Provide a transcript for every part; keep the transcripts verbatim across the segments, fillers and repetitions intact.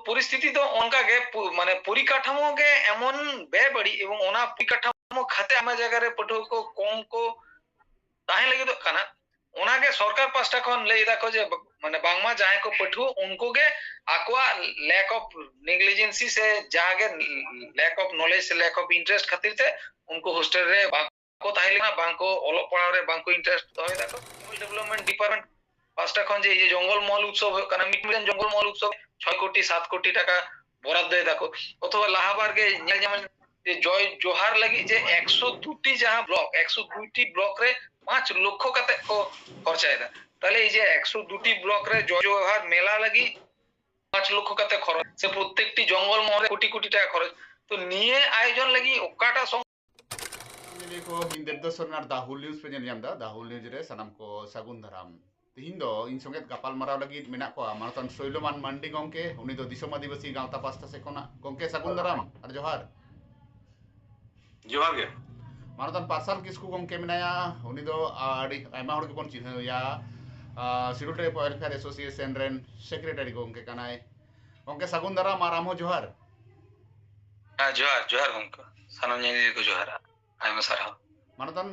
ᱯᱚᱨᱤᱥᱛᱷᱤᱛᱤ ᱫᱚ ᱚᱱᱠᱟ ᱜᱮ ᱯᱩ- ᱢᱟᱱᱮ ᱯᱚᱨᱤᱠᱟᱴᱷᱟᱢᱳ ᱜᱮ ᱮᱢᱚᱱ ᱵᱮᱵᱟᱹᱲᱤᱡ ᱮᱵᱚᱝ ᱚᱱᱟ ᱯᱚᱨᱤᱠᱟᱴᱷᱟᱢᱳ ᱠᱷᱟᱹᱛᱤᱨ ᱟᱭᱢᱟ ᱡᱟᱭᱜᱟ ᱨᱮ ᱯᱟᱹᱴᱷᱩᱣᱟᱹ ᱠᱚ ᱠᱚᱢ ᱠᱚ ᱛᱟᱦᱮᱸ ᱞᱟᱹᱜᱤᱫᱚᱜ ᱠᱟᱱᱟ᱾ ᱚᱱᱟᱜᱮ ᱥᱚᱨᱠᱟᱨ ᱯᱟᱥᱴᱟ ᱠᱷᱚᱱ ᱞᱟᱹᱭ ᱫᱟᱠᱚ ᱡᱮ ᱢᱟᱱᱮ ᱵᱟᱝᱢᱟ ᱡᱟᱦᱟᱸᱭ ᱠᱚ ᱯᱟᱹᱴᱷᱩᱣᱟᱹ ᱩᱱᱠᱩ ᱜᱮ ᱟᱠᱚᱣᱟᱜ lack of negligency ᱥᱮ ᱡᱟᱦᱟᱸ ᱜᱮ lack of knowledge ᱥᱮ lack of interest ᱠᱷᱟᱹᱛᱤᱨ ᱛᱮ ᱩᱱᱠᱩ ᱦᱳᱥᱴᱮᱞ ᱨᱮ ᱵᱟᱝ ᱠᱚ ᱛᱟᱦᱮᱸ ᱞᱮᱱᱟ, ᱵᱟᱝ ᱠᱚ ᱚᱞᱚᱜ ᱯᱟᱲᱦᱟᱣ ᱨᱮ ᱵᱟᱝ ᱠᱚ interest ᱫᱚᱦᱚᱭ ᱫᱟᱠᱚ᱾ Development Department ᱯᱟᱥᱴᱟ ᱠᱷᱚᱱ ᱡᱮ ᱤᱭᱟᱹ ᱡᱚᱝᱜᱚᱞ ᱢᱚᱦᱚᱞ ᱩᱛᱥᱚᱵ ᱦᱩᱭᱩᱜ ᱠᱟᱱᱟ, ᱢᱤᱫ ᱢᱤᱫᱴᱮᱱ ᱡᱚᱝᱜᱚᱞ ᱢᱚᱦᱚᱞ ᱩᱛᱥᱚᱵ ᱪᱷᱚᱭ ᱠᱳᱴᱤ ᱥᱟᱛ ᱠᱳᱴᱤ ᱴᱟᱠᱟ ᱵᱚᱨᱟᱫ ᱫᱚᱭ ᱫᱟᱠᱚ᱾ ᱚᱛᱷᱚᱵᱟ ᱞᱟᱦᱟ ᱵᱟᱨ ᱜᱮ ᱧᱮᱞ ᱧᱟᱢ ᱡᱮ ᱡᱚᱭ ᱡᱚᱦᱟᱨ ᱞᱟᱹᱜᱤᱫ ᱡᱮ ᱮᱠᱥᱚ ᱫᱩᱴᱤ ᱡᱟᱦᱟᱸ ᱵᱞᱚᱠ, ᱮᱠᱥᱚ ᱫᱩᱴᱤ ᱵᱞᱚᱠ ᱨᱮ ᱯᱟᱸᱪ ᱞᱚᱠᱷᱚ ᱠᱟᱛᱮ ᱠᱚ ᱠᱷᱚᱨᱪᱟᱭᱮᱫᱟ᱾ ᱛᱟᱦᱞᱮ ᱤᱭᱟᱹ ᱮᱠᱥᱚ ᱫᱩᱴᱤ ᱵᱞᱚᱠ ᱨᱮ ᱡᱚᱭ ᱡᱚᱦᱟᱨ ᱢᱮᱞᱟ ᱞᱟᱹᱜᱤᱫ ᱯᱟᱸᱪ ᱞᱚᱠᱷᱚ ᱠᱟᱛᱮ ᱠᱷᱚᱨᱚᱪ, ᱥᱮ ᱯᱨᱚᱛᱮᱠᱴᱤ ᱡᱚᱝᱜᱚᱞ ᱢᱚᱦᱚᱞ ᱨᱮ ᱠᱳᱴᱤ ᱠᱳᱴᱤ ᱴᱟᱠᱟ ᱠᱷᱚᱨᱚᱪ᱾ ᱛᱚ ᱱᱤᱭᱟᱹ ᱟᱭᱳᱡᱚᱱ ᱞᱟᱹᱜᱤᱫ ᱚᱠᱟᱴᱟᱜ ᱥᱚᱝ- ᱧᱮᱞᱤᱭᱟᱹ ᱠᱚ, ᱤᱧ ᱫᱮᱵᱫᱟᱥ ᱥᱚᱨᱮᱱ ᱟᱨ ᱫᱟ ᱦᱩᱞ ᱱᱤᱭᱩᱡᱽ ᱯᱮ ᱧᱮᱞ ᱧᱟᱢ ᱮᱫᱟ᱾ ᱫᱟ ᱦᱩᱞ ᱱᱤᱭᱩᱡᱽ ᱨᱮ ᱥᱟᱱᱟᱢ ᱠᱚ ᱥᱟᱹᱜᱩᱱ ᱫᱟᱨᱟᱢ᱾ ᱛᱤᱦᱤᱧ ᱫᱚ ᱤᱧ ᱥᱚᱸᱜᱮ ᱜᱟᱯᱟᱞ ᱢᱟᱨᱟᱣ ᱞᱟᱹᱜᱤᱫ ᱢᱮᱱᱟᱜ ᱠᱚᱣᱟ ᱢᱟᱱᱚᱛᱟᱱ ᱥᱳᱭᱞᱚᱢᱟᱱ ᱢᱟᱱᱰᱤ ᱜᱚᱢᱠᱮ, ᱩᱱᱤ ᱫᱚ ᱫᱤᱥᱚᱢ ᱟᱹᱫᱤᱵᱟᱹᱥᱤ ᱜᱟᱶᱛᱟ ᱯᱟᱥᱴᱟ ᱥᱮᱫ ᱠᱷᱚᱱᱟᱜ᱾ ᱜᱚᱢᱠᱮ, ᱥᱟᱹᱜᱩᱱ ᱫᱟᱨᱟᱢ ᱟᱨ ᱡᱚᱦᱟᱨ᱾ ᱡᱚᱦᱟᱨ ᱜᱮ᱾ ᱢᱟᱱᱚᱛᱟᱱ ᱯᱟᱨᱥᱟᱞ ᱠᱤᱥᱠᱩ ᱜᱚᱢᱠᱮ ᱢᱮᱱᱟᱭᱟ, ᱩᱱᱤ ᱫᱚ ᱟᱹᱰᱤ ᱟᱭᱢᱟ ᱦᱚᱲ ᱜᱮᱵᱚᱱ ᱪᱤᱱᱦᱟᱹᱣᱮᱭᱟ, ᱥᱤᱰᱩᱞ ᱴᱨᱟᱭᱤᱵ ᱣᱮᱞᱯᱷᱮᱭᱟᱨ ᱮᱥᱳᱥᱤᱭᱮᱥᱚᱱ ᱨᱮᱱ ᱥᱮᱠᱨᱮᱴᱟᱨᱤ ᱜᱚᱢᱠᱮ ᱠᱟᱱᱟᱭ᱾ ᱜᱚᱢᱠᱮ, ᱥᱟᱹᱜᱩᱱ ᱫᱟᱨᱟᱢ ᱟᱨ ᱟᱢ ᱦᱚᱸ ᱡᱚᱦᱟᱨ᱾ ᱦᱮᱸ, ᱡᱚᱦᱟᱨ, ᱡᱚᱦᱟᱨ ᱜᱚᱢᱠᱮ, ᱥᱟᱱᱟᱢ ᱧᱮᱧᱮᱞᱤᱭᱟᱹ ᱠᱚ ᱡᱚᱦᱟᱨ, ᱟᱭᱢᱟ ᱥᱟᱨᱦᱟᱣ᱾ ᱢᱟᱱᱚᱛᱟᱱ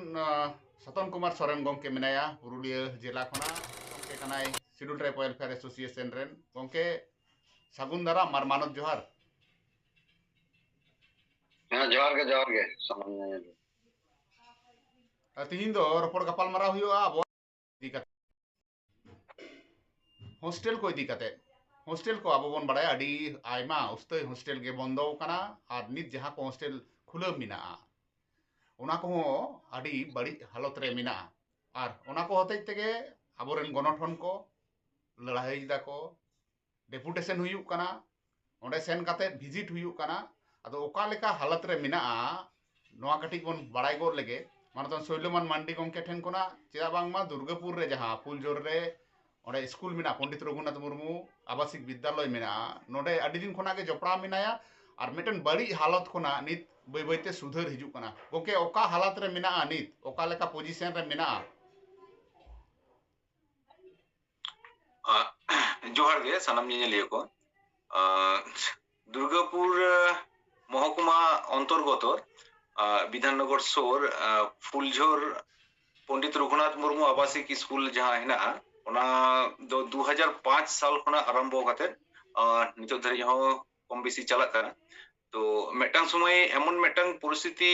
ᱥᱟᱛᱚᱱ ᱠᱩᱢᱟᱨ ᱥᱚᱨᱮᱱ ᱜᱚᱢᱠᱮ ᱢᱮᱱᱟᱭᱟ, ᱯᱩᱨᱩᱞᱤᱭᱟᱹ ᱡᱮᱞᱟ ᱠᱷᱚᱱᱟᱜ ᱜᱚᱢᱠᱮ ᱠᱟᱱᱟᱭ, ᱥᱤᱰᱩᱞ ᱴᱨᱟᱭᱤᱵ ᱣᱮᱞᱯᱷᱮᱭᱟᱨ ᱮᱥᱳᱥᱤᱭᱮᱥᱚᱱ ᱨᱮᱱ᱾ ᱜᱚᱢᱠᱮ, ᱥᱟᱹᱜᱩᱱ ᱫᱟᱨᱟᱢ ᱟᱨ ᱢᱟᱱᱚᱛ ᱡᱚᱦᱟᱨ᱾ ᱦᱮᱸ, ᱡᱚᱦᱟᱨ ᱜᱮ, ᱡᱚᱦᱟᱨ ᱜᱮ, ᱥᱟᱱᱟᱢ ᱧᱮᱧᱮᱞᱤᱭᱟᱹ᱾ ᱟᱨ ᱛᱤᱦᱤᱧ ᱫᱚ ᱨᱚᱯᱚᱲ ᱜᱟᱯᱟᱞ ᱢᱟᱨᱟᱣ ᱦᱩᱭᱩᱜᱼᱟ ᱟᱵᱚᱣᱟᱜ ᱤᱫᱤ ᱠᱟᱛᱮ, ᱦᱳᱥᱴᱮᱞ ᱠᱚ ᱤᱫᱤ ᱠᱟᱛᱮ᱾ ᱦᱳᱥᱴᱮᱞ ᱠᱚ ᱟᱵᱚ ᱵᱚᱱ ᱵᱟᱲᱟᱭᱟ ᱟᱹᱰᱤ ᱟᱭᱢᱟ ᱩᱥᱛᱟᱹᱭ ᱦᱳᱥᱴᱮᱞ ᱜᱮ ᱵᱚᱱᱫᱚ ᱟᱠᱟᱱᱟ, ᱟᱨ ᱱᱤᱛ ᱡᱟᱦᱟᱸ ᱠᱚ ᱦᱳᱥᱴᱮᱞ ᱠᱷᱩᱞᱟᱹᱣ ᱢᱮᱱᱟᱜᱼᱟ, ᱚᱱᱟ ᱠᱚᱦᱚᱸ ᱟᱹᱰᱤ ᱵᱟᱹᱲᱤᱡ ᱦᱟᱞᱚᱛ ᱨᱮ ᱢᱮᱱᱟᱜᱼᱟ᱾ ᱟᱨ ᱚᱱᱟ ᱠᱚ ᱦᱚᱛᱮᱡ ᱛᱮᱜᱮ ᱟᱵᱚᱨᱮᱱ ᱜᱚᱱᱚᱴᱷᱚᱱ ᱠᱚ ᱞᱟᱹᱲᱦᱟᱹᱭ ᱫᱟᱠᱚ, ᱰᱮᱯᱩᱴᱮᱥᱚᱱ ᱦᱩᱭᱩᱜ ᱠᱟᱱᱟ, ᱚᱸᱰᱮ ᱥᱮᱱ ᱠᱟᱛᱮ ᱵᱷᱤᱡᱤᱴ ᱦᱩᱭᱩᱜ ᱠᱟᱱᱟ᱾ ᱟᱫᱚ ᱚᱠᱟ ᱞᱮᱠᱟ ᱦᱟᱞᱚᱛ ᱨᱮ ᱢᱮᱱᱟᱜᱼᱟ, ᱱᱚᱣᱟ ᱠᱟᱹᱴᱤᱡ ᱵᱚᱱ ᱵᱟᱲᱟᱭ ᱜᱚᱫ ᱞᱮᱜᱮ᱾ ᱢᱟᱱᱚᱛᱟᱱ ᱥᱳᱭᱞᱚᱢᱟᱱ ᱢᱟᱱᱰᱤ ᱜᱚᱢᱠᱮ ᱴᱷᱮᱱ ᱠᱷᱚᱱᱟᱜ, ᱪᱮᱫᱟᱜ ᱵᱟᱝᱢᱟ ᱫᱩᱨᱜᱟᱹᱯᱩᱨ ᱨᱮ ᱡᱟᱦᱟᱸ ᱯᱷᱩᱞᱡᱳᱨ ᱨᱮ ᱚᱸᱰᱮ ᱥᱠᱩᱞ ᱢᱮᱱᱟᱜᱼᱟ, ᱯᱚᱱᱰᱤᱛ ᱨᱚᱜᱷᱩᱱᱟᱛᱷ ᱢᱩᱨᱢᱩ ᱟᱵᱟᱥᱤᱠ ᱵᱤᱫᱽᱫᱟᱞᱚᱭ ᱢᱮᱱᱟᱜᱼᱟ, ᱱᱚᱰᱮ ᱟᱹᱰᱤ ᱫᱤᱱ ᱠᱷᱚᱱᱟᱜ ᱜᱮ ᱡᱚᱯᱲᱟᱣ ᱢᱮᱱᱟᱭᱟ᱾ ᱟᱨ ᱢᱤᱫᱴᱮᱱ ᱵᱟᱹᱲᱤᱡ ᱦᱟᱞᱚᱛ ᱠᱷᱚᱱᱟᱜ ᱱᱤᱛ ᱵᱟᱹᱭ ᱵᱟᱹᱭᱛᱮ ᱥᱩᱫᱷᱟᱹᱨ ᱦᱤᱡᱩᱜ ᱠᱟᱱᱟ᱾ ᱜᱚᱢᱠᱮ, ᱚᱠᱟ ᱦᱟᱞᱚᱛ ᱨᱮ ᱢᱮᱱᱟᱜᱼᱟ ᱱᱤᱛ, ᱚᱠᱟ ᱞᱮᱠᱟ ᱯᱚᱡᱤᱥᱚᱱ ᱨᱮ ᱢᱮᱱᱟᱜᱼᱟ? ᱟᱸ, ᱡᱚᱦᱟᱨ ᱜᱮ ᱥᱟᱱᱟᱢ ᱧᱮᱧᱮᱞᱤᱭᱟᱹ ᱠᱚ᱾ ᱫᱩᱨᱜᱟᱯᱩᱨ ᱢᱚᱦᱚᱠᱩᱢᱟ ᱚᱱᱛᱚᱨᱜᱚᱛᱚ ᱵᱤᱫᱷᱟᱱᱱᱚᱜᱚᱨ ᱥᱳᱨ ᱯᱷᱩᱞᱡᱷᱳᱨ ᱯᱚᱱᱰᱤᱛ ᱨᱚᱜᱷᱩᱱᱟᱛᱷ ᱢᱩᱨᱢᱩ ᱟᱵᱟᱥᱤᱠ ᱥᱠᱩᱞ ᱡᱟᱦᱟᱸ ᱦᱮᱱᱟᱜᱼᱟ, ᱚᱱᱟ ᱫᱚ ᱫᱩ ᱦᱟᱡᱟᱨ ᱯᱟᱸᱪ ᱥᱟᱞ ᱠᱷᱚᱱᱟᱜ ᱟᱨᱟᱢᱵᱚ ᱠᱟᱛᱮ ᱱᱤᱛᱚᱜ ᱫᱷᱟᱹᱨᱤᱡ ᱦᱚᱸ ᱠᱚᱢ ᱵᱮᱥᱤ ᱪᱟᱞᱟᱜ ᱠᱟᱱᱟ᱾ ᱛᱚ ᱢᱤᱫᱴᱟᱝ ᱥᱚᱢᱚᱭ ᱮᱢᱚᱱ ᱢᱤᱫᱴᱟᱝ ᱯᱚᱨᱤᱥᱛᱷᱤᱛᱤ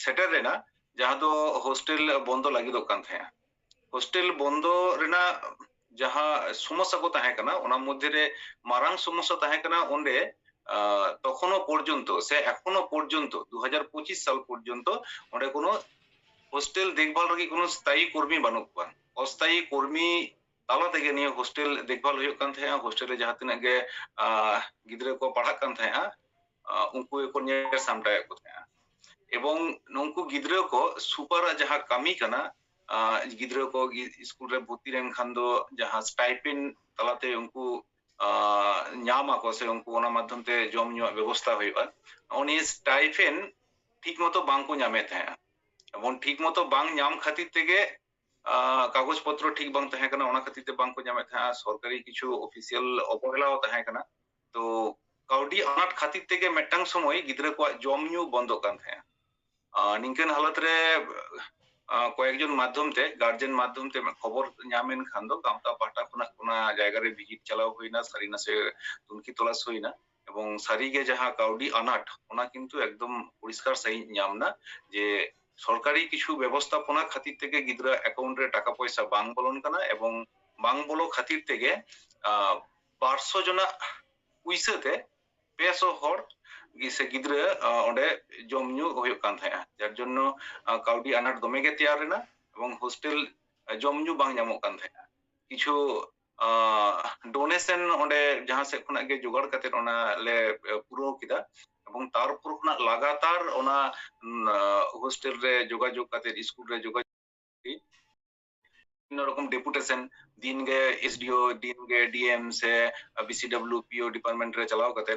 ᱥᱮᱴᱮᱨ ᱞᱮᱱᱟ, ᱡᱟᱦᱟᱸ ᱫᱚ ᱦᱳᱥᱴᱮᱞ ᱵᱚᱱᱫᱚ ᱞᱟᱹᱜᱤᱫᱚᱜ ᱠᱟᱱ ᱛᱟᱦᱮᱸᱜᱼᱟ᱾ ᱦᱳᱥᱴᱮᱞ ᱵᱚᱱᱫᱚ ᱨᱮᱱᱟᱜ ᱡᱟᱦᱟᱸ ᱥᱚᱢᱚᱥᱥᱟ ᱠᱚ ᱛᱟᱦᱮᱸ ᱠᱟᱱᱟ, ᱚᱱᱟ ᱢᱚᱫᱽᱫᱷᱮ ᱨᱮ ᱢᱟᱨᱟᱝ ᱥᱚᱢᱚᱥᱥᱟ ᱛᱟᱦᱮᱸ ᱠᱟᱱᱟ ᱚᱸᱰᱮ, ᱛᱚᱠᱷᱚᱱᱳ ᱯᱚᱨᱡᱚᱱᱛᱚ ᱥᱮ ᱮᱠᱷᱚᱱᱳ ᱯᱚᱨᱡᱚᱱᱛᱚ ᱫᱩ ᱦᱟᱡᱟᱨ ᱯᱚᱸᱪᱤᱥ ᱥᱟᱞ ᱯᱚᱨᱡᱚᱱᱛᱚ ᱚᱸᱰᱮ ᱠᱳᱱᱳ ᱦᱳᱥᱴᱮᱞ ᱫᱮᱠᱷᱵᱷᱟᱞ ᱞᱟᱹᱜᱤᱫ ᱠᱳᱱᱳ ᱥᱛᱷᱟᱭᱤ ᱠᱚᱨᱢᱤ ᱵᱟᱹᱱᱩᱜ ᱠᱚᱣᱟ᱾ ᱚᱥᱛᱷᱟᱭᱤ ᱠᱚᱨᱢᱤ ᱛᱟᱞᱟ ᱛᱮᱜᱮ ᱱᱤᱭᱟᱹ ᱦᱳᱥᱴᱮᱞ ᱫᱮᱠᱷᱵᱷᱟᱞ ᱦᱩᱭᱩᱜ ᱠᱟᱱ ᱛᱟᱦᱮᱸᱜᱼᱟ᱾ ᱦᱳᱥᱴᱮᱞ ᱨᱮ ᱡᱟᱦᱟᱸ ᱛᱤᱱᱟᱹᱜ ᱜᱮ ᱜᱤᱫᱽᱨᱟᱹ ᱠᱚ ᱯᱟᱲᱦᱟᱜ ᱠᱟᱱ ᱛᱟᱦᱮᱸᱜᱼᱟ, ᱩᱱᱠᱩ ᱜᱮᱠᱚ ᱧᱮᱞ ᱥᱟᱢᱴᱟᱣᱮᱫ ᱠᱚ ᱛᱟᱦᱮᱸᱜᱼᱟ᱾ ᱮᱵᱚᱝ ᱱᱩᱠᱩ ᱜᱤᱫᱽᱨᱟᱹ ᱠᱚ ᱥᱩᱯᱟᱨᱟᱜ ᱡᱟᱦᱟᱸ ᱠᱟᱹᱢᱤ ᱠᱟᱱᱟ, ᱜᱤᱫᱽᱨᱟᱹ ᱠᱚ ᱥᱠᱩᱞ ᱨᱮ ᱵᱷᱚᱨᱛᱤ ᱞᱮᱱᱠᱷᱟᱱ ᱫᱚ ᱡᱟᱦᱟᱸ ᱥᱴᱟᱭᱯᱮᱱᱰ ᱛᱟᱞᱟᱛᱮ ᱩᱱᱠᱩ ᱧᱟᱢ ᱟᱠᱚ ᱥᱮ ᱩᱱᱠᱩ ᱚᱱᱟ ᱢᱟᱫᱽᱫᱷᱚᱢ ᱛᱮ ᱡᱚᱢ ᱧᱩᱣᱟᱜ ᱵᱮᱵᱚᱥᱛᱷᱟ ᱦᱩᱭᱩᱜᱼᱟ, ᱩᱱᱤ ᱥᱴᱟᱭᱯᱮᱱᱰ ᱴᱷᱤᱠ ᱢᱚᱛᱚ ᱵᱟᱝ ᱠᱚ ᱧᱟᱢᱮᱫ ᱛᱟᱦᱮᱸᱜᱼᱟ᱾ ᱮᱵᱚᱝ ᱴᱷᱤᱠ ᱢᱚᱛᱚ ᱵᱟᱝ ᱧᱟᱢ ᱠᱷᱟᱹᱛᱤᱨ ᱛᱮᱜᱮ ᱠᱟᱜᱚᱡᱽ ᱯᱚᱛᱨᱚ ᱴᱷᱤᱠ ᱵᱟᱝ ᱛᱟᱦᱮᱸ ᱠᱟᱱᱟ, ᱚᱱᱟ ᱠᱷᱟᱹᱛᱤᱨ ᱛᱮ ᱵᱟᱝ ᱠᱚ ᱧᱟᱢᱮᱫ ᱛᱟᱦᱮᱸᱜᱼᱟ᱾ ᱥᱚᱨᱠᱟᱨᱤ ᱠᱤᱪᱷᱩ ᱚᱯᱷᱤᱥᱤᱭᱟᱞ ᱚᱵᱚᱦᱮᱞᱟ ᱦᱚᱸ ᱛᱟᱦᱮᱸ ᱠᱟᱱᱟ᱾ ᱛᱚ ᱠᱟᱹᱣᱰᱤ ᱟᱱᱟᱴ ᱠᱷᱟᱹᱛᱤᱨ ᱛᱮᱜᱮ ᱢᱤᱫᱴᱟᱝ ᱥᱚᱢᱚᱭ ᱜᱤᱫᱽᱨᱟᱹ ᱠᱚᱣᱟᱜ ᱡᱚᱢ ᱧᱩ ᱵᱚᱱᱫᱚᱜ ᱠᱟᱱ ᱛᱟᱦᱮᱸᱜᱼᱟ᱾ ᱱᱤᱝᱠᱟᱹᱱ ᱦᱟᱞᱚᱛ ᱨᱮ ᱠᱚᱭᱮᱠ ᱡᱚᱱ ᱢᱟᱫᱽᱫᱷᱚᱢ ᱛᱮ, ᱜᱟᱨᱡᱮᱱ ᱢᱟᱫᱽᱫᱷᱚᱢ ᱛᱮ ᱠᱷᱚᱵᱚᱨ ᱧᱟᱢ ᱮᱱ ᱠᱷᱟᱱ ᱫᱚ ᱜᱟᱶᱛᱟ ᱯᱟᱦᱴᱟ ᱠᱷᱚᱱᱟᱜ ᱚᱱᱟ ᱡᱟᱭᱜᱟ ᱨᱮ ᱵᱷᱤᱡᱤᱴ ᱪᱟᱞᱟᱣ ᱦᱩᱭᱱᱟ, ᱥᱟᱹᱨᱤ ᱱᱟᱥᱮ ᱛᱩᱱᱠᱷᱤ ᱛᱚᱞᱟᱥ ᱦᱩᱭᱱᱟ᱾ ᱮᱵᱚᱝ ᱥᱟᱹᱨᱤᱜᱮ ᱡᱟᱦᱟᱸ ᱠᱟᱹᱣᱰᱤ ᱟᱱᱟᱴ, ᱚᱱᱟ ᱠᱤᱱᱛᱩ ᱮᱠᱫᱚᱢ ᱯᱚᱨᱤᱥᱠᱟᱨ ᱥᱟᱺᱦᱤᱡ ᱧᱟᱢ ᱮᱱᱟ ᱡᱮ ᱥᱚᱨᱠᱟᱨᱤ ᱠᱤᱪᱷᱩ ᱵᱮᱵᱚᱥᱛᱷᱟᱯᱚᱱᱟ ᱠᱷᱟᱹᱛᱤᱨ ᱛᱮᱜᱮ ᱜᱤᱫᱽᱨᱟᱹ ᱮᱠᱟᱣᱩᱱᱴ ᱨᱮ ᱴᱟᱠᱟ ᱯᱚᱭᱥᱟ ᱵᱟᱝ ᱵᱚᱞᱚᱱ ᱠᱟᱱᱟ, ᱮᱵᱚᱝ ᱵᱟᱝ ᱵᱚᱞᱚ ᱠᱷᱟᱹᱛᱤᱨ ᱛᱮᱜᱮ ᱵᱟᱨᱥᱚ ᱡᱚᱱᱟᱜ ᱯᱩᱭᱥᱟᱹ ᱛᱮ ᱯᱮ ᱥᱚ ᱦᱚᱲ ᱥᱮ ᱜᱤᱫᱽᱨᱟᱹ ᱚᱸᱰᱮ ᱡᱚᱢ ᱧᱩ ᱦᱩᱭᱩᱜ ᱠᱟᱱ ᱛᱟᱦᱮᱸᱜᱼᱟ, ᱡᱟᱨ ᱡᱚᱱᱱᱚ ᱠᱟᱹᱣᱰᱤ ᱟᱱᱟᱴ ᱫᱚᱢᱮ ᱜᱮ ᱛᱮᱭᱟᱨ ᱮᱱᱟ ᱮᱵᱚᱝ ᱦᱳᱥᱴᱮᱞ ᱡᱚᱢ ᱧᱩ ᱵᱟᱝ ᱧᱟᱢᱚᱜ ᱠᱟᱱ ᱛᱟᱦᱮᱸᱜᱼᱟ᱾ ᱠᱤᱪᱷᱩ ᱰᱳᱱᱮᱥᱚᱱ ᱚᱸᱰᱮ ᱡᱟᱦᱟᱸ ᱥᱮᱫ ᱠᱷᱚᱱᱟᱜ ᱜᱮ ᱡᱚᱜᱟᱲ ᱠᱟᱛᱮ ᱚᱱᱟ ᱞᱮ ᱯᱩᱨᱟᱹᱣ ᱠᱮᱫᱟ, ᱮᱵᱚᱝ ᱛᱟᱨᱯᱚᱨ ᱠᱷᱚᱱᱟᱜ ᱞᱟᱜᱟᱛᱟᱨ ᱚᱱᱟ ᱦᱳᱥᱴᱮᱞ ᱨᱮ ᱡᱳᱜᱟᱡᱳᱜᱽ ᱠᱟᱛᱮ, ᱥᱠᱩᱞ ᱨᱮ ᱡᱳᱜᱟᱡᱳᱜᱽ, ᱵᱤᱵᱷᱤᱱᱱᱚ ᱨᱚᱠᱚᱢ ᱰᱮᱯᱩᱴᱮᱥᱚᱱ, ᱫᱤᱱ ᱜᱮ ᱮᱥᱰᱤᱳ, ᱫᱤᱱ ᱜᱮ ᱰᱤᱮᱢ ᱥᱮ ᱵᱤᱥᱤᱰᱟᱵᱞᱤᱭᱩ ᱯᱤᱳ ᱰᱤᱯᱟᱨᱴᱢᱮᱱᱴ ᱨᱮ ᱪᱟᱞᱟᱣ ᱠᱟᱛᱮ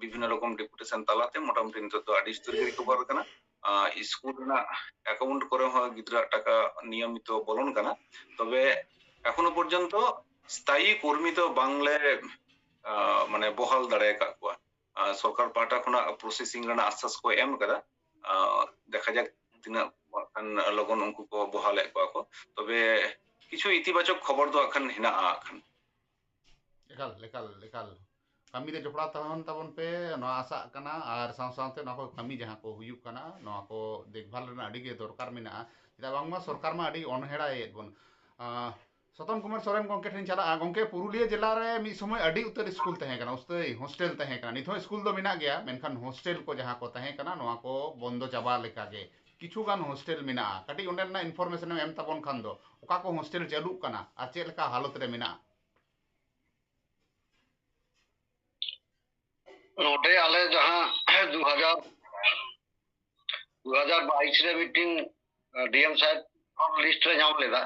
ᱵᱤᱵᱷᱤᱱᱱᱚ ᱨᱚᱠᱚᱢ ᱰᱮᱯᱩᱴᱮᱥᱚᱱ ᱛᱟᱞᱟᱛᱮ ᱢᱚᱴᱟᱢᱩᱴᱤ ᱱᱤᱛᱚᱜ ᱫᱚ ᱟᱹᱰᱤ ᱩᱥᱛᱟᱹᱨ ᱜᱮ ᱨᱤᱠᱚᱵᱷᱟᱨ ᱠᱟᱱᱟ᱾ ᱥᱠᱩᱞ ᱨᱮᱱᱟᱜ ᱮᱠᱟᱣᱩᱱᱴ ᱠᱚᱨᱮ ᱦᱚᱸ ᱜᱤᱫᱽᱨᱟᱹ ᱴᱟᱠᱟ ᱱᱤᱭᱚᱢᱤᱛᱚ ᱵᱚᱞᱚᱱ ᱠᱟᱱᱟ᱾ ᱛᱚᱵᱮ ᱮᱠᱷᱚᱱᱳ ᱯᱚᱨᱡᱚᱱᱛᱚ ᱥᱛᱷᱟᱭᱤ ᱠᱚᱨᱢᱤ ᱫᱚ ᱵᱟᱝᱞᱮ ᱟᱸ, ᱢᱟᱱᱮ ᱵᱚᱦᱟᱞ ᱫᱟᱲᱮ ᱟᱠᱟᱫ ᱠᱚᱣᱟ᱾ ᱟᱸ, ᱥᱚᱨᱠᱟᱨ ᱯᱟᱦᱴᱟ ᱠᱷᱚᱱᱟᱜ ᱯᱨᱚᱥᱮᱥᱤᱝ ᱨᱮᱱᱟᱜ ᱟᱥᱥᱟᱥ ᱠᱚ ᱮᱢ ᱠᱟᱫᱟ᱾ ᱟᱸ, ᱫᱮᱠᱷᱟ ᱡᱟᱠ ᱛᱤᱱᱟᱹᱜ ᱠᱷᱟᱱ ᱞᱚᱜᱚᱱ ᱩᱱᱠᱩ ᱠᱚ ᱵᱚᱦᱟᱞᱮᱫ ᱠᱚᱣᱟ ᱠᱚ᱾ ᱛᱚᱵᱮ ᱠᱤᱪᱷᱩ ᱤᱛᱤᱵᱟᱪᱚᱠ ᱠᱷᱚᱵᱚᱨ ᱫᱚ ᱦᱟᱸᱜ ᱠᱷᱟᱱ ᱦᱮᱱᱟᱜᱼᱟ ᱦᱟᱸᱜ ᱠᱷᱟᱱ᱾ ᱮᱠᱟᱞ, ᱮᱠᱟᱞ, ᱮᱠᱟᱞ᱾ ᱠᱟᱹᱢᱤ ᱨᱮ ᱡᱚᱯᱲᱟᱣ ᱛᱟᱦᱮᱱ ᱛᱟᱵᱚᱱ ᱯᱮ, ᱱᱚᱣᱟ ᱟᱥᱟᱜ ᱠᱟᱱᱟ᱾ ᱟᱨ ᱥᱟᱶ ᱥᱟᱶᱛᱮ ᱱᱚᱣᱟ ᱠᱚ ᱠᱟᱹᱢᱤ ᱡᱟᱦᱟᱸ ᱠᱚ ᱦᱩᱭᱩᱜ ᱠᱟᱱᱟ, ᱱᱚᱣᱟ ᱠᱚ ᱫᱮᱠᱷᱵᱷᱟᱞ ᱨᱮᱱᱟᱜ ᱟᱹᱰᱤ ᱜᱮ ᱫᱚᱨᱠᱟᱨ ᱢᱮᱱᱟᱜᱼᱟ᱾ ᱪᱮᱫᱟᱜ ᱵᱟᱝᱢᱟ ᱥᱚᱨᱠᱟᱨ ᱢᱟ ᱟᱹᱰᱤ ᱚᱱᱦᱮᱲᱟᱭᱮᱫ ᱵᱚᱱ᱾ ᱟᱸ, ᱥᱚᱛᱚᱱ ᱠᱩᱢᱟᱨ ᱥᱚᱨᱮᱱ ᱜᱚᱢᱠᱮ ᱴᱷᱮᱱ ᱪᱟᱞᱟᱜᱼᱟ᱾ ᱜᱚᱢᱠᱮ, ᱯᱩᱨᱩᱞᱤᱭᱟᱹ ᱡᱮᱞᱟ ᱨᱮ ᱢᱤᱫ ᱥᱚᱢᱚᱭ ᱟᱹᱰᱤ ᱩᱛᱟᱹᱨ ᱥᱠᱩᱞ ᱛᱟᱦᱮᱸ ᱠᱟᱱᱟ, ᱩᱥᱛᱟᱹᱭ ᱦᱳᱥᱴᱮᱞ ᱛᱟᱦᱮᱸ ᱠᱟᱱᱟ᱾ ᱱᱤᱛ ᱦᱚᱸ ᱥᱠᱩᱞ ᱫᱚ ᱢᱮᱱᱟᱜ ᱜᱮᱭᱟ, ᱢᱮᱱᱠᱷᱟᱱ ᱦᱳᱥᱴᱮᱞ ᱠᱚ ᱡᱟᱦᱟᱸ ᱠᱚ ᱛᱟᱦᱮᱸ ᱠᱟᱱᱟ, ᱱᱚᱣᱟ ᱠᱚ ᱵᱚᱱᱫᱚ ᱪᱟᱵᱟ ᱞᱮᱠᱟ ᱜᱮ᱾ ᱠᱤᱪᱷᱩ ᱜᱟᱱ ᱦᱳᱥᱴᱮᱞ ᱢᱮᱱᱟᱜᱼᱟ᱾ ᱠᱟᱹᱴᱤᱡ ᱚᱸᱰᱮ ᱨᱮᱱᱟᱜ ᱤᱱᱯᱷᱚᱨᱢᱮᱥᱚᱱ ᱮᱢ ᱛᱟᱵᱚᱱ ᱠᱷᱟᱱ ᱫᱚ, ᱚᱠᱟ ᱠᱚ ᱦᱳᱥᱴᱮᱞ ᱪᱟᱹᱞᱩᱜ ᱠᱟᱱᱟ ᱟᱨ ᱪᱮᱫ ᱞᱮᱠᱟ ᱦᱟᱞᱚᱛ ᱨᱮ ᱢᱮᱱᱟᱜᱼᱟ? ᱱᱚᱰᱮ ᱟᱞᱮ ᱡᱟᱦᱟᱸ ᱫᱩ ᱦᱟᱡᱟᱨ, ᱫᱩ ᱦᱟᱡᱟᱨ ᱵᱟᱭᱤᱥ ᱨᱮ ᱢᱤᱫᱴᱤᱱ, ᱟᱸ, ᱰᱤ ᱮᱢ ᱥᱟᱦᱮᱵ ᱠᱷᱚᱱ ᱞᱤᱥᱴ ᱞᱮ ᱧᱟᱢ ᱞᱮᱫᱟ,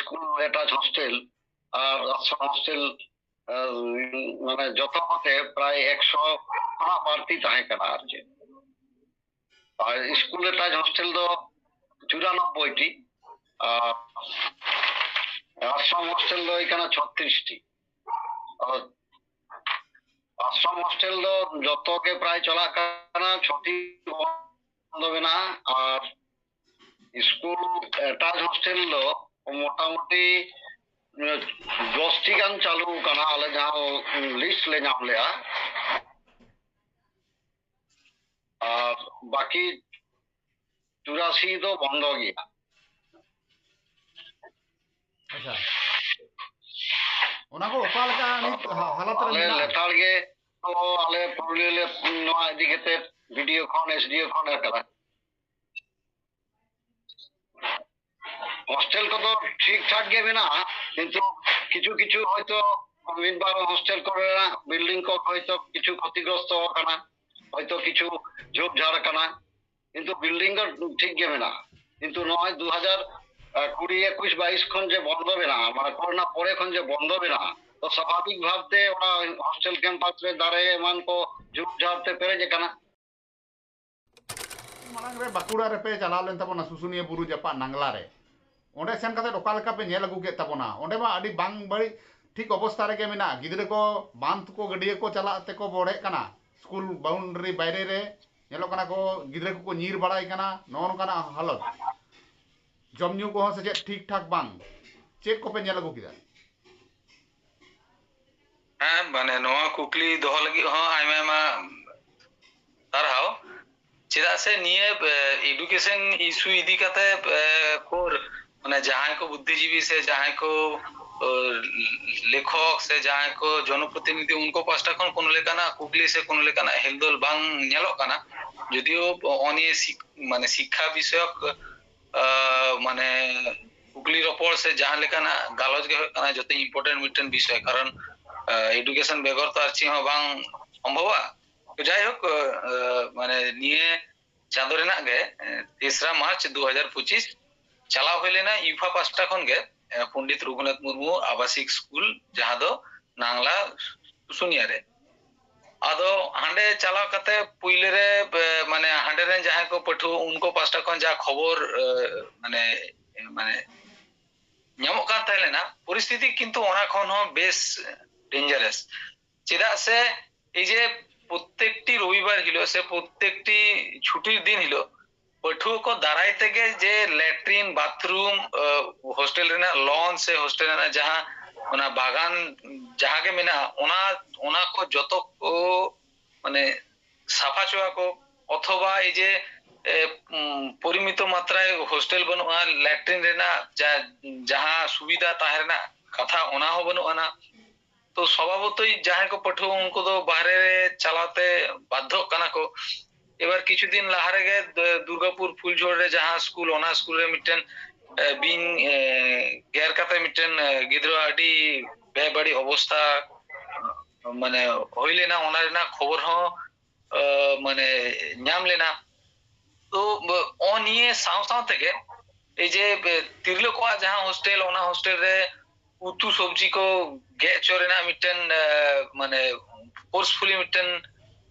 ᱥᱠᱩᱞ ᱮᱴᱟᱪ ᱦᱳᱥᱴᱮᱞ ᱟᱨ ᱟᱥᱨᱚᱢ ᱦᱳᱥᱴᱮᱞ, ᱟᱸ, ᱢᱟᱱᱮ ᱡᱚᱛᱚ ᱠᱚᱛᱮ ᱯᱨᱟᱭ ᱮᱠᱥᱚ ᱠᱷᱚᱱᱟᱜ ᱵᱟᱹᱲᱛᱤ ᱛᱟᱦᱮᱸ ᱠᱟᱱᱟ ᱟᱨ ᱪᱮᱫ᱾ ᱟᱨ ᱥᱠᱩᱞ ᱮᱴᱟᱪ ᱦᱳᱥᱴᱮᱞ ᱫᱚ ᱪᱩᱨᱟᱱᱚᱵᱵᱳᱭ ᱴᱤ, ᱟᱨ ᱟᱥᱨᱚᱢ ᱦᱳᱥᱴᱮᱞ ᱫᱚ ᱦᱩᱭ ᱠᱟᱱᱟ ᱪᱷᱚᱛᱨᱤᱥ ᱴᱤ᱾ ᱟᱨ ᱟᱥᱨᱚᱢ ᱦᱳᱥᱴᱮᱞ ᱫᱚ ᱡᱚᱛᱚ ᱜᱮ ᱯᱨᱟᱭ ᱪᱟᱞᱟᱜ ᱠᱟᱱᱟ, ᱪᱷᱚᱴᱤ ᱵᱚᱱᱫᱚ ᱢᱮᱱᱟᱜᱼᱟ᱾ ᱟᱨ ᱥᱠᱩᱞ ᱮᱴᱟᱪ ᱦᱳᱥᱴᱮᱞ ᱫᱚ ᱢᱚᱴᱟᱢᱩᱴᱤ, ᱩᱸ, ᱫᱚᱥ ᱴᱤ ᱜᱟᱱ ᱪᱟᱹᱞᱩ ᱠᱟᱱᱟ, ᱟᱞᱮ ᱡᱟᱦᱟᱸ ᱞᱤᱥᱴ ᱞᱮ ᱧᱟᱢ ᱞᱮᱜᱼᱟ᱾ ᱟᱨ ᱵᱟᱹᱠᱤ ᱪᱩᱨᱟᱥᱤ ᱫᱚ ᱵᱚᱱᱫᱚ ᱜᱮᱭᱟ᱾ ᱟᱪᱪᱷᱟ, ᱚᱱᱟ ᱠᱚ ᱚᱠᱟ ᱞᱮᱠᱟ ᱱᱤᱛ ᱦᱟ-, ᱦᱟᱞᱚᱛ ᱨᱮ ᱟᱞᱮ ᱢᱮᱱᱟᱜᱼᱟ? ᱞᱮᱛᱟᱲ ᱜᱮ ᱛᱚ ᱟᱞᱮ ᱯᱩᱨᱩᱞᱤᱭᱟᱹ ᱞᱮ ᱱᱚᱣᱟ ᱤᱫᱤ ᱠᱟᱛᱮ ᱵᱤ ᱰᱤ ᱳ ᱠᱷᱚᱱ, ᱮᱥ ᱰᱤ ᱳ ᱠᱷᱚᱱ ᱮ ᱠᱟᱱᱟ᱾ ᱦᱳᱥᱴᱮᱞ ᱠᱚᱫᱚ ᱴᱷᱤᱠ ᱴᱷᱟᱠ ᱜᱮ ᱢᱮᱱᱟᱜᱼᱟ, ᱠᱤᱱᱛᱩ ᱠᱤᱪᱷᱩ ᱠᱤᱪᱷᱩ ᱦᱚᱭᱛᱚ ᱢᱤᱫ ᱵᱟᱨ ᱦᱳᱥᱴᱮᱞ ᱠᱚᱨᱮᱱᱟᱜ ᱵᱤᱞᱰᱤᱝ ᱠᱚ ᱦᱚᱭᱛᱚ ᱠᱤᱪᱷᱩ ᱠᱷᱚᱛᱤᱜᱨᱚᱥᱛᱚ ᱟᱠᱟᱱᱟ, ᱦᱚᱭᱛᱚ ᱠᱤᱪᱷᱩ ᱡᱷᱩᱯ ᱡᱷᱟᱲ ᱟᱠᱟᱱᱟ, ᱠᱤᱱᱛᱩ ᱵᱤᱞᱰᱤᱝ ᱫᱚ ᱴᱷᱤᱠ ᱜᱮ ᱢᱮᱱᱟᱜᱼᱟ᱾ ᱠᱤᱱᱛᱩ ᱱᱚᱜᱼᱚᱭ ᱫᱩ ᱦᱟᱡᱟᱨ ᱠᱩᱲᱤ ᱮᱠᱩᱥ ᱵᱟᱭᱤᱥ ᱠᱷᱚᱱ ᱡᱮ ᱵᱚᱱᱫᱚ ᱢᱮᱱᱟᱜᱼᱟ, ᱢᱟᱱᱮ ᱠᱚᱨᱳᱱᱟ ᱯᱚᱨᱮ ᱠᱷᱚᱱ ᱡᱮ ᱵᱚᱱᱫᱚ ᱢᱮᱱᱟᱜᱼᱟ, ᱛᱚ ᱥᱟᱵᱷᱟᱵᱤᱠ ᱵᱷᱟᱵᱛᱮ ᱚᱱᱟ ᱦᱳᱥᱴᱮᱞ ᱠᱮᱢᱯᱟᱥ ᱨᱮ ᱫᱟᱨᱮ ᱮᱢᱟᱱ ᱠᱚ ᱡᱷᱩᱯ ᱡᱷᱟᱲ ᱛᱮ ᱯᱮᱨᱮᱡ ᱟᱠᱟᱱᱟ᱾ ᱢᱟᱲᱟᱝ ᱨᱮ ᱵᱟᱸᱠᱩᱲᱟ ᱨᱮᱯᱮ ᱪᱟᱞᱟᱣ ᱞᱮᱱ ᱛᱟᱵᱚᱱᱟ, ᱥᱩᱥᱩᱱᱤᱭᱟᱹ ᱵᱩᱨᱩ ᱡᱟᱯᱟᱜ ᱱᱟᱝᱞᱟ ᱨᱮ᱾ ᱚᱸᱰᱮ ᱥᱮᱱ ᱠᱟᱛᱮ ᱚᱠᱟ ᱞᱮᱠᱟ ᱯᱮ ᱧᱮᱞ ᱟᱹᱜᱩ ᱠᱮᱫ ᱛᱟᱵᱚᱱᱟ? ᱚᱸᱰᱮ ᱢᱟ ᱟᱹᱰᱤ ᱵᱟᱝ ᱵᱟᱹᱲᱤᱡ ᱴᱷᱤᱠ ᱚᱵᱚᱥᱛᱟ ᱨᱮᱜᱮ ᱢᱮᱱᱟᱜᱼᱟ᱾ ᱜᱤᱫᱽᱨᱟᱹ ᱠᱚ ᱵᱟᱸᱫᱷ ᱠᱚ ᱜᱟᱹᱰᱭᱟᱹ ᱠᱚ ᱪᱟᱞᱟᱜ ᱛᱮᱠᱚ ᱵᱚᱲᱦᱮᱜ ᱠᱟᱱᱟ, ᱥᱠᱩᱞ ᱵᱟᱣᱩᱱᱰᱟᱨᱤ ᱵᱟᱭᱨᱮ ᱨᱮ ᱧᱮᱞᱚᱜ ᱠᱟᱱᱟ ᱠᱚ, ᱜᱤᱫᱽᱨᱟᱹ ᱠᱚᱠᱚ ᱧᱤᱨ ᱵᱟᱲᱟᱭ ᱠᱟᱱᱟ, ᱱᱚᱜᱼᱚ ᱱᱚᱝᱠᱟᱱᱟᱜ ᱦᱟᱞᱚᱛ᱾ ᱡᱚᱢ ᱧᱩ ᱠᱚᱦᱚᱸ ᱥᱮ ᱪᱮᱫ ᱴᱷᱤᱠ ᱴᱷᱟᱠ ᱵᱟᱝ᱾ ᱪᱮᱫ ᱠᱚᱯᱮ ᱧᱮᱞ ᱟᱹᱜᱩ ᱠᱮᱫᱟ? ᱦᱮᱸ, ᱢᱟᱱᱮ ᱱᱚᱣᱟ ᱠᱩᱠᱞᱤ ᱫᱚᱦᱚ ᱞᱟᱹᱜᱤᱫ ᱦᱚᱸ ᱟᱭᱢᱟ ᱟᱭᱢᱟ ᱥᱟᱨᱦᱟᱣ᱾ ᱪᱮᱫᱟᱜ ᱥᱮ ᱱᱤᱭᱟᱹ education issue ᱤᱫᱤ ᱠᱟᱛᱮ ᱠᱚ, ᱢᱟᱱᱮ ᱡᱟᱦᱟᱸᱭ ᱠᱚ ᱵᱩᱫᱽᱫᱷᱤᱡᱤᱵᱤ ᱥᱮ ᱡᱟᱦᱟᱸᱭ ᱠᱚ ᱞᱮᱠᱷᱚᱠ ᱥᱮ ᱡᱟᱦᱟᱸᱭ ᱠᱚ ᱡᱚᱱᱚᱯᱨᱚᱛᱤᱱᱤᱫᱷᱤ, ᱩᱱᱠᱩ ᱯᱟᱦᱴᱟ ᱠᱷᱚᱱ ᱠᱳᱱᱳ ᱞᱮᱠᱟᱱᱟᱜ ᱠᱩᱠᱞᱤ ᱥᱮ ᱠᱳᱱᱳ ᱞᱮᱠᱟᱱᱟᱜ ᱦᱮᱞᱫᱳᱞ ᱵᱟᱝ ᱧᱮᱞᱚᱜ ᱠᱟᱱᱟ᱾ ᱡᱩᱫᱤᱭᱳ ᱚ-, ᱱᱤᱭᱟᱹ ᱥᱤᱠ-, ᱢᱟᱱᱮ ᱥᱤᱠᱠᱷᱟ ᱵᱤᱥᱚᱭᱚᱠ ᱟᱸ, ᱢᱟᱱᱮ ᱠᱩᱠᱞᱤ ᱨᱚᱯᱚᱲ ᱥᱮ ᱡᱟᱦᱟᱸ ᱞᱮᱠᱟᱱᱟᱜ ᱜᱟᱞᱚᱪ ᱜᱮ ᱦᱩᱭᱩᱜ ᱠᱟᱱᱟ, ᱡᱚᱛᱚ important ᱢᱤᱫᱴᱮᱱ ᱵᱤᱥᱚᱭ, ᱠᱟᱨᱚᱱ education ᱵᱮᱜᱚᱨ ᱛᱚ ᱟᱨ ᱪᱮᱫ ᱦᱚᱸ ᱵᱟᱝ ᱥᱚᱢᱵᱷᱚᱵᱚᱜᱼᱟ᱾ ᱛᱚ ᱡᱟᱭᱦᱳᱠ, ᱟᱸ, ᱢᱟᱱᱮ ᱱᱤᱭᱟᱹ ᱪᱟᱸᱫᱳ ᱨᱮᱱᱟᱜ ᱜᱮ, ᱟᱸ, ᱛᱮᱥᱨᱟ ᱢᱟᱨᱪ ᱫᱩ ᱦᱟᱡᱟᱨ ᱯᱚᱸᱪᱤᱥ ᱪᱟᱞᱟᱣ ᱦᱩᱭ ᱞᱮᱱᱟ ᱤᱭᱩᱯᱷᱟ ᱯᱟᱥᱴᱟ ᱠᱷᱚᱱ ᱜᱮ, ᱟᱸ, ᱯᱚᱱᱰᱤᱛ ᱨᱚᱜᱷᱩᱱᱟᱛᱷ ᱢᱩᱨᱢᱩ ᱟᱵᱟᱥᱤᱠ ᱥᱠᱩᱞ, ᱡᱟᱦᱟᱸ ᱫᱚ ᱱᱟᱝᱞᱟ ᱥᱩᱥᱩᱱᱤᱭᱟ ᱨᱮ᱾ ᱟᱫᱚ ᱦᱟᱸᱰᱮ ᱪᱟᱞᱟᱣ ᱠᱟᱛᱮ ᱯᱩᱭᱞᱟᱹ ᱨᱮ, ᱮ, ᱢᱟᱱᱮ ᱦᱟᱸᱰᱮ ᱨᱮᱱ ᱡᱟᱦᱟᱸᱭ ᱠᱚ ᱯᱟᱹᱴᱷᱩᱣᱟᱹ, ᱩᱱᱠᱩ ᱯᱟᱥᱴᱟ ᱠᱷᱚᱱ ᱡᱟ ᱠᱷᱚᱵᱚᱨ, ᱮ, ᱢᱟᱱᱮ, ᱢᱟᱱᱮ ᱧᱟᱢᱚᱜ ᱠᱟᱱ ᱛᱟᱦᱮᱸ ᱞᱮᱱᱟ, ᱯᱚᱨᱤᱥᱛᱷᱤᱛᱤ ᱠᱤᱱᱛᱩ ᱚᱱᱟ ᱠᱷᱚᱱ ᱦᱚᱸ ᱵᱮᱥ dangerous᱾ ᱪᱮᱫᱟᱜ ᱥᱮ ᱮᱭ ᱡᱮ ᱯᱨᱚᱛᱛᱮᱠᱴᱤ ᱨᱚᱵᱤᱵᱟᱨ ᱦᱤᱞᱳᱜ ᱥᱮ ᱯᱨᱚᱛᱛᱮᱠᱴᱤ ᱪᱷᱩᱴᱤᱨ ᱫᱤᱱ ᱦᱤᱞᱳᱜ ᱯᱟᱹᱴᱷᱩᱣᱟᱹ ᱠᱚ ᱫᱟᱨᱟᱭ ᱛᱮᱜᱮ ᱡᱮ ᱞᱮᱴᱨᱤᱱ, ᱵᱟᱛᱷᱨᱩᱢ, ᱟᱸ, ᱦᱳᱥᱴᱮᱞ ᱨᱮᱱᱟᱜ ᱞᱚᱱ ᱥᱮ ᱦᱳᱥᱴᱮᱞ ᱨᱮᱱᱟᱜ ᱡᱟᱦᱟᱸ ᱚᱱᱟ ᱵᱟᱜᱟᱱ ᱡᱟᱦᱟᱸ ᱜᱮ ᱢᱮᱱᱟᱜᱼᱟ, ᱚᱱᱟ, ᱚᱱᱟ ᱠᱚ ᱡᱚᱛᱚ ᱠᱚ ᱢᱟᱱᱮ ᱥᱟᱯᱷᱟ ᱦᱚᱪᱚᱣᱟ ᱠᱚ, ᱚᱛᱷᱚᱵᱟ ᱮᱭ ᱡᱮ, ᱮ, ᱩᱢ, ᱯᱚᱨᱤᱢᱤᱛᱚ ᱢᱟᱛᱨᱟᱭ ᱦᱳᱥᱴᱮᱞ ᱵᱟᱹᱱᱩᱜᱼᱟ, ᱞᱮᱴᱨᱤᱱ ᱨᱮᱱᱟᱜ ᱡᱟ-, ᱡᱟᱦᱟᱸ ᱥᱩᱵᱤᱫᱷᱟ ᱛᱟᱦᱮᱸ ᱨᱮᱱᱟᱜ ᱠᱟᱛᱷᱟ, ᱚᱱᱟ ᱦᱚᱸ ᱵᱟᱹᱱᱩᱜ ᱟᱱᱟ᱾ ᱛᱚ ᱥᱚᱵᱷᱟᱵᱚᱛᱚᱭ ᱡᱟᱦᱟᱸᱭ ᱠᱚ ᱯᱟᱹᱴᱷᱩᱣᱟᱹ, ᱩᱱᱠᱩ ᱫᱚ ᱵᱟᱦᱨᱮ ᱨᱮ ᱪᱟᱞᱟᱣ ᱛᱮ ᱵᱟᱫᱽᱫᱷᱚᱜ ᱠᱟᱱᱟ ᱠᱚ᱾ ᱮᱵᱟᱨ ᱠᱤᱪᱷᱩ ᱫᱤᱱ ᱞᱟᱦᱟ ᱨᱮᱜᱮ ᱫᱩ-, ᱫᱩᱨᱜᱟᱯᱩᱨ ᱯᱷᱩᱞᱡᱷᱳᱲ ᱨᱮ ᱡᱟᱦᱟᱸ ᱥᱠᱩᱞ, ᱚᱱᱟ ᱥᱠᱩᱞ ᱨᱮ ᱢᱤᱫᱴᱮᱱ, ᱮ, ᱵᱤᱧ, ᱮ, ᱜᱮᱨ ᱠᱟᱛᱮ ᱢᱤᱫᱴᱮᱱ, ᱮ, ᱜᱤᱫᱽᱨᱟᱹ ᱟᱹᱰᱤ ᱵᱮᱵᱟᱹᱲᱤᱡ ᱚᱵᱚᱥᱛᱷᱟ, ᱢᱟᱱᱮ, ᱦᱩᱭ ᱞᱮᱱᱟ, ᱚᱱᱟ ᱨᱮᱱᱟᱜ ᱠᱷᱚᱵᱚᱨ ᱦᱚᱸ, ᱮ, ᱢᱟᱱᱮ, ᱧᱟᱢ ᱞᱮᱱᱟ᱾ ᱛᱚ, ᱚ ᱱᱤᱭᱟᱹ ᱥᱟᱶ ᱥᱟᱶ ᱛᱮᱜᱮ ᱮᱭ ᱡᱮ, ᱮ, ᱛᱤᱨᱞᱟᱹ ᱠᱚᱣᱟᱜ ᱡᱟᱦᱟᱸ ᱦᱳᱥᱴᱮᱞ, ᱚᱱᱟ ᱦᱳᱥᱴᱮᱞ ᱨᱮ ᱩᱛᱩ ᱥᱚᱵᱽᱡᱤ ᱠᱚ ᱜᱮᱫ ᱦᱚᱪᱚ ᱨᱮᱱᱟᱜ ᱢᱤᱫᱴᱮᱱ, ᱮ, ᱢᱟᱱᱮ, forcefully ᱢᱤᱫᱴᱮᱱ,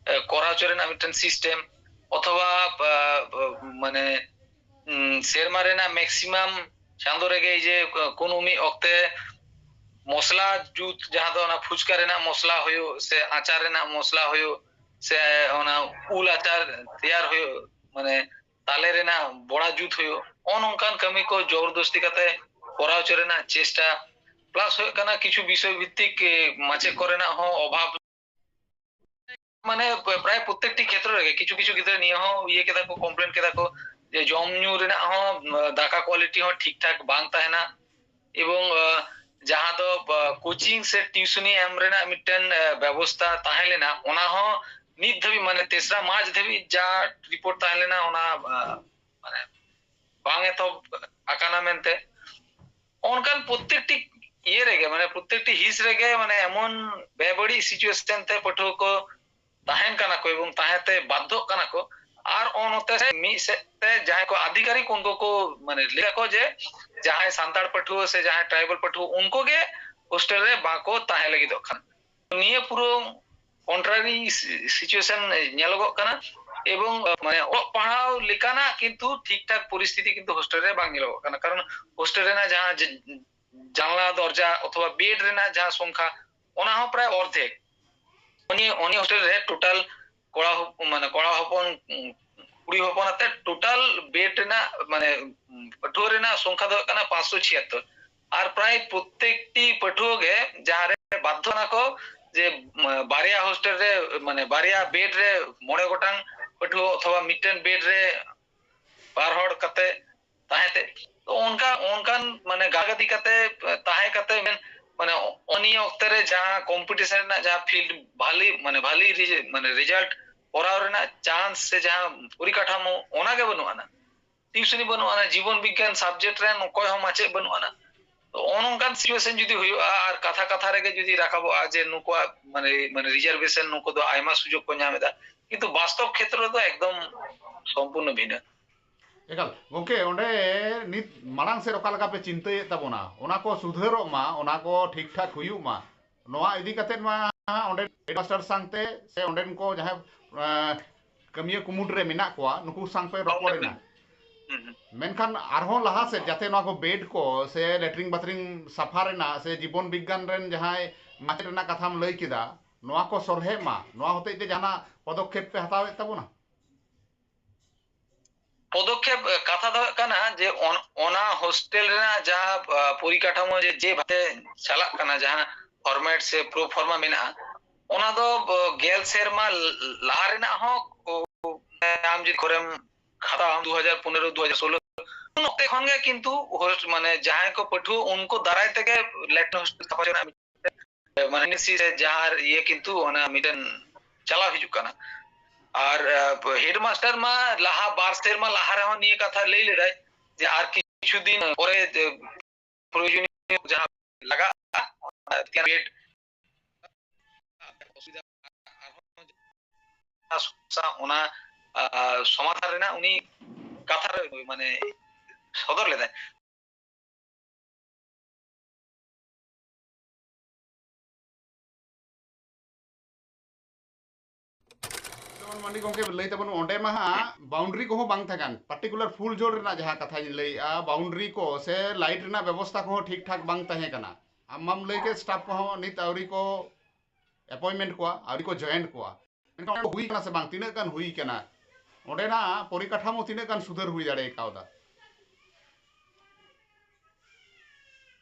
ᱮ, ᱠᱚᱨᱟᱣ ᱦᱚᱪᱚ ᱨᱮᱱᱟᱜ ᱢᱤᱫᱴᱮᱱ system, ᱚᱛᱷᱚᱵᱟ, ᱮ, ᱮ, ᱢᱟᱱᱮ, ᱩᱸ, ᱥᱮᱨᱢᱟ ᱨᱮᱱᱟᱜ maximum ᱪᱟᱸᱫᱳ ᱨᱮᱜᱮ ᱮᱭ ᱡᱮ ᱠᱳᱱᱳ ᱢᱤᱫ ᱚᱠᱛᱮ ᱢᱚᱥᱞᱟ ᱡᱩᱛ, ᱡᱟᱦᱟᱸ ᱫᱚ ᱚᱱᱟ ᱯᱷᱩᱪᱠᱟ ᱨᱮᱱᱟᱜ ᱢᱚᱥᱞᱟ ᱦᱩᱭᱩᱜ ᱥᱮ ᱟᱪᱟᱨ ᱨᱮᱱᱟᱜ ᱢᱚᱥᱞᱟ ᱦᱩᱭᱩᱜ ᱥᱮ ᱚᱱᱟ ᱩᱞ ᱟᱪᱟᱨ ᱛᱮᱭᱟᱨ ᱦᱩᱭᱩᱜ, ᱢᱟᱱᱮ ᱛᱟᱞᱮ ᱨᱮᱱᱟᱜ ᱵᱚᱲᱟ ᱡᱩᱛ ᱦᱩᱭᱩᱜ, ᱱᱚᱜᱼᱚ ᱱᱚᱝᱠᱟᱱ ᱠᱟᱹᱢᱤ ᱠᱚ ᱡᱳᱨ ᱡᱚᱵᱚᱨᱫᱚᱥᱛᱤ ᱠᱟᱛᱮ ᱠᱚᱨᱟᱣ ᱦᱚᱪᱚ ᱨᱮᱱᱟᱜ ᱪᱮᱥᱴᱟ᱾ ᱯᱞᱟᱥ ᱦᱩᱭᱩᱜ ᱠᱟᱱᱟ ᱠᱤᱪᱷᱩ ᱵᱤᱥᱚᱭ ᱵᱷᱤᱛᱛᱤᱠ, ᱮ, ᱢᱟᱪᱮᱫ ᱠᱚᱨᱮᱱᱟᱜ ᱦᱚᱸ ᱚᱵᱷᱟᱵᱽ᱾ ᱢᱟᱱᱮ ᱯᱨᱟᱭ ᱯᱨᱚᱛᱮᱠᱴᱤ ᱠᱷᱮᱛᱨᱚ ᱨᱮᱜᱮ ᱠᱤᱪᱷᱩ ᱠᱤᱪᱷᱩ ᱜᱤᱫᱽᱨᱟᱹ ᱱᱤᱭᱟᱹ ᱦᱚᱸ ᱤᱭᱟᱹ ᱠᱮᱫᱟ ᱠᱚ, ᱠᱚᱢᱯᱞᱮᱱ ᱠᱮᱫᱟ ᱠᱚ ᱡᱮ ᱡᱚᱢ ᱧᱩ ᱨᱮᱱᱟᱜ ᱦᱚᱸ, ᱩᱢ, ᱫᱟᱠᱟ ᱠᱳᱣᱟᱞᱤᱴᱤ ᱦᱚᱸ ᱴᱷᱤᱠ ᱴᱷᱟᱠ ᱵᱟᱝ ᱛᱟᱦᱮᱱᱟ᱾ ᱮᱵᱚᱝ, ᱟ, ᱡᱟᱦᱟᱸ ᱫᱚ, ᱟ, ᱠᱳᱪᱤᱝ ᱥᱮ ᱴᱤᱭᱩᱥᱚᱱᱤ ᱮᱢ ᱨᱮᱱᱟᱜ ᱢᱤᱫᱴᱮᱱ, ᱟ, ᱵᱮᱵᱚᱥᱛᱟ ᱛᱟᱦᱮᱸ ᱞᱮᱱᱟ, ᱚᱱᱟ ᱦᱚᱸ ᱱᱤᱛ ᱫᱷᱟᱹᱵᱤᱡ, ᱢᱟᱱᱮ ᱛᱮᱥᱨᱟ ᱢᱟᱨᱪ ᱫᱷᱟᱹᱵᱤᱡ ᱡᱟ ᱨᱤᱯᱳᱨᱴ ᱛᱟᱦᱮᱸ ᱞᱮᱱᱟ, ᱚᱱᱟ, ᱟ, ᱢᱟᱱᱮ ᱵᱟᱝ ᱮᱛᱚᱦᱚᱵ ᱟᱠᱟᱱᱟ ᱢᱮᱱᱛᱮ᱾ ᱚᱱᱠᱟᱱ ᱯᱨᱚᱛᱮᱠᱴᱤ ᱤᱭᱟᱹ ᱨᱮᱜᱮ, ᱢᱟᱱᱮ ᱯᱨᱚᱛᱮᱠᱴᱤ ᱦᱤᱸᱥ ᱨᱮᱜᱮ, ᱢᱟᱱᱮ ᱮᱢᱚᱱ ᱵᱮᱵᱟᱹᱲᱤᱡ ᱥᱤᱪᱩᱭᱮᱥᱚᱱ ᱛᱮ ᱯᱟᱹᱴᱷᱩᱣᱟᱹ ᱠᱚ ᱛᱟᱦᱮᱱ ᱠᱟᱱᱟ ᱠᱚ ᱮᱵᱚᱝ ᱛᱟᱦᱮᱸ ᱛᱮ ᱵᱟᱫᱽᱫᱷᱚᱜ ᱠᱟᱱᱟ ᱠᱚ᱾ ᱟᱨ ᱚᱱᱚᱛᱮ ᱥᱮ ᱢᱤᱫ ᱥᱮᱫ ᱛᱮ ᱡᱟᱦᱟᱸᱭ ᱠᱚ ᱟᱫᱷᱤᱠᱟᱨᱤᱠ, ᱩᱱᱠᱩ ᱠᱚ ᱢᱟᱱᱮ ᱞᱟᱹᱭ ᱟᱠᱚ ᱡᱮ ᱡᱟᱦᱟᱸᱭ ᱥᱟᱱᱛᱟᱲ ᱯᱟᱹᱴᱷᱩᱣᱟᱹ ᱥᱮ ᱡᱟᱦᱟᱸᱭ ᱴᱨᱟᱭᱵᱟᱞ ᱯᱟᱹᱴᱷᱩᱣᱟᱹ, ᱩᱱᱠᱩ ᱜᱮ ᱦᱳᱥᱴᱮᱞ ᱨᱮ ᱵᱟᱠᱚ ᱛᱟᱦᱮᱸ ᱞᱟᱹᱜᱤᱫᱚᱜ ᱠᱟᱱᱟ᱾ ᱱᱤᱭᱟᱹ ᱯᱩᱨᱟᱹ ᱠᱚᱱᱴᱨᱟᱨᱤ ᱥᱤᱪᱩᱭᱮᱥᱚᱱ ᱧᱮᱞᱚᱜᱚᱜ ᱠᱟᱱᱟ᱾ ᱮᱵᱚᱝ, ᱟ, ᱢᱟᱱᱮ ᱚᱞᱚᱜ ᱯᱟᱲᱦᱟᱣ ᱞᱮᱠᱟᱱᱟᱜ ᱠᱤᱱᱛᱩ ᱴᱷᱤᱠ ᱴᱷᱟᱠ ᱯᱚᱨᱤᱥᱛᱷᱤᱛᱤ ᱠᱤᱱᱛᱩ ᱦᱳᱥᱴᱮᱞ ᱨᱮ ᱵᱟᱝ ᱧᱮᱞᱚᱜᱚᱜ ᱠᱟᱱᱟ, ᱠᱟᱨᱚᱱ ᱦᱳᱥᱴᱮᱞ ᱨᱮᱱᱟᱜ ᱡᱟᱦᱟᱸ ᱡᱮ-, ᱡᱟᱱᱞᱟ ᱫᱚᱨᱡᱟ ᱚᱛᱷᱚᱵᱟ ᱵᱮᱰ ᱨᱮᱱᱟᱜ ᱡᱟᱦᱟᱸ ᱥᱚᱝᱠᱷᱟ, ᱚᱱᱟ ᱦᱚᱸ ᱯᱨᱟᱭ ᱚᱨᱫᱷᱮᱠ᱾ ᱩᱱᱤ, ᱩᱱᱤ ᱦᱳᱥᱴᱮᱞ ᱨᱮ ᱴᱳᱴᱟᱞ ᱠᱚᱲᱟ ᱦᱚᱯ-, ᱢᱟᱱᱮ ᱠᱚᱲᱟ ᱦᱚᱯᱚᱱ, ᱩᱸ, ᱠᱩᱲᱤ ᱦᱚᱯᱚᱱ ᱟᱛᱮ ᱴᱳᱴᱟᱞ ᱵᱮᱰ ᱨᱮᱱᱟᱜ, ᱢᱟᱱᱮ, ᱩᱸ, ᱯᱟᱹᱴᱷᱩᱣᱟᱹ ᱨᱮᱱᱟᱜ ᱥᱚᱝᱠᱷᱟ ᱫᱚ ᱦᱩᱭᱩᱜ ᱠᱟᱱᱟ ᱯᱟᱸᱪᱥᱚ ᱪᱷᱤᱭᱟᱛᱛᱳᱨ᱾ ᱟᱨ ᱯᱨᱟᱭ ᱯᱨᱚᱛᱮᱠᱴᱤ ᱯᱟᱹᱴᱷᱩᱣᱟᱹ ᱜᱮ ᱡᱟᱦᱟᱸ ᱨᱮ ᱵᱟᱫᱽᱫᱷᱚ ᱠᱟᱱᱟ ᱠᱚ ᱡᱮ, ᱩᱸ, ᱵᱟᱨᱭᱟ ᱦᱳᱥᱴᱮᱞ ᱨᱮ, ᱢᱟᱱᱮ ᱵᱟᱨᱭᱟ ᱵᱮᱰ ᱨᱮ ᱢᱚᱬᱮ ᱜᱚᱴᱟᱝ ᱯᱟᱹᱴᱷᱩᱣᱟᱹ ᱚᱛᱷᱚᱵᱟ ᱢᱤᱫᱴᱮᱱ ᱵᱮᱰ ᱨᱮ ᱵᱟᱨ ᱦᱚᱲ ᱠᱟᱛᱮ ᱛᱟᱦᱮᱸ ᱛᱮ, ᱛᱚ ᱚᱱᱠᱟ, ᱚᱱᱠᱟᱱ ᱢᱟᱱᱮ ᱜᱟᱜᱟᱫᱤ ᱠᱟᱛᱮ, ᱛᱟᱦᱮᱸ ᱠᱟᱛᱮ ᱢᱮᱱ, ᱢᱟᱱᱮ ᱩᱱᱤ ᱚᱠᱛᱮ ᱨᱮ ᱡᱟᱦᱟᱸ ᱠᱚᱢᱯᱤᱴᱤᱥᱚᱱ ᱨᱮᱱᱟᱜ ᱡᱟᱦᱟᱸ ᱯᱷᱤᱞᱰ ᱵᱷᱟᱞᱤ, ᱢᱟᱱᱮ ᱵᱷᱟᱞᱤ ᱨᱤᱡᱮ-, ᱢᱟᱱᱮ ᱨᱮᱡᱟᱞᱴ ᱠᱚᱨᱟᱣ ᱨᱮᱱᱟᱜ ᱪᱟᱱᱥ ᱥᱮ ᱡᱟᱦᱟᱸ ᱯᱚᱨᱤᱠᱟᱴᱷᱟᱢᱳ, ᱚᱱᱟ ᱜᱮ ᱵᱟᱹᱱᱩᱜ ᱟᱱᱟ᱾ ᱴᱤᱭᱩᱥᱚᱱᱤ ᱵᱟᱹᱱᱩᱜ ᱟᱱᱟ, ᱡᱤᱵᱚᱱ ᱵᱤᱜᱽᱜᱟᱱ ᱥᱟᱵᱡᱮᱠᱴ ᱨᱮᱱ ᱚᱠᱚᱭ ᱦᱚᱸ ᱢᱟᱪᱮᱫ ᱵᱟᱹᱱᱩᱜ ᱟᱱᱟ᱾ ᱛᱚ ᱱᱚᱜᱼᱚ ᱱᱚᱝᱠᱟᱱ ᱥᱤᱪᱩᱭᱮᱥᱚᱱ ᱡᱩᱫᱤ ᱦᱩᱭᱩᱜᱼᱟ ᱟᱨ ᱠᱟᱛᱷᱟ ᱠᱟᱛᱷᱟ ᱨᱮᱜᱮ ᱡᱩᱫᱤ ᱨᱟᱠᱟᱵᱚᱜᱼᱟ ᱡᱮ ᱱᱩᱠᱩᱣᱟᱜ ᱢᱟᱱᱮ, ᱢᱟᱱᱮ ᱨᱤᱡᱟᱨᱵᱷᱮᱥᱚᱱ, ᱱᱩᱠᱩ ᱫᱚ ᱟᱭᱢᱟ ᱥᱩᱡᱳᱜᱽ ᱠᱚ ᱧᱟᱢ ᱮᱫᱟ, ᱠᱤᱱᱛᱩ ᱵᱟᱥᱛᱚᱵ ᱠᱷᱮᱛᱨᱚ ᱨᱮᱫᱚ ᱮᱠᱫᱚᱢ ᱥᱚᱢᱯᱩᱨᱱᱚ ᱵᱷᱤᱱᱟᱹ᱾ ᱮᱠᱟᱞ᱾ ᱜᱚᱢᱠᱮ, ᱚᱸᱰᱮ ᱱᱤᱛ ᱢᱟᱲᱟᱝ ᱥᱮᱫ ᱚᱠᱟ ᱞᱮᱠᱟ ᱯᱮ ᱪᱤᱱᱛᱟᱹᱭᱮᱫ ᱛᱟᱵᱚᱱᱟ, ᱚᱱᱟ ᱠᱚ ᱥᱩᱫᱷᱟᱹᱨᱚᱜ ᱢᱟ, ᱚᱱᱟ ᱠᱚ ᱴᱷᱤᱠ ᱴᱷᱟᱠ ᱦᱩᱭᱩᱜ ᱢᱟ, ᱱᱚᱣᱟ ᱤᱫᱤ ᱠᱟᱛᱮᱫ ᱢᱟ ᱚᱸᱰᱮ ᱦᱮᱰᱢᱟᱥᱴᱟᱨ ᱥᱟᱶᱛᱮ ᱥᱮ ᱚᱸᱰᱮᱱ ᱠᱚ ᱡᱟᱦᱟᱸᱭ, ᱮᱸ, ᱠᱟᱹᱢᱤᱭᱟᱹ ᱠᱩᱢᱩᱴ ᱨᱮ ᱢᱮᱱᱟᱜ ᱠᱚᱣᱟ, ᱱᱩᱠᱩ ᱥᱟᱶ ᱯᱮ ᱨᱚᱯᱚᱲ ᱮᱱᱟ᱾ ᱦᱩᱸ, ᱦᱩᱸ᱾ ᱢᱮᱱᱠᱷᱟᱱ ᱟᱨᱦᱚᱸ ᱞᱟᱦᱟ ᱥᱮᱫ ᱡᱟᱛᱮ ᱱᱚᱣᱟ ᱠᱚ ᱵᱮᱰ ᱠᱚ ᱥᱮ ᱞᱮᱴᱨᱤᱱ ᱵᱟᱛᱷᱨᱤᱱ ᱥᱟᱯᱷᱟ ᱨᱮᱱᱟᱜ ᱥᱮ ᱡᱤᱵᱚᱱ ᱵᱤᱜᱽᱜᱟᱱ ᱨᱮᱱ ᱡᱟᱦᱟᱸᱭ ᱢᱟᱪᱮᱫ ᱨᱮᱱᱟᱜ ᱠᱟᱛᱷᱟᱢ ᱞᱟᱹᱭ ᱠᱮᱫᱟ, ᱱᱚᱣᱟ ᱠᱚ ᱥᱚᱞᱦᱮᱜ ᱢᱟ, ᱱᱚᱣᱟ ᱦᱚᱛᱮᱡ ᱛᱮ ᱡᱟᱦᱟᱱᱟᱜ ᱯᱚᱫᱚᱠᱷᱮᱯ ᱯᱮ ᱦᱟᱛᱟᱣᱮᱫ ᱛᱟᱵᱚᱱᱟ? ᱯᱚᱫᱚᱠᱷᱮᱯ, ᱮ, ᱠᱟᱛᱷᱟ ᱫᱚ ᱦᱩᱭᱩᱜ ᱠᱟᱱᱟ ᱡᱮ ᱚᱱ-, ᱚᱱᱟ ᱦᱳᱥᱴᱮᱞ ᱨᱮᱱᱟᱜ ᱡᱟᱦᱟᱸ, ᱟ, ᱯᱚᱨᱤᱠᱟᱴᱷᱟᱢᱳ ᱡᱮ, ᱡᱮ ᱵᱷᱟᱵᱮ ᱪᱟᱞᱟᱜ ᱠᱟᱱᱟ, ᱡᱟᱦᱟᱸ ᱯᱷᱚᱨᱢᱮᱴ ᱥᱮ ᱯᱨᱳ ᱯᱷᱚᱨᱢᱟ ᱢᱮᱱᱟᱜᱼᱟ, ᱚᱱᱟ ᱫᱚ, ᱚ, ᱜᱮᱞ ᱥᱮᱨᱢᱟ ᱞᱟᱦᱟ ᱨᱮᱱᱟᱜ ᱦᱚᱸ, ᱚ, ᱟᱢ ᱡᱩᱫᱤ ᱠᱚᱨᱮᱢ ᱦᱟᱛᱟᱣᱟ, ᱫᱩ ᱦᱟᱡᱟᱨ ᱯᱚᱱᱮᱨᱚ, ᱫᱩ ᱦᱟᱡᱟᱨ ᱥᱳᱞᱳ, ᱩᱱ ᱚᱠᱛᱮ ᱠᱷᱚᱱ ᱜᱮ ᱠᱤᱱᱛᱩ ᱦᱳᱥᱴ-, ᱢᱟᱱᱮ ᱡᱟᱦᱟᱸᱭ ᱠᱚ ᱯᱟᱹᱴᱷᱩᱣᱟᱹ, ᱩᱱᱠᱩ ᱫᱟᱨᱟᱭ ᱛᱮᱜᱮ ᱞᱮᱴᱨᱤᱱ ᱦᱳᱥᱴᱮᱞ ᱥᱟᱯᱷᱟ ᱦᱚᱪᱚ ᱨᱮᱱᱟᱜ ᱢᱟᱱᱮ ᱮᱱ ᱮᱥ ᱥᱤ ᱨᱮ ᱡᱟᱦᱟᱸ ᱤᱭᱟᱹ ᱠᱤᱱᱛᱩ ᱚᱱᱟ ᱢᱤᱫᱴᱮᱱ ᱪᱟᱞᱟᱣ ᱦᱤᱡᱩᱜ ᱠᱟᱱᱟ᱾ ᱟᱨ, ᱟ, ᱦᱮᱰᱢᱟᱥᱴᱟᱨ ᱢᱟ ᱞᱟᱦᱟ ᱵᱟᱨ ᱥᱮᱨᱢᱟ ᱞᱟᱦᱟ ᱨᱮᱦᱚᱸ ᱱᱤᱭᱟᱹ ᱠᱟᱛᱷᱟ ᱞᱟᱹᱭ ᱞᱮᱫᱟᱭ ᱡᱮ ᱟᱨ ᱠᱤᱪᱷᱩ ᱫᱤᱱ ᱯᱚᱨᱮ ᱡᱮ ᱯᱨᱚᱭᱳᱡᱚᱱᱤᱭᱚ ᱡᱟᱦᱟᱸ ᱞᱟᱜᱟᱜᱼᱟ, ᱚᱱᱟ ᱵᱮᱰ ᱚᱥᱩᱵᱤᱫᱷᱟ ᱟᱨᱦᱚᱸ ᱚᱱᱟ ᱥᱚᱢᱚᱥᱥᱟ, ᱚᱱᱟ, ᱟ, ᱥᱚᱢᱟᱫᱷᱟᱱ ᱨᱮᱱᱟᱜ ᱩᱱᱤ ᱠᱟᱛᱷᱟ ᱨᱮ ᱢᱟᱱᱮ ᱥᱚᱫᱚᱨ ᱞᱮᱫᱟᱭ᱾ ᱡᱮᱢᱚᱱ ᱢᱟᱱᱰᱤ ᱜᱚᱢᱠᱮ ᱞᱟᱹᱭ ᱛᱟᱵᱚᱱ, ᱚᱸᱰᱮ ᱢᱟ ᱦᱟᱸᱜ ᱵᱟᱣᱩᱱᱰᱟᱨᱤ ᱠᱚᱦᱚᱸ ᱵᱟᱝ ᱛᱟᱦᱮᱸ ᱠᱟᱱ, ᱯᱟᱨᱴᱤᱠᱩᱞᱟᱨ ᱯᱷᱩᱞ ᱡᱷᱳᱲ ᱨᱮᱱᱟᱜ ᱡᱟᱦᱟᱸ ᱠᱟᱛᱷᱟᱧ ᱞᱟᱹᱭᱮᱜᱼᱟ, ᱵᱟᱣᱩᱱᱰᱟᱨᱤ ᱠᱚ ᱥᱮ ᱞᱟᱭᱤᱴ ᱨᱮᱱᱟᱜ ᱵᱮᱵᱚᱥᱛᱷᱟ ᱠᱚᱦᱚᱸ ᱴᱷᱤᱠ ᱴᱷᱟᱠ ᱵᱟᱝ ᱛᱟᱦᱮᱸ ᱠᱟᱱᱟ᱾ ᱟᱢ ᱢᱟᱢ ᱞᱟᱹᱭ ᱠᱮᱫ, ᱥᱴᱟᱯ ᱠᱚᱦᱚᱸ ᱱᱤᱛ ᱟᱹᱣᱨᱤ ᱠᱚ ᱮᱯᱚᱭᱮᱱᱴᱢᱮᱱᱴ ᱠᱚᱣᱟ, ᱟᱹᱣᱨᱤ ᱠᱚ ᱡᱚᱭᱮᱱᱴ ᱠᱚᱣᱟ᱾ ᱢᱮᱱᱠᱷᱟᱱ ᱚᱸᱰᱮ ᱦᱩᱭ ᱠᱟᱱᱟ ᱥᱮ ᱵᱟᱝ, ᱛᱤᱱᱟᱹᱜ ᱜᱟᱱ ᱦᱩᱭ ᱠᱟᱱᱟ, ᱚᱸᱰᱮᱱᱟᱜ ᱯᱚᱨᱤᱠᱟᱴᱷᱟᱢᱳ ᱛᱤᱱᱟᱹᱜ ᱜᱟᱱ ᱥᱩᱫᱷᱟᱹᱨ ᱦᱩᱭ ᱫᱟᱲᱮ ᱠᱟᱣᱫᱟ?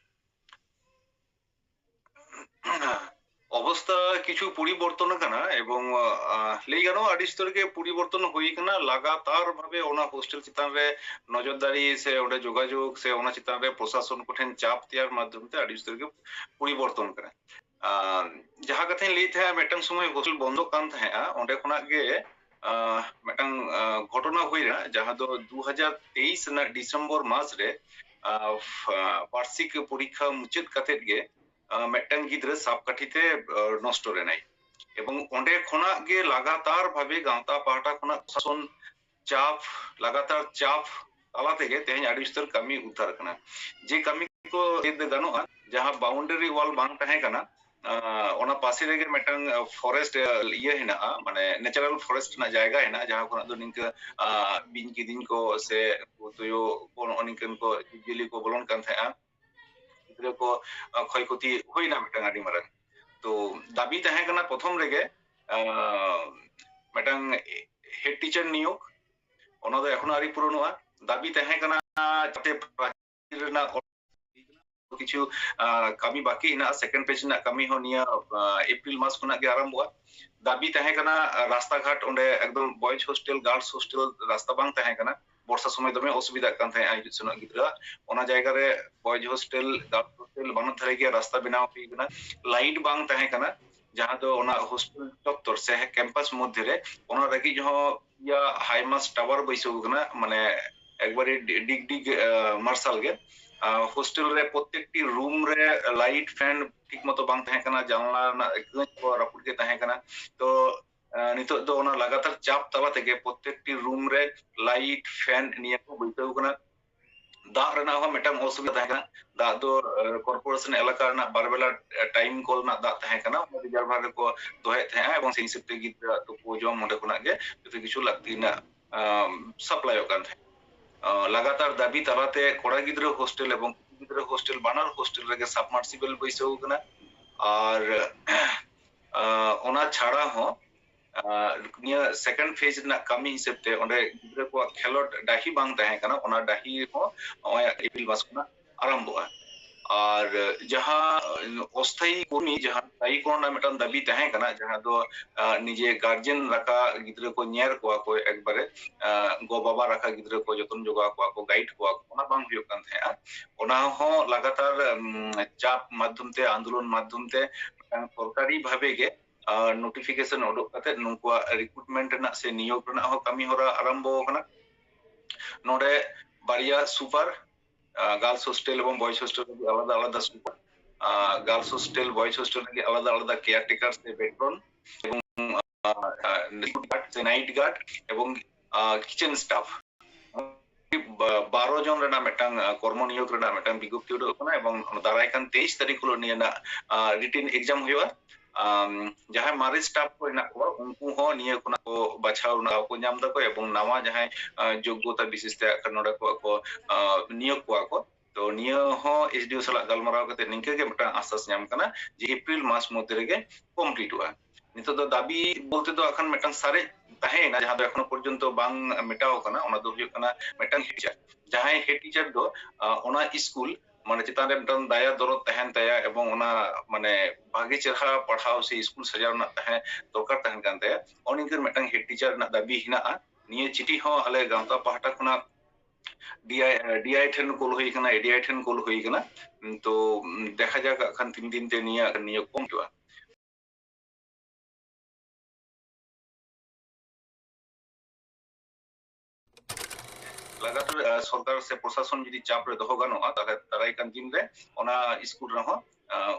ᱚᱵᱚᱥᱛᱟ ᱠᱤᱪᱷᱩ ᱯᱚᱨᱤᱵᱚᱨᱛᱚᱱ ᱟᱠᱟᱱᱟ ᱮᱵᱚᱝ, ᱟᱸ, ᱞᱟᱹᱭ ᱜᱟᱱᱚᱜᱼᱟ, ᱟᱹᱰᱤ ᱩᱥᱛᱟᱹᱨ ᱜᱮ ᱯᱚᱨᱤᱵᱚᱨᱛᱚᱱ ᱦᱩᱭ ᱟᱠᱟᱱᱟ᱾ ᱞᱟᱜᱟᱛᱟᱨ ᱵᱷᱟᱵᱮ ᱚᱱᱟ ᱦᱳᱥᱴᱮᱞ ᱪᱮᱛᱟᱱ ᱨᱮ ᱱᱚᱡᱚᱨᱫᱟᱨᱤ ᱥᱮ ᱚᱸᱰᱮ ᱡᱳᱜᱟᱡᱳᱜᱽ ᱥᱮ ᱚᱱᱟ ᱪᱮᱛᱟᱱ ᱨᱮ ᱯᱨᱚᱥᱟᱥᱚᱱ ᱠᱚᱴᱷᱮᱱ ᱪᱟᱯ ᱛᱮᱭᱟᱨ ᱢᱟᱫᱽᱫᱷᱚᱢ ᱛᱮ ᱟᱹᱰᱤ ᱩᱥᱛᱟᱹᱨ ᱜᱮ ᱯᱚᱨᱤᱵᱚᱨᱛᱚᱱ ᱠᱟᱱᱟ᱾ ᱟᱸ, ᱡᱟᱦᱟᱸ ᱠᱟᱛᱷᱟᱧ ᱞᱟᱹᱭᱮᱫ ᱛᱟᱦᱮᱸᱫ, ᱢᱤᱫᱴᱟᱝ ᱥᱚᱢᱚᱭ ᱦᱳᱥᱴᱮᱞ ᱵᱚᱱᱫᱚᱜ ᱠᱟᱱ ᱛᱟᱦᱮᱸᱫᱼᱟ, ᱚᱸᱰᱮ ᱠᱷᱚᱱᱟᱜ ᱜᱮ, ᱟᱸ, ᱢᱤᱫᱴᱟᱝ, ᱟᱸ, ᱜᱷᱚᱴᱚᱱᱟ ᱦᱩᱭᱱᱟ, ᱡᱟᱦᱟᱸ ᱫᱚ ᱫᱩ ᱦᱟᱡᱟᱨ ᱛᱮᱭᱤᱥ ᱨᱮᱱᱟᱜ ᱰᱤᱥᱮᱢᱵᱚᱨ ᱢᱟᱥ ᱨᱮ, ᱟᱸ, ᱯᱷ-, ᱟᱸ, ᱵᱟᱨᱥᱤᱠ ᱯᱚᱨᱤᱠᱠᱷᱟ ᱢᱩᱪᱟᱹᱫ ᱠᱟᱛᱮᱫ ᱜᱮ, ᱟᱸ, ᱢᱤᱫᱴᱟᱝ ᱜᱤᱫᱽᱨᱟᱹ ᱥᱟᱵ ᱠᱟᱹᱴᱷᱤ ᱛᱮ, ᱟᱸ, ᱱᱚᱥᱴᱚ ᱞᱮᱱᱟᱭ᱾ ᱮᱵᱚᱝ ᱚᱸᱰᱮ ᱠᱷᱚᱱᱟᱜ ᱜᱮ ᱞᱟᱜᱟᱛᱟᱨ ᱵᱷᱟᱵᱮ ᱜᱟᱶᱛᱟ ᱯᱟᱦᱴᱟ ᱠᱷᱚᱱᱟᱜ ᱯᱨᱚᱥᱟᱥᱚᱱ ᱪᱟᱯ, ᱞᱟᱜᱟᱛᱟᱨ ᱪᱟᱯ ᱛᱟᱞᱟ ᱛᱮᱜᱮ ᱛᱮᱦᱮᱧ ᱟᱹᱰᱤ ᱩᱥᱛᱟᱹᱨ ᱠᱟᱹᱢᱤ ᱩᱫᱽᱫᱷᱟᱨ ᱠᱟᱱᱟ᱾ ᱡᱮ ᱠᱟᱹᱢᱤ ᱠᱚ ᱞᱟᱹᱭ ᱜᱟᱱᱚᱜᱼᱟ, ᱡᱟᱦᱟᱸ ᱵᱟᱣᱩᱱᱰᱟᱨᱤ ᱣᱟᱞ ᱵᱟᱝ ᱛᱟᱦᱮᱸ ᱠᱟᱱᱟ, ᱟᱸ, ᱚᱱᱟ ᱯᱟᱥᱮ ᱨᱮᱜᱮ ᱢᱤᱫᱴᱟᱝ ᱯᱷᱚᱨᱮᱥᱴ ᱤᱭᱟᱹ ᱦᱮᱱᱟᱜᱼᱟ, ᱢᱟᱱᱮ ᱱᱮᱪᱟᱨᱟᱞ ᱯᱷᱚᱨᱮᱥᱴ ᱨᱮᱱᱟᱜ ᱡᱟᱭᱜᱟ ᱦᱮᱱᱟᱜᱼᱟ, ᱡᱟᱦᱟᱸ ᱠᱷᱚᱱᱟᱜ ᱫᱚ ᱱᱤᱝᱠᱟᱹ ᱟᱸ, ᱵᱤᱧ ᱠᱤᱫᱤᱧ ᱠᱚ ᱥᱮ ᱩᱱᱠᱩ ᱛᱩᱭᱩ ᱠᱚ, ᱱᱚᱜᱼᱚ ᱱᱤᱝᱠᱟᱹᱱ ᱠᱚ ᱡᱤᱵᱽᱼᱡᱤᱭᱟᱹᱞᱤ ᱠᱚ ᱵᱚᱞᱚᱱ ᱠᱟᱱ ᱛᱟᱦᱮᱸᱜᱼᱟ᱾ ᱜᱤᱫᱽᱨᱟᱹ ᱠᱚ ᱟᱸ, ᱠᱷᱚᱭ ᱠᱷᱚᱛᱤ ᱦᱩᱭᱱᱟ ᱢᱤᱫᱴᱟᱝ ᱟᱹᱰᱤ ᱢᱟᱨᱟᱝ᱾ ᱛᱚ ᱫᱟᱹᱵᱤ ᱛᱟᱦᱮᱸ ᱠᱟᱱᱟ ᱯᱨᱚᱛᱷᱚᱢ ᱨᱮᱜᱮ ᱟᱸ, ᱢᱤᱫᱴᱟᱝ ᱦᱮᱰ ᱴᱤᱪᱟᱨ ᱱᱤᱭᱳᱜᱽ, ᱚᱱᱟ ᱫᱚ ᱮᱠᱷᱚᱱᱳ ᱟᱹᱣᱨᱤ ᱯᱩᱨᱚᱱᱚᱜᱼᱟ᱾ ᱫᱟᱹᱵᱤ ᱛᱟᱦᱮᱸ ᱠᱟᱱᱟ ᱡᱟᱛᱮ ᱨᱮᱱᱟᱜ ᱠᱤᱪᱷᱩ ᱟᱸ, ᱠᱟᱹᱢᱤ ᱵᱟᱹᱠᱤ ᱦᱮᱱᱟᱜᱼᱟ, ᱥᱮᱠᱮᱱᱰ ᱯᱷᱮᱡᱽ ᱨᱮᱱᱟᱜ ᱠᱟᱹᱢᱤ ᱦᱚᱸ ᱱᱤᱭᱟᱹ ᱟᱸ, ᱮᱯᱨᱤᱞ ᱢᱟᱥ ᱠᱷᱚᱱᱟᱜ ᱜᱮ ᱟᱨᱟᱢᱵᱷᱚᱜᱼᱟ᱾ ᱫᱟᱹᱵᱤ ᱛᱟᱦᱮᱸ ᱠᱟᱱᱟ ᱨᱟᱥᱛᱟ ᱜᱷᱟᱴ ᱚᱸᱰᱮ ᱮᱠᱫᱚᱢ ᱵᱚᱭᱮᱡᱽ ᱦᱳᱥᱴᱮᱞ, ᱜᱟᱨᱞᱥ ᱦᱳᱥᱴᱮᱞ ᱨᱟᱥᱛᱟ ᱵᱟᱝ ᱛᱟᱦᱮᱸ ᱠᱟᱱᱟ᱾ ᱵᱚᱨᱥᱟ ᱥᱚᱢᱚᱭ ᱫᱚᱢᱮ ᱚᱥᱩᱵᱤᱫᱷᱟᱜ ᱠᱟᱱ ᱛᱟᱦᱮᱸᱜᱼᱟ ᱦᱤᱡᱩᱜ ᱥᱮᱱᱚᱜ ᱜᱤᱫᱽᱨᱟᱹ᱾ ᱚᱱᱟ ᱡᱟᱭᱜᱟ ᱨᱮ ᱵᱚᱭᱮᱡᱽ ᱦᱳᱥᱴᱮᱞ, ᱜᱟᱨᱞᱥ ᱦᱳᱥᱴᱮᱞ ᱵᱟᱱᱟᱨ ᱫᱷᱟᱨᱮ ᱜᱮ ᱨᱟᱥᱛᱟ ᱵᱮᱱᱟᱣ ᱦᱩᱭ ᱠᱟᱱᱟ᱾ ᱞᱟᱭᱤᱴ ᱵᱟᱝ ᱛᱟᱦᱮᱸ ᱠᱟᱱᱟ, ᱡᱟᱦᱟᱸ ᱫᱚ ᱚᱱᱟ ᱦᱳᱥᱴᱮᱞ ᱪᱚᱛᱛᱚᱨ ᱥᱮ ᱠᱮᱢᱯᱟᱥ ᱢᱚᱫᱽᱫᱷᱮ ᱨᱮ ᱚᱱᱟ ᱞᱟᱹᱜᱤᱫ ᱦᱚᱸ ᱤᱭᱟ ᱦᱟᱭᱢᱟᱥ ᱴᱟᱣᱟᱨ ᱵᱟᱹᱭᱥᱟᱹᱣ ᱠᱟᱱᱟ, ᱢᱟᱱᱮ ᱮᱠᱵᱟᱨᱮ ᱰᱤ-, ᱰᱤᱜᱽ ᱰᱤᱜᱽ ᱟᱸ, ᱢᱟᱨᱥᱟᱞ ᱜᱮ᱾ ᱟᱸ, ᱦᱳᱥᱴᱮᱞ ᱨᱮ ᱯᱨᱚᱛᱮᱠᱴᱤ ᱨᱩᱢ ᱨᱮ ᱞᱟᱭᱤᱴ ᱯᱷᱮᱱ ᱴᱷᱤᱠ ᱢᱚᱛᱚ ᱵᱟᱝ ᱛᱟᱦᱮᱸ ᱠᱟᱱᱟ, ᱡᱟᱱᱞᱟ ᱨᱮᱱᱟᱜ ᱠᱟᱹᱪ ᱠᱚ ᱨᱟᱹᱯᱩᱫ ᱜᱮ ᱛᱟᱦᱮᱸ ᱠᱟᱱᱟ᱾ ᱛᱚ ᱟᱸ, ᱱᱤᱛᱚᱜ ᱫᱚ ᱚᱱᱟ ᱞᱟᱜᱟᱛᱟᱨ ᱪᱟᱯ ᱛᱟᱞᱟ ᱛᱮᱜᱮ ᱯᱨᱚᱛᱮᱠᱴᱤ ᱨᱩᱢ ᱨᱮ ᱞᱟᱭᱤᱴ ᱯᱷᱮᱱ ᱱᱤᱭᱟᱹ ᱠᱚ ᱵᱟᱹᱭᱥᱟᱹᱣ ᱠᱟᱱᱟ᱾ ᱫᱟᱜ ᱨᱮᱱᱟᱜ ᱦᱚᱸ ᱢᱤᱫᱴᱟᱝ ᱚᱥᱩᱵᱤᱫᱷᱟ ᱛᱟᱦᱮᱸ ᱠᱟᱱᱟ᱾ ᱫᱟᱜ ᱫᱚ ᱠᱚᱨᱯᱳᱨᱮᱥᱚᱱ ᱮᱞᱟᱠᱟ ᱨᱮᱱᱟᱜ ᱵᱟᱨ ᱵᱮᱞᱟ ᱴᱟᱭᱤᱢ ᱠᱚᱞ ᱨᱮᱱᱟᱜ ᱫᱟᱜ ᱛᱟᱦᱮᱸ ᱠᱟᱱᱟ, ᱚᱱᱟ ᱨᱤᱡᱟᱨᱵᱷᱟᱨ ᱨᱮᱠᱚ ᱫᱚᱦᱚᱭᱮᱫ ᱛᱟᱦᱮᱸᱜᱼᱟ ᱮᱵᱚᱝ ᱥᱮᱭ ᱦᱤᱥᱟᱹᱵ ᱛᱮ ᱜᱤᱫᱽᱨᱟᱹ ᱛᱩᱯᱩ ᱡᱚᱢ ᱚᱸᱰᱮ ᱠᱷᱚᱱᱟᱜ ᱜᱮ ᱡᱚᱛᱚ ᱠᱤᱪᱷᱩ ᱞᱟᱹᱠᱛᱤ ᱨᱮᱱᱟᱜ ᱥᱟᱯᱞᱟᱭᱚᱜ ᱠᱟᱱ ᱛᱟᱦᱮᱸᱫ᱾ ᱟᱸ, ᱞᱟᱜᱟᱛᱟᱨ ᱫᱟᱹᱵᱤ ᱛᱟᱞᱟᱛᱮ ᱠᱚᱲᱟ ᱜᱤᱫᱽᱨᱟᱹ ᱦᱳᱥᱴᱮᱞ ᱮᱵᱚᱝ ᱠᱩᱲᱤ ᱜᱤᱫᱽᱨᱟᱹ ᱦᱳᱥᱴᱮᱞ ᱵᱟᱱᱟᱨ ᱦᱳᱥᱴᱮᱞ ᱨᱮᱜᱮ ᱥᱟᱵᱢᱟᱨᱥᱤᱵᱮᱞ ᱵᱟᱹᱭᱥᱟᱹᱣ ᱠᱟᱱᱟ᱾ ᱟᱨ ᱟᱸ, ᱚᱱᱟ ᱪᱷᱟᱲᱟ ᱦᱚᱸ ᱟᱸ, ᱱᱤᱭᱟᱹ ᱥᱮᱠᱮᱱᱰ ᱯᱷᱮᱡᱽ ᱨᱮᱱᱟᱜ ᱠᱟᱹᱢᱤ ᱦᱤᱥᱟᱹᱵ ᱛᱮ ᱚᱸᱰᱮ ᱜᱤᱫᱽᱨᱟᱹ ᱠᱚᱣᱟᱜ ᱠᱷᱮᱞᱳᱰ ᱰᱟᱹᱦᱤ ᱵᱟᱝ ᱛᱟᱦᱮᱸ ᱠᱟᱱᱟ, ᱚᱱᱟ ᱰᱟᱹᱦᱤ ᱦᱚᱸ ᱱᱚᱜᱼᱚᱭ ᱮᱯᱨᱤᱞ ᱢᱟᱥ ᱠᱷᱚᱱᱟᱜ ᱟᱨᱟᱢᱵᱷᱚᱜᱼᱟ᱾ ᱟᱨ ᱡᱟᱦᱟᱸ ᱚᱥᱛᱷᱟᱭᱤ ᱠᱚᱨᱢᱤ, ᱡᱟᱦᱟᱸ ᱥᱛᱷᱟᱭᱤ ᱠᱚᱨᱚᱱ ᱨᱮᱱᱟᱜ ᱢᱤᱫᱴᱟᱝ ᱫᱟᱹᱵᱤ ᱛᱟᱦᱮᱸ ᱠᱟᱱᱟ, ᱡᱟᱦᱟᱸ ᱫᱚ ᱟᱸ, ᱱᱤᱡᱮ ᱜᱟᱨᱡᱮᱱ ᱨᱟᱠᱟ ᱜᱤᱫᱽᱨᱟᱹ ᱠᱚ ᱧᱮᱞ ᱠᱚᱣᱟ ᱠᱚ ᱮᱠᱵᱟᱨᱮ, ᱟᱸ, ᱜᱚ ᱵᱟᱵᱟ ᱨᱟᱠᱟ ᱜᱤᱫᱽᱨᱟᱹ ᱠᱚ ᱡᱚᱛᱚᱱ ᱡᱚᱜᱟᱣ ᱠᱚᱣᱟ ᱠᱚ, ᱜᱟᱭᱤᱰ ᱠᱚᱣᱟ ᱠᱚ, ᱚᱱᱟ ᱵᱟᱝ ᱦᱩᱭᱩᱜ ᱠᱟᱱ ᱛᱟᱦᱮᱸᱜᱼᱟ᱾ ᱚᱱᱟ ᱦᱚᱸ ᱞᱟᱜᱟᱛᱟᱨ ᱩᱢ, ᱪᱟᱯ ᱢᱟᱫᱽᱫᱷᱚᱢ ᱛᱮ, ᱟᱱᱫᱳᱞᱚᱱ ᱢᱟᱫᱽᱫᱷᱚᱢ ᱛᱮ ᱢᱤᱫᱴᱟᱝ ᱥᱚᱨᱠᱟᱨᱤ ᱵᱷᱟᱵᱮ ᱜᱮ ᱱᱳᱴᱤᱯᱷᱤᱠᱮᱥᱚᱱ ᱩᱰᱩᱠ ᱠᱟᱛᱮ ᱱᱩᱠᱩᱣᱟᱜ ᱨᱤᱠᱨᱩᱴᱢᱮᱱᱴ ᱨᱮᱱᱟᱜ ᱥᱮ ᱱᱤᱭᱳᱜ ᱨᱮᱱᱟᱜ ᱦᱚᱸ ᱠᱟᱹᱢᱤ ᱦᱚᱨᱟ ᱟᱨᱟᱢᱵᱷᱚ ᱟᱠᱟᱱᱟ᱾ ᱱᱚᱰᱮ ᱵᱟᱨᱭᱟ ᱥᱩᱯᱟᱨ, ᱜᱟᱨᱞᱥ ᱦᱳᱥᱴᱮᱞ ᱮᱵᱚᱝ ᱵᱚᱭᱮᱡᱽ ᱦᱳᱥᱴᱮᱞ ᱞᱟᱹᱜᱤᱫ ᱟᱞᱟᱫᱟ ᱟᱞᱟᱫᱟ super, girls hostel, boys hostel ᱞᱟᱹᱜᱤᱫ ᱟᱞᱟᱫᱟ ᱟᱞᱟᱫᱟ ᱠᱮᱭᱟᱨ ᱴᱮᱠᱟᱨ ᱥᱮ ᱯᱮᱴᱨᱚᱱ ᱮᱵᱚᱝ ᱜᱟᱨᱰ ᱥᱮ ᱱᱟᱭᱤᱴ ᱜᱟᱨᱰ ᱮᱵᱚᱝ ᱠᱤᱪᱮᱱ ᱥᱴᱟᱯ᱾ ᱵᱟᱨᱚ ᱡᱚᱱ ᱨᱮᱱᱟᱜ ᱢᱤᱫᱴᱟᱝ ᱠᱚᱨᱢᱚ ᱱᱤᱭᱳᱜᱽ ᱨᱮᱱᱟᱜ ᱢᱤᱫᱴᱟᱝ ᱵᱤᱜᱽᱜᱚᱯᱛᱤ ᱩᱰᱩᱠ ᱟᱠᱟᱱᱟ, ᱮᱵᱚᱝ ᱫᱟᱨᱟᱭ ᱠᱟᱱ ᱛᱮᱭᱤᱥ ᱛᱟᱹᱨᱤᱠᱷ ᱦᱤᱞᱳᱜ ᱱᱤᱭᱟᱹ ᱨᱮᱱᱟᱜ ᱨᱤᱴᱤᱱ ᱮᱠᱡᱟᱢ ᱦᱩᱭᱩᱜᱼᱟ᱾ ᱡᱟᱦᱟᱸᱭ ᱢᱟᱨᱮ ᱥᱴᱟᱯ ᱠᱚ ᱦᱮᱱᱟᱜ ᱠᱚᱣᱟ, ᱩᱱᱠᱩ ᱦᱚᱸ ᱱᱤᱭᱟᱹ ᱠᱷᱚᱱᱟᱜ ᱠᱚ ᱵᱟᱪᱷᱟᱣ ᱨᱮᱱᱟᱜ ᱫᱟᱣ ᱠᱚ ᱧᱟᱢ ᱫᱟᱠᱚ, ᱮᱵᱚᱝ ᱱᱟᱣᱟ ᱡᱟᱦᱟᱸᱭ ᱡᱳᱜᱽᱜᱚᱛᱟ ᱵᱤᱥᱮᱥ ᱛᱮ ᱱᱚᱰᱮ ᱠᱚ ᱱᱤᱭᱳᱜᱽ ᱠᱚᱣᱟ ᱠᱚ᱾ ᱛᱚ ᱱᱤᱭᱟᱹ ᱦᱚᱸ ᱮᱥᱰᱤᱳ ᱥᱟᱞᱟᱜ ᱜᱟᱞᱢᱟᱨᱟᱣ ᱠᱟᱛᱮ ᱱᱤᱝᱠᱟᱹ ᱜᱮ ᱢᱤᱫᱴᱟᱝ ᱟᱥᱟᱥ ᱧᱟᱢ ᱠᱟᱱᱟ ᱡᱮ ᱮᱯᱨᱤᱞ ᱢᱟᱥ ᱢᱚᱫᱽᱫᱷᱮ ᱨᱮᱜᱮ ᱠᱚᱢᱯᱞᱤᱴᱚᱜᱼᱟ᱾ ᱱᱤᱛᱚᱜ ᱫᱚ ᱫᱟᱹᱵᱤ ᱵᱚᱞᱛᱮ ᱫᱚ ᱮᱠᱷᱟᱱ ᱢᱤᱫᱴᱟᱝ ᱥᱟᱨᱮᱡ ᱛᱟᱦᱮᱸᱭᱮᱱᱟ, ᱡᱟᱦᱟᱸ ᱫᱚ ᱮᱠᱷᱚᱱᱳ ᱯᱚᱨᱡᱚᱱᱛᱚ ᱵᱟᱝ ᱢᱮᱴᱟᱣ ᱟᱠᱟᱱᱟ, ᱚᱱᱟ ᱫᱚ ᱦᱩᱭᱩᱜ ᱠᱟᱱᱟ ᱢᱤᱫᱴᱟᱝ ᱦᱮᱰ ᱴᱤᱪᱟᱨ᱾ ᱡᱟᱦᱟᱸᱭ ᱦᱮᱰ ᱴᱤᱪᱟᱨ ᱫᱚ ᱚᱱᱟ ᱥᱠᱩᱞ ᱢᱟᱱᱮ ᱪᱮᱛᱟᱱ ᱨᱮ ᱢᱤᱫᱴᱟᱝ ᱫᱟᱭᱟ ᱫᱚᱨᱚᱫ ᱛᱟᱦᱮᱱ ᱛᱟᱭᱟ ᱮᱵᱚᱝ ᱚᱱᱟ ᱢᱟᱱᱮ ᱵᱷᱟᱜᱮ ᱪᱮᱨᱦᱟ ᱯᱟᱲᱦᱟᱣ ᱥᱮ ᱥᱠᱩᱞ ᱥᱟᱡᱟᱣ ᱨᱮᱱᱟᱜ ᱛᱟᱦᱮᱸ ᱫᱚᱨᱠᱟᱨ ᱛᱟᱦᱮᱱ ᱠᱟᱱ ᱛᱟᱭᱟ᱾ ᱚᱱ ᱤᱱᱠᱟᱹ ᱢᱤᱫᱴᱟᱝ ᱦᱮᱰ ᱴᱤᱪᱟᱨ ᱨᱮᱱᱟᱜ ᱫᱟᱹᱵᱤ ᱦᱮᱱᱟᱜᱼᱟ᱾ ᱱᱤᱭᱟᱹ ᱪᱤᱴᱷᱤ ᱦᱚᱸ ᱟᱞᱮ ᱜᱟᱶᱛᱟ ᱯᱟᱦᱴᱟ ᱠᱷᱚᱱᱟᱜ ᱰᱤᱟᱭ ᱰᱤᱟᱭ ᱴᱷᱮᱱ ᱠᱳᱞ ᱦᱩᱭ ᱠᱟᱱᱟ, ᱮᱰᱤᱟᱭ ᱴᱷᱮᱱ ᱠᱳᱞ ᱦᱩᱭ ᱠᱟᱱᱟ᱾ ᱛᱚ ᱫᱮᱠᱷᱟ ᱡᱟᱠ ᱠᱷᱟᱱ ᱛᱤᱱ ᱫᱤᱱ ᱛᱮ ᱱᱤᱭᱟᱹ ᱱᱤᱭᱟᱹ ᱠᱚᱢ ᱦᱩᱭᱩᱜᱼᱟ᱾ ᱞᱟᱜᱟᱛᱟᱨ ᱥᱚᱨᱠᱟᱨ ᱥᱮ ᱯᱨᱚᱥᱟᱥᱚᱱ ᱡᱩᱫᱤ ᱪᱟᱯ ᱨᱮ ᱫᱚᱦᱚ ᱜᱟᱱᱚᱜᱼᱟ, ᱛᱟᱦᱚᱞᱮ ᱫᱟᱨᱟᱭ ᱠᱟᱱ ᱫᱤᱱ ᱨᱮ ᱚᱱᱟ ᱥᱠᱩᱞ ᱨᱮᱦᱚᱸ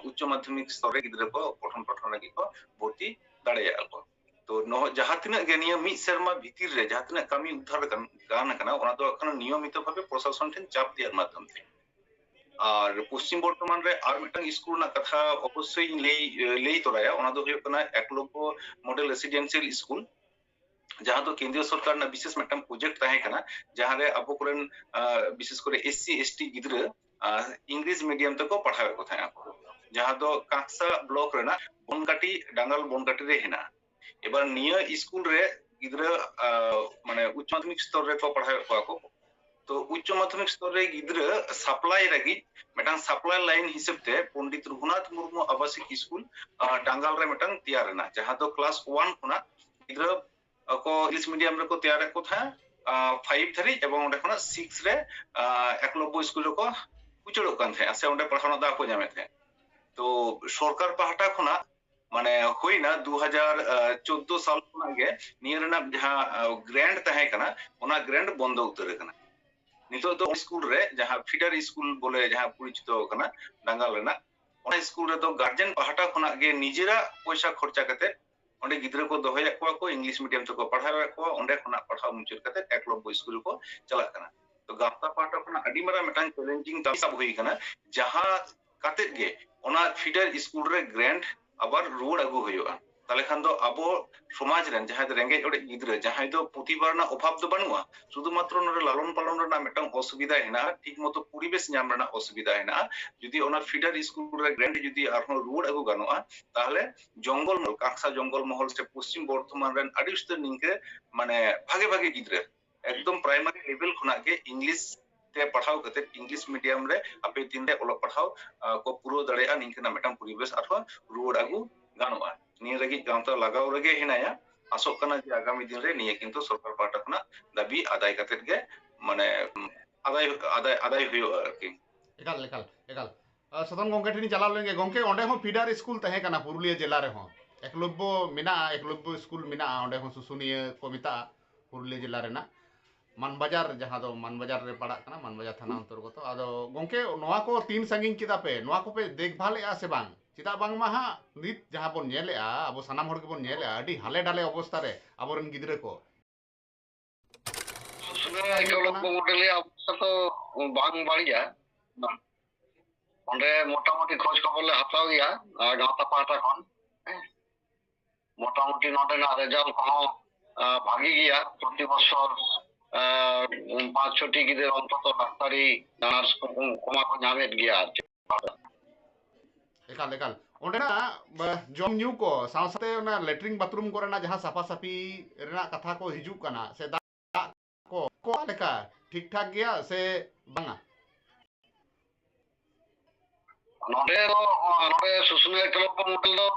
ᱩᱪᱪᱚ ᱢᱟᱫᱽᱫᱷᱚᱢᱤᱠ ᱥᱛᱚᱨ ᱨᱮ ᱜᱤᱫᱽᱨᱟᱹ ᱠᱚ ᱯᱚᱴᱷᱚᱱ ᱯᱟᱴᱷᱚᱱ ᱞᱟᱹᱜᱤᱫ ᱠᱚ ᱵᱷᱚᱨᱛᱤ ᱫᱟᱲᱮᱭᱟᱜᱼᱟ ᱠᱚ᱾ ᱛᱚ ᱱᱚᱣᱟ ᱡᱟᱦᱟᱸ ᱛᱤᱱᱟᱹᱜ ᱜᱮ ᱱᱤᱭᱟᱹ ᱢᱤᱫ ᱥᱮᱨᱢᱟ ᱵᱷᱤᱛᱤᱨ ᱨᱮ ᱡᱟᱦᱟᱸ ᱛᱤᱱᱟᱹᱜ ᱠᱟᱹᱢᱤ ᱩᱫᱽᱫᱷᱟᱨ ᱜᱟᱱ ᱟᱠᱟᱱᱟ, ᱚᱱᱟ ᱫᱚ ᱮᱠᱷᱚᱱ ᱱᱤᱭᱚᱢᱤᱛᱚ ᱵᱷᱟᱵᱮ ᱯᱨᱚᱥᱟᱥᱚᱱ ᱴᱷᱮᱱ ᱪᱟᱯ ᱛᱮᱭᱟᱨ ᱢᱟᱫᱽᱫᱷᱚᱢ ᱛᱮ᱾ ᱟᱨ ᱯᱚᱥᱪᱤᱢ ᱵᱚᱨᱫᱷᱚᱢᱟᱱ ᱨᱮ ᱟᱨ ᱢᱤᱫᱴᱟᱝ ᱥᱠᱩᱞ ᱨᱮᱱᱟᱜ ᱠᱟᱛᱷᱟ ᱚᱵᱚᱥᱥᱳᱭ ᱤᱧ ᱞᱟᱹᱭ ᱞᱟᱹᱭ ᱛᱚᱨᱟᱭᱟ, ᱚᱱᱟ ᱫᱚ ᱦᱩᱭᱩᱜ ᱠᱟᱱᱟ ᱮᱠᱞᱚᱵᱽᱵᱚ ᱢᱚᱰᱮᱞ ᱨᱮᱥᱤᱰᱮᱱᱥᱤᱭᱟᱞ ᱥᱠᱩᱞ, ᱡᱟᱦᱟᱸ ᱫᱚ ᱠᱮᱱᱫᱨᱤᱭᱚ ᱥᱚᱨᱠᱟᱨ ᱨᱮᱱᱟᱜ ᱵᱤᱥᱮᱥ ᱢᱤᱫᱴᱟᱝ ᱯᱨᱚᱡᱮᱠᱴ ᱛᱟᱦᱮᱸ ᱠᱟᱱᱟ, ᱡᱟᱦᱟᱸ ᱨᱮ ᱟᱵᱚ ᱠᱚᱨᱮᱱ ᱵᱤᱥᱮᱥ ᱠᱚᱨᱮ ᱮᱥ ᱥᱤ ᱮᱥ ᱴᱤ ᱜᱤᱫᱽᱨᱟᱹ ᱤᱝᱞᱤᱥ ᱢᱤᱰᱤᱭᱟᱢ ᱛᱮᱠᱚ ᱯᱟᱲᱦᱟᱣᱮᱫ ᱠᱚ ᱛᱟᱦᱮᱸᱫ ᱟᱠᱚ, ᱡᱟᱦᱟᱸ ᱫᱚ ᱠᱟᱸᱠᱥᱟ ᱵᱞᱚᱠ ᱨᱮᱱᱟᱜ ᱵᱚᱱᱠᱟᱴᱤ, ᱰᱟᱝᱜᱟᱞ ᱵᱚᱱᱠᱟᱴᱤ ᱨᱮ ᱦᱮᱱᱟᱜᱼᱟ᱾ ᱮᱵᱟᱨ ᱱᱤᱭᱟᱹ ᱥᱠᱩᱞ ᱨᱮ ᱜᱤᱫᱽᱨᱟᱹ ᱢᱟᱱᱮ ᱩᱪᱪᱚ ᱢᱟᱫᱽᱫᱷᱚᱢᱤᱠ ᱥᱛᱚᱨ ᱨᱮᱠᱚ ᱯᱟᱲᱦᱟᱣᱮᱫ ᱠᱚᱣᱟ ᱠᱚ᱾ ᱛᱚ ᱩᱪᱪᱚ ᱢᱟᱫᱽᱫᱷᱚᱢᱤᱠ ᱥᱛᱚᱨ ᱨᱮ ᱜᱤᱫᱽᱨᱟᱹ ᱥᱟᱯᱞᱟᱭ ᱞᱟᱹᱜᱤᱫ ᱢᱤᱫᱴᱟᱝ ᱥᱟᱯᱞᱟᱭ ᱞᱟᱭᱤᱱ ᱦᱤᱥᱟᱹᱵ ᱛᱮ ᱯᱚᱱᱰᱤᱛ ᱨᱚᱜᱷᱩᱱᱟᱛᱷ ᱢᱩᱨᱢᱩ ᱟᱵᱟᱥᱤᱠ ᱥᱠᱩᱞ ᱰᱟᱝᱜᱟᱞ ᱨᱮ ᱢᱤᱫᱴᱟᱝ ᱛᱮᱭᱟᱨ ᱮᱱᱟ, ᱡᱟᱦᱟᱸ ᱫᱚ ᱠᱞᱟᱥ ᱳᱣᱟᱱ ᱠᱷᱚᱱᱟᱜ ᱜᱤᱫᱽᱨᱟᱹ ᱠᱚ ᱤᱝᱞᱤᱥ ᱢᱤᱰᱤᱭᱟᱢ ᱨᱮᱠᱚ ᱛᱮᱭᱟᱨᱮᱫ ᱠᱚ ᱛᱟᱦᱮᱸᱫ ᱯᱷᱟᱭᱤᱵᱷ ᱫᱷᱟᱹᱨᱤᱡ, ᱮᱵᱚᱝ ᱚᱸᱰᱮ ᱠᱷᱚᱱᱟᱜ ᱥᱤᱠᱥ ᱨᱮ ᱮᱠᱞᱚᱵᱽᱵᱚ ᱥᱠᱩᱞ ᱨᱮᱠᱚ ᱩᱪᱟᱹᱲᱚᱜ ᱠᱟᱱ ᱛᱟᱦᱮᱸᱫ ᱥᱮ ᱚᱸᱰᱮ ᱯᱟᱲᱦᱟᱣ ᱨᱮᱱᱟᱜ ᱫᱟᱣ ᱠᱚ ᱧᱟᱢᱮᱫ ᱛᱟᱦᱮᱸᱫ᱾ ᱛᱚ ᱥᱚᱨᱠᱟᱨ ᱯᱟᱦᱴᱟ ᱠᱷᱚᱱᱟᱜ ᱢᱟᱱᱮ ᱦᱩᱭᱱᱟ ᱫᱩ ᱦᱟᱡᱟᱨ ᱪᱳᱫᱫᱳ ᱥᱟᱞ ᱠᱷᱚᱱᱟᱜ ᱜᱮ ᱱᱤᱭᱟᱹ ᱨᱮᱱᱟᱜ ᱡᱟᱦᱟᱸ ᱜᱨᱮᱱᱴ ᱛᱟᱦᱮᱸ ᱠᱟᱱᱟ, ᱚᱱᱟ ᱜᱨᱮᱱᱴ ᱵᱚᱱᱫᱚ ᱩᱛᱟᱹᱨ ᱟᱠᱟᱱᱟ᱾ ᱱᱤᱛᱚᱜ ᱫᱚ ᱥᱠᱩᱞ ᱨᱮ ᱡᱟᱦᱟᱸ ᱯᱷᱤᱰᱟᱨ ᱥᱠᱩᱞ ᱵᱚᱞᱮ ᱡᱟᱦᱟᱸ ᱯᱚᱨᱤᱪᱤᱛᱚ ᱠᱟᱱᱟ ᱰᱟᱝᱜᱟᱞ ᱨᱮᱱᱟᱜ, ᱚᱱᱟ ᱥᱠᱩᱞ ᱨᱮᱫᱚ ᱜᱟᱨᱡᱮᱱ ᱯᱟᱦᱴᱟ ᱠᱷᱚᱱᱟᱜ ᱜᱮ ᱱᱤᱡᱮᱨᱟᱜ ᱯᱚᱭᱥᱟ ᱠᱷᱚᱨᱪᱟ ᱠᱟᱛᱮ ᱚᱸᱰᱮ ᱜᱤᱫᱽᱨᱟᱹ ᱠᱚ ᱫᱚᱦᱚᱭᱮᱫ ᱠᱚᱣᱟ ᱠᱚ, ᱤᱝᱞᱤᱥ ᱢᱤᱰᱤᱭᱟᱢ ᱛᱮᱠᱚ ᱯᱟᱲᱦᱟᱣᱮᱫ ᱠᱚᱣᱟ, ᱚᱸᱰᱮ ᱠᱷᱚᱱᱟᱜ ᱯᱟᱲᱦᱟᱣ ᱢᱩᱪᱟᱹᱫ ᱠᱟᱛᱮ ᱮᱠᱞᱚᱵᱽᱵᱚ ᱥᱠᱩᱞ ᱨᱮᱠᱚ ᱪᱟᱞᱟᱜ ᱠᱟᱱᱟ᱾ ᱛᱚ ᱜᱟᱶᱛᱟ ᱯᱟᱦᱴᱟ ᱠᱷᱚᱱᱟᱜ ᱟᱹᱰᱤ ᱢᱟᱨᱟᱝ ᱢᱤᱫᱴᱟᱝ ᱪᱮᱞᱮᱧᱡᱤᱝ ᱫᱟᱵᱤ ᱥᱟᱵ ᱦᱩᱭ ᱠᱟᱱᱟ, ᱡᱟᱦᱟᱸ ᱠᱟᱛᱮᱫ ᱜᱮ ᱚᱱᱟ ᱯᱷᱤᱰᱟᱨ ᱥᱠᱩᱞ ᱨᱮ ᱜᱨᱮᱱᱴ ᱟᱵᱟᱨ ᱨᱩᱣᱟᱹᱲ ᱟᱹᱜᱩ ᱦᱩᱭᱩᱜᱼᱟ᱾ ᱛᱟᱦᱞᱮ ᱠᱷᱟᱱ ᱫᱚ ᱟᱵᱚ ᱥᱚᱢᱟᱡᱽ ᱨᱮᱱ ᱡᱟᱦᱟᱸᱭ ᱫᱚ ᱨᱮᱸᱜᱮᱡ ᱚᱨᱮᱡ ᱜᱤᱫᱽᱨᱟᱹ, ᱡᱟᱦᱟᱸᱭ ᱫᱚ ᱯᱩᱛᱷᱤ ᱯᱟᱲᱦᱟᱣ ᱨᱮᱱᱟᱜ ᱚᱵᱷᱟᱵᱽ ᱫᱚ ᱵᱟᱹᱱᱩᱜᱼᱟ, ᱥᱩᱫᱷᱩ ᱢᱟᱛᱨᱚ ᱱᱚᱰᱮ ᱞᱟᱞᱚᱱ ᱯᱟᱞᱚᱱ ᱨᱮᱱᱟᱜ ᱢᱤᱫᱴᱟᱝ ᱚᱥᱩᱵᱤᱫᱷᱟ ᱦᱮᱱᱟᱜᱼᱟ, ᱴᱷᱤᱠ ᱢᱚᱛᱚ ᱯᱚᱨᱤᱵᱮᱥ ᱧᱟᱢ ᱨᱮᱱᱟᱜ ᱚᱥᱩᱵᱤᱫᱷᱟ ᱦᱮᱱᱟᱜᱼᱟ᱾ ᱡᱩᱫᱤ ᱚᱱᱟ ᱯᱷᱤᱰᱟᱨ ᱥᱠᱩᱞ ᱨᱮ ᱜᱨᱮᱱᱴ ᱡᱩᱫᱤ ᱟᱨᱦᱚᱸ ᱨᱩᱣᱟᱹᱲ ᱟᱹᱜᱩ ᱜᱟᱱᱚᱜᱼᱟ, ᱛᱟᱦᱞᱮ ᱡᱚᱝᱜᱚᱞ ᱢᱚᱦᱚᱞ, ᱠᱟᱸᱠᱥᱟ ᱡᱚᱝᱜᱚᱞ ᱢᱚᱦᱚᱞ ᱥᱮ ᱯᱚᱥᱪᱤᱢ ᱵᱚᱨᱫᱷᱚᱢᱟᱱ ᱨᱮᱱ ᱟᱹᱰᱤ ᱩᱥᱛᱟᱹᱨ ᱱᱤᱝᱠᱟᱹ ᱢᱟᱱᱮ ᱵᱷᱟᱜᱮ ᱵᱷᱟᱜᱮ ᱜᱤᱫᱽᱨᱟᱹ ᱮᱠᱫᱚᱢ ᱯᱨᱟᱭᱢᱟᱨᱤ ᱞᱮᱵᱮᱞ ᱠᱷᱚᱱᱟᱜ ᱜᱮ ᱤᱝᱞᱤᱥ ᱛᱮ ᱯᱟᱲᱦᱟᱣ ᱠᱟᱛᱮ, ᱤᱝᱞᱤᱥ ᱢᱤᱰᱤᱭᱟᱢ ᱨᱮ ᱦᱟᱯᱮ ᱫᱤᱱ ᱨᱮ ᱚᱞᱚᱜ ᱯᱟᱲᱦᱟᱣ ᱟᱸ, ᱠᱚ ᱯᱩᱨᱟᱹᱣ ᱫᱟᱲᱮᱭᱟᱜᱼᱟ, ᱱᱤᱝᱠᱟᱹᱱᱟᱜ ᱢᱤᱫᱴᱟᱝ ᱯᱚᱨᱤᱵᱮᱥ ᱟᱨᱦᱚᱸ ᱨᱩᱣᱟᱹᱲ ᱟᱹᱜᱩ ᱜᱟᱱᱚᱜᱼᱟ᱾ ᱱᱤᱭᱟᱹ ᱞᱟᱹᱜᱤᱫ ᱜᱟᱶᱛᱟ ᱞᱟᱜᱟᱣ ᱨᱮᱜᱮ ᱦᱮᱱᱟᱭᱟ᱾ ᱟᱥᱚᱜ ᱠᱟᱱᱟ ᱡᱮ ᱟᱜᱟᱢᱤ ᱫᱤᱱ ᱨᱮ ᱱᱤᱭᱟᱹ ᱠᱤᱱᱛᱩ ᱥᱚᱨᱠᱟᱨ ᱯᱟᱦᱴᱟ ᱠᱷᱚᱱᱟᱜ ᱫᱟᱹᱵᱤ ᱟᱫᱟᱭ ᱠᱟᱛᱮ ᱜᱮ, ᱢᱟᱱᱮ, ᱟᱫᱟᱭ ᱟᱫᱟᱭ ᱟᱫᱟᱭ ᱦᱩᱭᱩᱜᱼᱟ ᱟᱨᱠᱤ᱾ ᱮᱠᱟᱞ, ᱮᱠᱟᱞ, ᱮᱠᱟᱞ᱾ ᱟᱨ ᱥᱟᱫᱚᱢ ᱜᱚᱢᱠᱮ ᱴᱷᱮᱱ ᱤᱧ ᱪᱟᱞᱟᱣ ᱞᱮᱱ ᱜᱮ᱾ ᱜᱚᱢᱠᱮ, ᱚᱸᱰᱮ ᱦᱚᱸ ᱯᱷᱤᱰᱟᱨ ᱥᱠᱩᱞ ᱛᱟᱦᱮᱸ ᱠᱟᱱᱟ ᱯᱩᱨᱩᱞᱤᱭᱟᱹ ᱡᱮᱞᱟ ᱨᱮᱦᱚᱸ᱾ ᱮᱠᱞᱚᱵᱽᱵᱚ ᱢᱮᱱᱟᱜᱼᱟ, ᱮᱠᱞᱚᱵᱽᱵᱚ ᱥᱠᱩᱞ ᱢᱮᱱᱟᱜᱼᱟ, ᱚᱸᱰᱮ ᱦᱚᱸ ᱥᱩᱥᱩᱱᱤᱭᱟᱹ ᱠᱚ ᱢᱮᱛᱟᱜᱼᱟ ᱯᱩᱨᱩᱞᱤᱭᱟᱹ ᱡᱮᱞᱟ ᱨᱮᱱᱟᱜ᱾ ᱢᱟᱱᱵᱟᱡᱟᱨ, ᱡᱟᱦᱟᱸ ᱫᱚ ᱢᱟᱱᱵᱟᱡᱟᱨ ᱨᱮ ᱯᱟᱲᱟᱜ ᱠᱟᱱᱟ, ᱢᱟᱱᱵᱟᱡᱟᱨ ᱛᱷᱟᱱᱟ ᱚᱱᱛᱚᱨᱜᱚᱛᱚ᱾ ᱟᱫᱚ ᱜᱚᱢᱠᱮ, ᱱᱚᱣᱟ ᱠᱚ ᱛᱤᱱ ᱥᱟᱺᱜᱤᱧ ᱠᱮᱫᱟ ᱯᱮ? ᱱᱚᱣᱟ ᱠᱚᱯᱮ ᱫᱮᱠᱷᱵᱷᱟᱞᱮᱜᱼᱟ ᱥᱮ ᱵᱟᱝ? ᱪᱮᱫᱟᱜ ᱵᱟᱝᱢᱟ ᱦᱟᱸᱜ ᱱᱤᱛ ᱡᱟᱦᱟᱸ ᱵᱚᱱ ᱧᱮᱞᱮᱜᱼᱟ, ᱟᱵᱚ ᱥᱟᱱᱟᱢ ᱦᱚᱲ ᱜᱮᱵᱚᱱ ᱧᱮᱞᱮᱜᱼᱟ, ᱟᱹᱰᱤ ᱦᱟᱞᱮ ᱰᱟᱞᱮ ᱚᱵᱚᱥᱛᱟ ᱨᱮ ᱟᱵᱚᱨᱮᱱ ᱜᱤᱫᱽᱨᱟᱹ ᱠᱚ᱾ ᱥᱩᱥᱩᱱᱤᱭᱟᱹ ᱮᱠᱞᱚᱵᱽᱵᱚ ᱢᱚᱰᱮᱞ ᱨᱮᱭᱟᱜ ᱚᱵᱚᱥᱛᱟ ᱛᱚ ᱵᱟᱝ ᱵᱟᱹᱲᱤᱡᱟ᱾ ᱚᱸᱰᱮ ᱢᱚᱴᱟᱢᱩᱴᱤ ᱠᱷᱚᱡᱽ ᱠᱷᱚᱵᱚᱨ ᱞᱮ ᱦᱟᱛᱟᱣ ᱜᱮᱭᱟ, ᱟᱨ ᱜᱟᱶᱛᱟ ᱯᱟᱦᱴᱟ ᱠᱷᱚᱱ᱾ ᱢᱚᱴᱟᱢᱩᱴᱤ ᱱᱚᱰᱮᱱᱟᱜ ᱨᱮᱡᱟᱞᱴ ᱠᱚᱦᱚᱸ, ᱟᱸ, ᱵᱷᱟᱜᱤ ᱜᱮᱭᱟ᱾ ᱯᱨᱚᱛᱤ ᱵᱚᱪᱷᱚᱨ, ᱟᱸ, ᱯᱟᱸᱪ ᱪᱷᱚᱴᱤ ᱜᱤᱫᱽᱨᱟᱹ ᱚᱱᱛᱚᱛᱚ ᱰᱟᱠᱛᱟᱨᱤ ᱱᱟᱨᱥ ᱠᱚ, ᱠᱚᱢᱟ ᱠᱚ ᱧᱟᱢᱮᱫ ᱜᱮᱭᱟ ᱟᱨ ᱪᱮᱫ᱾ ᱮᱠᱟᱞ, ᱮᱠᱟᱞ᱾ ᱚᱸᱰᱮᱱᱟᱜ, ᱵᱟ, ᱡᱚᱢ ᱧᱩ ᱠᱚ ᱥᱟᱶ ᱥᱟᱶᱛᱮ ᱚᱱᱟ ᱞᱮᱴᱨᱤᱱ ᱵᱟᱛᱷᱨᱩᱢ ᱠᱚᱨᱮᱱᱟᱜ ᱡᱟᱦᱟᱸ ᱥᱟᱯᱷᱟ ᱥᱟᱹᱯᱷᱤ ᱨᱮᱱᱟᱜ ᱠᱟᱛᱷᱟ ᱠᱚ ᱦᱤᱡᱩᱜ ᱠᱟᱱᱟ, ᱥᱮ ᱫᱟᱜ ᱠᱚ ᱚᱠᱟ ᱞᱮᱠᱟ ᱴᱷᱤᱠ ᱴᱷᱟᱠ ᱜᱮᱭᱟ ᱥᱮ ᱵᱟᱝᱟ? ᱱᱚᱰᱮ ᱫᱚ, ᱱᱚᱰᱮ ᱥᱩᱥᱩᱱᱤᱭᱟᱹ ᱮᱠᱞᱚᱵᱽᱵᱚ ᱢᱚᱰᱮᱞ ᱫᱚ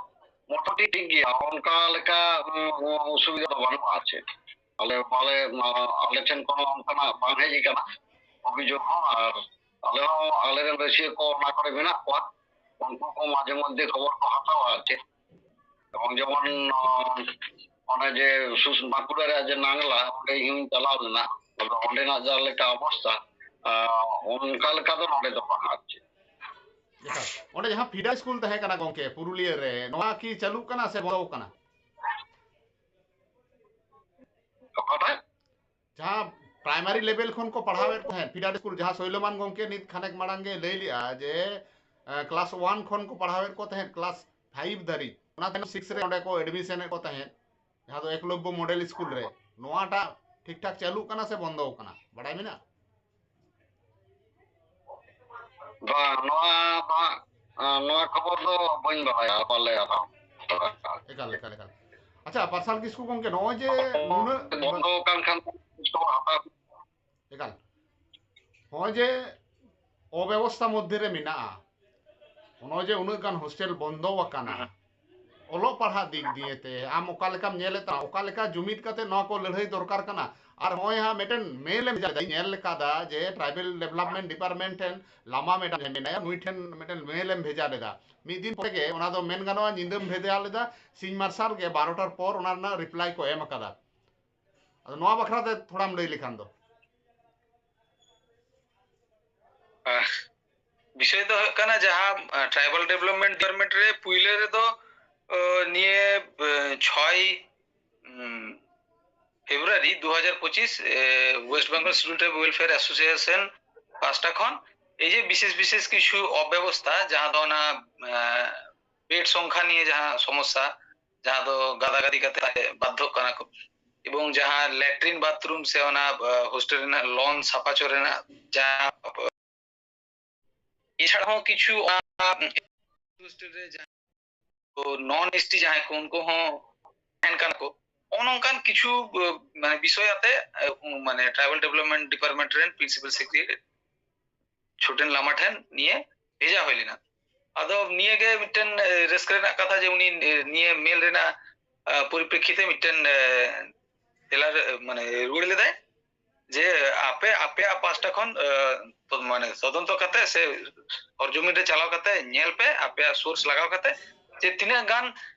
ᱢᱚᱴᱟᱢᱩᱴᱤ ᱴᱷᱤᱠ ᱜᱮᱭᱟ, ᱚᱱᱠᱟ ᱞᱮᱠᱟ, ᱩᱸ, ᱩᱸ, ᱚᱥᱩᱵᱤᱫᱷᱟ ᱫᱚ ᱵᱟᱹᱱᱩᱜᱼᱟ ᱟᱨ ᱪᱮᱫ᱾ ᱟᱞᱮ ᱵᱟᱞᱮ, ᱟᱞᱮ ᱴᱷᱮᱱ ᱠᱷᱚᱱ ᱚᱱᱠᱟᱱᱟᱜ ᱵᱟᱝ ᱦᱮᱡ ᱟᱠᱟᱱᱟ ᱚᱵᱷᱤᱡᱳᱜᱽ ᱦᱚᱸ, ᱟᱨ ᱟᱞᱮ ᱦᱚᱸ, ᱟᱞᱮᱨᱮᱱ ᱨᱟᱹᱥᱤᱭᱟᱹ ᱠᱚ ᱚᱱᱟ ᱠᱚᱨᱮ ᱢᱮᱱᱟᱜ ᱠᱚᱣᱟ, ᱩᱱᱠᱩ ᱠᱚ ᱢᱟᱡᱷᱮ ᱢᱚᱫᱽᱫᱷᱮ ᱠᱷᱚᱵᱚᱨ ᱠᱚ ᱦᱟᱛᱟᱣᱟ ᱟᱨ ᱪᱮᱫ᱾ ᱮᱵᱚᱝ ᱡᱮᱢᱚᱱ, ᱟᱸ, ᱚᱱᱮ ᱡᱮ ᱥᱩᱥ-, ᱵᱟᱸᱠᱩᱲᱟ ᱨᱮᱭᱟᱜ ᱡᱮ ᱱᱟᱝᱞᱟ, ᱚᱸᱰᱮ ᱤᱧ ᱪᱟᱞᱟᱣ ᱞᱮᱱᱟ, ᱟᱫᱚ ᱚᱸᱰᱮᱱᱟᱜ ᱡᱟᱦᱟᱸ ᱞᱮᱠᱟ ᱚᱵᱚᱥᱛᱟ, ᱟᱸ, ᱚᱱᱠᱟ ᱞᱮᱠᱟ ᱫᱚ ᱱᱚᱰᱮ ᱫᱚ ᱵᱟᱝ ᱟᱨ ᱪᱮᱫ᱾ ᱮᱠᱟᱞ᱾ ᱚᱸᱰᱮ ᱡᱟᱦᱟᱸ ᱯᱷᱤᱰᱟᱨ ᱥᱠᱩᱞ ᱛᱟᱦᱮᱸ ᱠᱟᱱᱟ ᱜᱚᱝᱠᱮ, ᱯᱩᱨᱩᱞᱤᱭᱟᱹ ᱨᱮ, ᱱᱚᱣᱟ ᱠᱤ ᱪᱟᱹᱞᱩᱜ ᱠᱟᱱᱟ ᱥᱮ ᱵᱚᱱᱫᱚ ᱠᱟᱱᱟ? ᱚᱠᱟᱴᱟᱜ? ᱡᱟᱦᱟᱸ ᱯᱨᱟᱭᱢᱟᱨᱤ ᱞᱮᱵᱮᱞ ᱠᱷᱚᱱ ᱠᱚ ᱯᱟᱲᱦᱟᱣᱮᱫ ᱠᱚ ᱛᱟᱦᱮᱸᱫ ᱯᱷᱤᱰᱟᱨ ᱥᱠᱩᱞ, ᱡᱟᱦᱟᱸ ᱥᱳᱭᱞᱚᱢᱟᱱ ᱜᱚᱢᱠᱮ ᱱᱤᱛ ᱠᱷᱟᱱᱮᱠ ᱢᱟᱲᱟᱝ ᱜᱮ ᱞᱟᱹᱭ ᱞᱮᱜᱼᱟ ᱡᱮ ᱠᱞᱟᱥ ᱳᱣᱟᱱ ᱠᱷᱚᱱ ᱠᱚ ᱯᱟᱲᱦᱟᱣᱮᱫ ᱠᱚ ᱛᱟᱦᱮᱸᱫ ᱠᱞᱟᱥ ᱯᱷᱟᱭᱤᱵᱷ ᱫᱷᱟᱹᱨᱤᱡ, ᱚᱱᱟ ᱛᱟᱭᱱᱚᱢ ᱥᱤᱠᱥ ᱨᱮ ᱚᱸᱰᱮ ᱠᱚ ᱮᱰᱢᱤᱥᱚᱱᱮᱫ ᱠᱚ ᱛᱟᱦᱮᱸᱫ, ᱡᱟᱦᱟᱸ ᱫᱚ ᱮᱠᱞᱚᱵᱽᱵᱚ ᱢᱚᱰᱮᱞ ᱥᱠᱩᱞ ᱨᱮ᱾ ᱱᱚᱣᱟᱴᱟᱜ ᱴᱷᱤᱠ ᱴᱷᱟᱠ ᱪᱟᱹᱞᱩᱜ ᱠᱟᱱᱟ ᱥᱮ ᱵᱚᱱᱫᱚ ᱟᱠᱟᱱᱟ, ᱵᱟᱲᱟᱭ ᱢᱮᱱᱟᱜᱼᱟ? ᱵᱟᱝ, ᱱᱚᱣᱟ ᱫᱚ ᱦᱟᱸᱜ, ᱱᱚᱣᱟ ᱠᱷᱚᱵᱚᱨ ᱫᱚ ᱵᱟᱹᱧ ᱵᱟᱲᱟᱭᱟ, ᱵᱟᱞᱮ ᱦᱟᱛᱟᱣ ᱟᱠᱟᱫᱟ᱾ ᱮᱠᱟᱞ, ᱮᱠᱟᱞ, ᱮᱠᱟᱞ᱾ ᱟᱪᱪᱷᱟ, ᱯᱟᱨᱥᱟᱞ ᱠᱤᱥᱠᱩ ᱜᱚᱢᱠᱮ, ᱱᱚᱜᱼᱚᱭ ᱡᱮ ᱱᱩᱱᱟᱹᱜ ᱵᱚᱱᱫᱚ ᱟᱠᱟᱱ ᱠᱷᱟᱱ ᱫᱚ ᱦᱟᱛᱟᱣ᱾ ᱮᱠᱟᱞ, ᱱᱚᱜᱼᱚᱭ ᱡᱮ ᱚᱵᱮᱵᱚᱥᱛᱷᱟ ᱢᱚᱫᱽᱫᱷᱮ ᱨᱮ ᱢᱮᱱᱟᱜᱼᱟ, ᱱᱚᱜᱼᱚᱭ ᱡᱮ ᱩᱱᱟᱹᱜ ᱜᱟᱱ ᱦᱳᱥᱴᱮᱞ ᱵᱚᱱᱫᱚ ᱟᱠᱟᱱᱟ, ᱚᱞᱚᱜ ᱯᱟᱲᱦᱟᱜ ᱫᱤᱠ ᱫᱤᱭᱮ ᱛᱮ ᱟᱢ ᱚᱠᱟ ᱞᱮᱠᱟᱢ ᱧᱮᱞᱮᱫ ᱛᱟᱢᱟ? ᱚᱠᱟ ᱞᱮᱠᱟ ᱡᱩᱢᱤᱫ ᱠᱟᱛᱮ ᱱᱚᱣᱟ ᱠᱚ ᱞᱟᱹᱲᱦᱟᱹᱭ ᱫᱚᱨᱠᱟᱨ ᱠᱟᱱᱟ? ᱟᱨ ᱱᱚᱜᱼᱚᱭ ᱦᱟᱸᱜ ᱢᱤᱫᱴᱮᱱ ᱢᱮᱞ ᱮᱢ ᱵᱷᱮᱡᱟ ᱞᱮᱫᱟ, ᱧᱮᱞ ᱞᱮᱠᱟᱫᱟ ᱡᱮ ᱴᱨᱟᱭᱵᱮᱞ ᱰᱮᱵᱷᱞᱚᱯᱢᱮᱱᱴ ᱰᱤᱯᱟᱨᱴᱢᱮᱱᱴ ᱴᱷᱮᱱ ᱞᱟᱢᱟ ᱢᱮᱰᱟᱢ ᱡᱟᱦᱟᱸᱭ ᱢᱮᱱᱟᱭᱟ, ᱱᱩᱭ ᱴᱷᱮᱱ ᱢᱤᱫᱴᱮᱱ ᱢᱮᱞ ᱮᱢ ᱵᱷᱮᱡᱟ ᱞᱮᱫᱟ᱾ ᱢᱤᱫ ᱫᱤᱱ ᱯᱚᱨᱮ ᱜᱮ, ᱚᱱᱟ ᱫᱚ ᱢᱮᱱ ᱜᱟᱱᱚᱜᱼᱟ ᱧᱤᱫᱟᱹᱢ ᱵᱷᱮᱡᱟ ᱞᱮᱫᱟ, ᱥᱤᱧ ᱢᱟᱨᱥᱟᱞ ᱜᱮ ᱵᱟᱨᱚᱴᱟᱨ ᱯᱚᱨ ᱚᱱᱟ ᱨᱮᱱᱟᱜ ᱨᱤᱯᱞᱟᱭ ᱠᱚ ᱮᱢ ᱟᱠᱟᱫᱟ᱾ ᱟᱫᱚ ᱱᱚᱣᱟ ᱵᱟᱠᱷᱨᱟ ᱛᱮ ᱛᱷᱚᱲᱟᱢ ᱞᱟᱹᱭ ᱞᱮᱠᱷᱟᱱ ᱫᱚ᱾ ᱟᱦ, ᱵᱤᱥᱚᱭ ᱫᱚ ᱦᱩᱭᱩᱜ ᱠᱟᱱᱟ, ᱡᱟᱦᱟᱸ, ᱟᱦ, ᱴᱨᱟᱭᱵᱟᱞ ᱰᱮᱵᱷᱞᱚᱯᱢᱮᱱᱴ ᱰᱤᱯᱟᱨᱴᱢᱮᱱᱴ ᱨᱮ ᱯᱩᱭᱞᱟᱹ ᱨᱮᱫᱚ, ᱟᱦ, ᱱᱤᱭᱟᱹ, ᱟᱦ, ᱪᱷᱚᱭ, ᱩᱢ, ᱯᱷᱮᱵᱽᱨᱩᱣᱟᱨᱤ ᱫᱩ ᱦᱟᱡᱟᱨ ᱯᱚᱸᱪᱤᱥ, ᱟᱦ, west Bengal student welfare association ᱯᱟᱦᱴᱟ ᱠᱷᱚᱱ ᱮᱭ ᱡᱮ ᱵᱤᱥᱮᱥ ᱵᱤᱥᱮᱥ ᱠᱤᱪᱷᱩ ᱚᱵᱮᱵᱚᱥᱛᱷᱟ, ᱡᱟᱦᱟᱸ ᱫᱚ ᱚᱱᱟ, ᱟᱦ, ᱵᱮᱰ ᱥᱚᱝᱠᱷᱟ ᱱᱤᱭᱮ ᱡᱟᱦᱟᱸ ᱥᱚᱢᱚᱥᱥᱟ, ᱡᱟᱦᱟᱸ ᱫᱚ ᱜᱟᱫᱟ ᱜᱟᱫᱤ ᱠᱟᱛᱮ ᱵᱟᱫᱽᱫᱷᱚᱜ ᱠᱟᱱᱟ ᱠᱚ, ᱮᱵᱚᱝ ᱡᱟᱦᱟᱸ ᱞᱮᱴᱨᱤᱱ ᱵᱟᱛᱷᱨᱩᱢ ᱥᱮ ᱚᱱᱟ, ᱟᱦ, ᱦᱳᱥᱴᱮᱞ ᱨᱮᱱᱟᱜ ᱞᱚᱱ ᱥᱟᱯᱷᱟ ᱪᱚᱨ ᱨᱮᱱᱟᱜ ᱡᱟᱦᱟᱸ, ᱮᱪᱷᱟᱲᱟ ᱦᱚᱸ ᱠᱤᱪᱷᱩ ᱚᱱᱟ ᱦᱳᱥᱴᱮᱞ ᱨᱮ ᱡᱟᱦᱟᱸ ᱱᱚᱱ ᱮᱥ ᱴᱤ ᱡᱟᱦᱟᱸᱭ ᱠᱚ, ᱩᱱᱠᱩ ᱦᱚᱸ ᱛᱟᱦᱮᱱ ᱠᱟᱱᱟ ᱠᱚ᱾ ᱱᱚᱜᱼᱚ ᱱᱚᱝᱠᱟᱱ ᱠᱤᱪᱷᱩ, ᱟᱦ, ᱢᱟᱱᱮ ᱵᱤᱥᱚᱭ ᱟᱛᱮ, ᱟᱦ, ᱢᱟᱱᱮ ᱴᱨᱟᱭᱵᱟᱞ ᱰᱮᱵᱷᱞᱚᱯᱢᱮᱱᱴ ᱰᱤᱯᱟᱨᱴᱢᱮᱱᱴ ᱨᱮᱱ ᱯᱨᱤᱱᱥᱤᱯᱟᱞ ᱥᱮᱠᱨᱮᱴᱟᱨᱤ ᱪᱷᱳᱴᱮᱱ ᱞᱟᱢᱟ ᱴᱷᱮᱱ ᱱᱤᱭᱟᱹ ᱵᱷᱮᱡᱟ ᱦᱩᱭ ᱞᱮᱱᱟ᱾ ᱟᱫᱚ ᱱᱤᱭᱟᱹ ᱜᱮ ᱢᱤᱫᱴᱮᱱ, ᱟᱦ, ᱨᱟᱹᱥᱠᱟᱹ ᱨᱮᱱᱟᱜ ᱠᱟᱛᱷᱟ ᱡᱮ ᱩᱱᱤ, ᱟᱦ, ᱱᱤᱭᱟᱹ ᱢᱮᱞ ᱨᱮᱱᱟᱜ, ᱟᱦ, ᱯᱚᱨᱤᱯᱨᱮᱠᱠᱷᱤᱛᱮ ᱢᱤᱫᱴᱮᱱ, ᱟᱦ, ᱛᱮᱞᱟ, ᱟᱦ, ᱢᱟᱱᱮ ᱨᱩᱣᱟᱹᱲ ᱞᱮᱫᱟᱭ᱾ ᱡᱮ ᱟᱯᱮ, ᱟᱯᱮᱭᱟᱜ ᱯᱟᱥᱴᱟ ᱠᱷᱚᱱ, ᱟᱦ, ᱛᱚ-, ᱢᱟᱱᱮ ᱛᱚᱫᱚᱱᱛᱚ ᱠᱟᱛᱮ ᱥᱮ ᱥᱚᱨᱡᱚᱢᱤᱱ ᱨᱮ ᱪᱟᱞᱟᱣ ᱠᱟᱛᱮ ᱧᱮᱞ ᱯᱮ, ᱟᱯᱮᱭᱟᱜ ᱥᱳᱨᱥ ᱞᱟᱜᱟᱣ ᱠᱟᱛᱮ, ᱡᱮ ᱛᱤᱱᱟᱹᱜ ᱜᱟᱱ,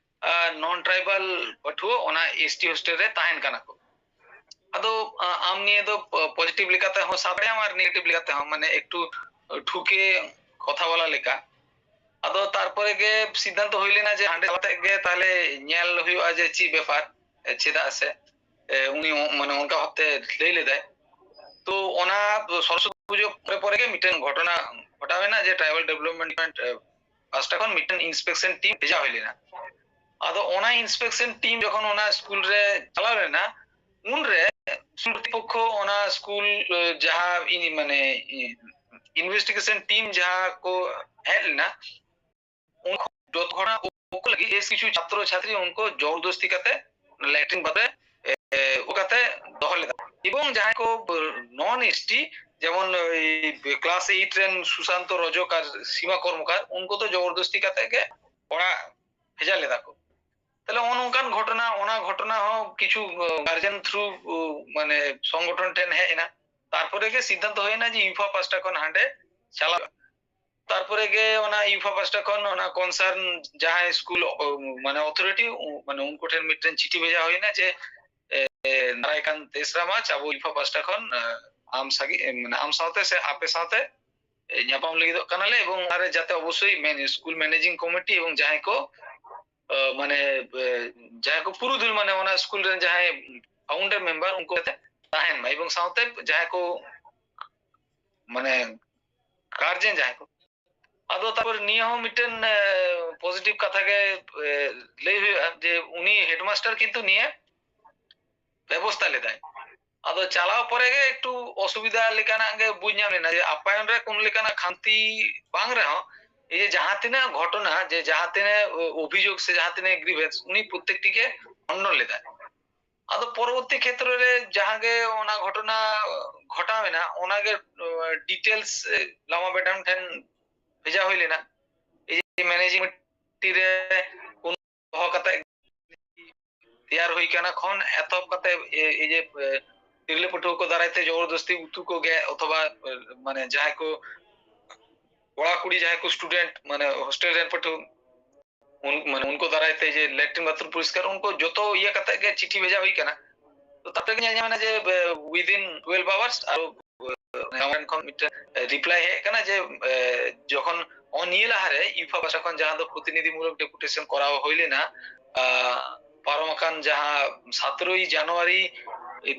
ᱟᱦ, ᱱᱚᱱ ᱴᱨᱟᱭᱵᱟᱞ ᱯᱟᱹᱴᱷᱩᱣᱟᱹ ᱚᱱᱟ ᱮᱥ ᱴᱤ ᱦᱳᱥᱴᱮᱞ ᱨᱮ ᱛᱟᱦᱮᱱ ᱠᱟᱱᱟ ᱠᱚ᱾ ᱟᱫᱚ, ᱟᱦ, ᱟᱢ ᱱᱤᱭᱟᱹ ᱫᱚ ᱯᱚ-, ᱯᱚᱡᱤᱴᱤᱵᱷ ᱞᱮᱠᱟᱛᱮ ᱦᱚᱸ ᱥᱟᱵ ᱫᱟᱲᱮᱭᱟᱢ ᱟᱨ ᱱᱮᱜᱮᱴᱤᱵᱷ ᱞᱮᱠᱟᱛᱮ ᱦᱚᱸ, ᱢᱟᱱᱮ ᱮᱠᱴᱩ ᱴᱷᱩᱠᱮ ᱠᱚᱛᱷᱟ ᱵᱚᱞᱟ ᱞᱮᱠᱟ᱾ ᱟᱫᱚ ᱛᱟᱨᱯᱚᱨᱮ ᱜᱮ ᱥᱤᱫᱽᱫᱷᱟᱱᱛᱚ ᱦᱩᱭ ᱞᱮᱱᱟ ᱡᱮ ᱦᱟᱸᱰᱮ ᱪᱟᱞᱟᱣ ᱠᱟᱛᱮ ᱜᱮ ᱛᱟᱦᱞᱮ ᱧᱮᱞ ᱦᱩᱭᱩᱜᱼᱟ ᱡᱮ ᱪᱮᱫ ᱵᱮᱯᱟᱨ, ᱪᱮᱫᱟᱜ ᱥᱮ, ᱮ, ᱩᱱᱤ ᱚ-, ᱢᱟᱱᱮ ᱚᱱᱠᱟ ᱵᱷᱟᱵᱛᱮ ᱞᱟᱹᱭ ᱞᱮᱫᱟᱭ᱾ ᱛᱚ ᱚᱱᱟ ᱥᱚᱨᱚᱥᱚᱛᱤ ᱯᱩᱡᱟᱹ ᱯᱚᱨᱮ ᱯᱚᱨᱮ ᱜᱮ ᱢᱤᱫᱴᱮᱱ ᱜᱷᱚᱴᱚᱱᱟ ᱜᱷᱚᱴᱟᱣ ᱮᱱᱟ ᱡᱮ ᱴᱨᱟᱭᱵᱟᱞ ᱰᱮᱵᱷᱞᱚᱯᱢᱮᱱᱴ ᱰᱤᱯᱟᱨᱴᱢᱮᱱᱴ ᱯᱟᱦᱴᱟ ᱠᱷᱚᱱ ᱢᱤᱫᱴᱮᱱ ᱤᱱᱥᱯᱮᱠᱥᱚᱱ ᱴᱤᱢ ᱵᱷᱮᱡᱟ ᱦᱩᱭ ᱞᱮᱱᱟ᱾ ᱟᱫᱚ ᱚᱱᱟ ᱤᱱᱥᱯᱮᱠᱥᱚᱱ ᱴᱤᱢ ᱡᱚᱠᱷᱚᱱ ᱚᱱᱟ ᱥᱠᱩᱞ ᱨᱮ ᱪᱟᱞᱟᱣ ᱞᱮᱱᱟ, ᱩᱱᱨᱮ ᱥᱠᱩᱞ ᱠᱚᱨᱛᱨᱤᱯᱚᱠᱠᱷᱚ ᱚᱱᱟ ᱥᱠᱩᱞ ᱡᱟᱦᱟᱸ ᱤᱧ ᱢᱟᱱᱮ ᱤᱱᱵᱷᱮᱥᱴᱤᱜᱮᱥᱚᱱ ᱴᱤᱢ ᱡᱟᱦᱟᱸ ᱠᱚ ᱦᱮᱡ ᱞᱮᱱᱟ, ᱩᱱᱠᱩ ᱡᱚᱛᱚ ᱦᱚᱲ ᱩᱱᱠᱩ ᱞᱟᱹᱜᱤᱫ ᱵᱮᱥ ᱠᱤᱪᱷᱩ ᱪᱷᱟᱛᱨᱚ ᱪᱷᱟᱛᱨᱤ ᱩᱱᱠᱩ ᱡᱚᱵᱚᱨᱫᱚᱥᱛᱤ ᱠᱟᱛᱮ ᱞᱮᱴᱨᱤᱱ ᱵᱟᱛᱷᱨᱩᱢ ᱨᱮ ᱮ, ᱩ ᱠᱟᱛᱮ ᱫᱚᱦᱚ ᱞᱮᱫᱟ᱾ ᱮᱵᱚᱝ ᱡᱟᱦᱟᱸᱭ ᱠᱚ ᱱᱚᱱ ᱮᱥᱴᱤ, ᱡᱮᱢᱚᱱ ᱠᱞᱟᱥ ᱮᱭᱤᱴ ᱨᱮᱱ ᱥᱩᱥᱟᱱᱛᱚ ᱨᱚᱡᱚᱠ ᱟᱨ ᱥᱤᱢᱟ ᱠᱚᱨᱢᱚᱠᱟᱨ, ᱩᱱᱠᱩ ᱫᱚ ᱡᱚᱵᱚᱨᱫᱚᱥᱛᱤ ᱠᱟᱛᱮ ᱜᱮ ᱚᱲᱟᱜ ᱵᱷᱮᱡᱟ ᱞᱮᱫᱟ ᱠᱚ᱾ ᱛᱟᱦᱞᱮ ᱱᱚᱜᱼᱚ ᱱᱚᱝᱠᱟᱱ ᱜᱷᱚᱴᱚᱱᱟ, ᱚᱱᱟ ᱜᱷᱚᱴᱚᱱᱟ ᱦᱚᱸ ᱠᱤᱪᱷᱩ ᱜᱟᱨᱡᱮᱱ ᱛᱷᱨᱩ ᱢᱟᱱᱮ ᱥᱚᱝᱜᱚᱴᱷᱚᱱ ᱴᱷᱮᱱ ᱦᱮᱡ ᱮᱱᱟ᱾ ᱛᱟᱨᱯᱚᱨᱮ ᱜᱮ ᱥᱤᱫᱽᱫᱷᱟᱱᱛᱚ ᱦᱩᱭᱱᱟ ᱡᱮ ᱤᱭᱩᱯᱷᱟ ᱯᱟᱦᱴᱟ ᱠᱷᱚᱱ ᱦᱟᱸᱰᱮ ᱪᱟᱞᱟᱜ᱾ ᱛᱟᱨᱯᱚᱨᱮ ᱜᱮ ᱚᱱᱟ ᱤᱭᱩᱯᱷᱟ ᱯᱟᱦᱴᱟ ᱠᱷᱚᱱ ᱚᱱᱟ ᱠᱚᱱᱥᱟᱨᱱ ᱡᱟᱦᱟᱸᱭ ᱥᱠᱩᱞ ᱢᱟᱱᱮ ᱚᱛᱷᱚᱨᱤᱴᱤ, ᱢᱟᱱᱮ ᱩᱱᱠᱩ ᱴᱷᱮᱱ ᱢᱤᱫᱴᱮᱱ ᱪᱤᱴᱷᱤ ᱵᱷᱮᱡᱟ ᱦᱩᱭᱱᱟ ᱡᱮ ᱮ, ᱫᱟᱨᱟᱭ ᱠᱟᱱ ᱛᱮᱭᱤᱥ ᱢᱟᱨᱪ ᱟᱵᱚ ᱤᱭᱩᱯᱷᱟ ᱯᱟᱦᱴᱟ ᱠᱷᱚᱱ ᱮ, ᱟᱢ ᱥᱟᱜᱮ ᱮ, ᱢᱟᱱᱮ ᱟᱢ ᱥᱟᱶᱛᱮ ᱥᱮ ᱟᱯᱮ ᱥᱟᱶᱛᱮ ᱮ, ᱧᱟᱯᱟᱢ ᱞᱟᱹᱜᱤᱫᱚᱜ ᱠᱟᱱᱟᱞᱮ ᱮᱵᱚᱝ ᱚᱱᱟᱨᱮ ᱡᱟᱛᱮ ᱚᱵᱚᱥᱥᱳᱭ ᱢᱮᱱ ᱥᱠᱩᱞ ᱢᱮᱱᱮᱡᱤᱝ ᱠᱚᱢᱤᱴᱤ ᱮᱵᱚᱝ ᱡᱟᱦᱟᱸᱭ ᱠᱚ ᱮ, ᱢᱟᱱᱮ ᱮ, ᱡᱟᱦᱟᱸᱭ ᱠᱚ ᱯᱩᱨᱩᱫᱷᱩᱞ ᱢᱟᱱᱮ ᱚᱱᱟ ᱥᱠᱩᱞ ᱨᱮᱱ ᱡᱟᱦᱟᱸᱭ ᱯᱷᱟᱣᱩᱱᱰᱟᱨ ᱢᱮᱢᱵᱟᱨ ᱩᱱᱠᱩ ᱛᱟᱦᱮᱱ ᱢᱟ ᱮᱵᱚᱝ ᱥᱟᱶᱛᱮ ᱡᱟᱦᱟᱸᱭ ᱠᱚ ᱢᱟᱱᱮ ᱜᱟᱨᱡᱮᱱ ᱡᱟᱦᱟᱸᱭ ᱠᱚ᱾ ᱟᱫᱚ ᱛᱟᱨᱯᱚᱨ ᱱᱤᱭᱟᱹ ᱦᱚᱸ ᱢᱤᱫᱴᱮᱱ ᱮ, ᱯᱚᱡᱤᱴᱤᱵᱷ ᱠᱟᱛᱷᱟ ᱜᱮ ᱮ, ᱞᱟᱹᱭ ᱦᱩᱭᱩᱜᱼᱟ ᱡᱮ ᱩᱱᱤ ᱦᱮᱰᱢᱟᱥᱴᱟᱨ ᱠᱤᱱᱛᱩ ᱱᱤᱭᱟᱹ ᱵᱮᱵᱚᱥᱛᱟ ᱞᱮᱫᱟᱭ᱾ ᱟᱫᱚ ᱪᱟᱞᱟᱣ ᱯᱚᱨᱮ ᱜᱮ ᱮᱠᱴᱩ ᱚᱥᱩᱵᱤᱫᱷᱟ ᱞᱮᱠᱟᱱᱟᱜ ᱜᱮ ᱵᱩᱡᱽ ᱧᱟᱢ ᱞᱮᱱᱟ ᱡᱮ ᱟᱯᱟᱭᱚᱱ ᱨᱮ ᱠᱳᱱᱳ ᱞᱮᱠᱟᱱᱟᱜ ᱠᱷᱟᱱᱛᱤ ᱵᱟᱝ ᱨᱮᱦᱚᱸ ᱮᱭ ᱡᱮ ᱡᱟᱦᱟᱸ ᱛᱤᱱᱟᱹᱜ ᱜᱷᱚᱴᱚᱱᱟ, ᱡᱮ ᱡᱟᱦᱟᱸ ᱛᱤᱱᱟᱹᱜ ᱚ-, ᱚᱵᱷᱤᱡᱳᱜᱽ ᱥᱮ ᱡᱟᱦᱟᱸ ᱛᱤᱱᱟᱹᱜ ᱜᱨᱤᱵᱷᱮᱱᱥ ᱩᱱᱤ ᱯᱨᱚᱛᱛᱮᱠᱴᱤ ᱜᱮ ᱠᱷᱚᱱᱰᱚᱱ ᱞᱮᱫᱟᱭ᱾ ᱟᱫᱚ ᱯᱚᱨᱚᱵᱚᱨᱛᱤ ᱠᱷᱮᱛᱨᱚ ᱨᱮ ᱡᱟᱦᱟᱸ ᱜᱮ ᱚᱱᱟ ᱜᱷᱚᱴᱚᱱᱟ ᱜᱷᱚᱴᱟᱣ ᱮᱱᱟ, ᱚᱱᱟ ᱜᱮ, ᱚ, ᱰᱤᱴᱮᱞᱥ, ᱮ, ᱞᱟᱢᱟ ᱢᱮᱰᱟᱢ ᱴᱷᱮᱱ ᱵᱷᱮᱡᱟ ᱦᱩᱭ ᱞᱮᱱᱟ᱾ ᱮᱭ ᱡᱮ ᱢᱮᱱᱮᱡᱤᱝ ᱠᱚᱢᱤᱴᱤ ᱨᱮ ᱩᱱ ᱫᱚᱦᱚ ᱠᱟᱛᱮ ᱛᱮᱭᱟᱨ ᱦᱩᱭ ᱠᱟᱱᱟ ᱠᱷᱚᱱ ᱮᱛᱚᱦᱚᱵ ᱠᱟᱛᱮ ᱮ-, ᱮᱭ ᱡᱮ, ᱮ, ᱛᱤᱨᱞᱟᱹ ᱯᱟᱹᱴᱷᱩᱣᱟᱹ ᱠᱚ ᱫᱟᱨᱟᱭ ᱛᱮ ᱡᱚᱵᱚᱨᱫᱚᱥᱛᱤ ᱩᱛᱩ ᱠᱚ ᱜᱮᱫ ᱚᱛᱷᱚᱵᱟ, ᱮ, ᱢᱟᱱᱮ ᱡᱟᱦᱟᱸᱭ ᱠᱚ ᱠᱚᱲᱟ ᱠᱩᱲᱤ ᱡᱟᱦᱟᱸᱭ ᱠᱚ ᱥᱴᱩᱰᱮᱱᱴ, ᱢᱟᱱᱮ ᱦᱳᱥᱴᱮᱞ ᱨᱮᱱ ᱯᱟᱹᱴᱷᱩᱣᱟᱹ, ᱩᱱ-, ᱢᱟᱱᱮ ᱩᱱᱠᱩ ᱫᱟᱨᱟᱭ ᱛᱮ ᱡᱮ ᱞᱮᱴᱨᱤᱱ ᱵᱟᱛᱷᱨᱩᱢ ᱯᱚᱨᱤᱥᱠᱟᱨ, ᱩᱱᱠᱩ ᱡᱚᱛᱚ ᱤᱭᱟᱹ ᱠᱟᱛᱮ ᱜᱮ ᱪᱤᱴᱷᱤ ᱵᱷᱮᱡᱟ ᱦᱩᱭ ᱠᱟᱱᱟ᱾ ᱛᱚ ᱛᱟᱨᱯᱚᱨᱮ ᱜᱮ ᱧᱮᱞ ᱧᱟᱢ ᱮᱱᱟ ᱡᱮ, ᱮ, within twelve hours ᱟᱨ, ᱮ, ᱜᱟᱶ ᱠᱷᱚᱱ ᱢᱤᱫᱴᱮᱱ ᱨᱤᱯᱞᱟᱭ ᱦᱮᱡ ᱟᱠᱟᱱᱟ ᱡᱮ, ᱮ, ᱡᱚᱠᱷᱚᱱ ᱱᱚᱜᱼᱚ ᱱᱤᱭᱟᱹ ᱞᱟᱦᱟᱨᱮ ᱤᱭᱩᱯᱷᱟ ᱯᱟᱦᱴᱟ ᱠᱷᱚᱱ ᱡᱟᱦᱟᱸ ᱫᱚ ᱯᱨᱚᱛᱤᱱᱤᱫᱷᱤ ᱢᱩᱞᱚᱠ ᱰᱮᱯᱩᱴᱮᱥᱚᱱ ᱠᱚᱨᱟᱣ ᱦᱩᱭ ᱞᱮᱱᱟ, ᱟ, ᱯᱟᱨᱚᱢ ᱟᱠᱟᱱ ᱡᱟᱦᱟᱸ ᱥᱟᱛᱮᱨᱳᱭ ᱡᱟᱱᱩᱣᱟᱨᱤ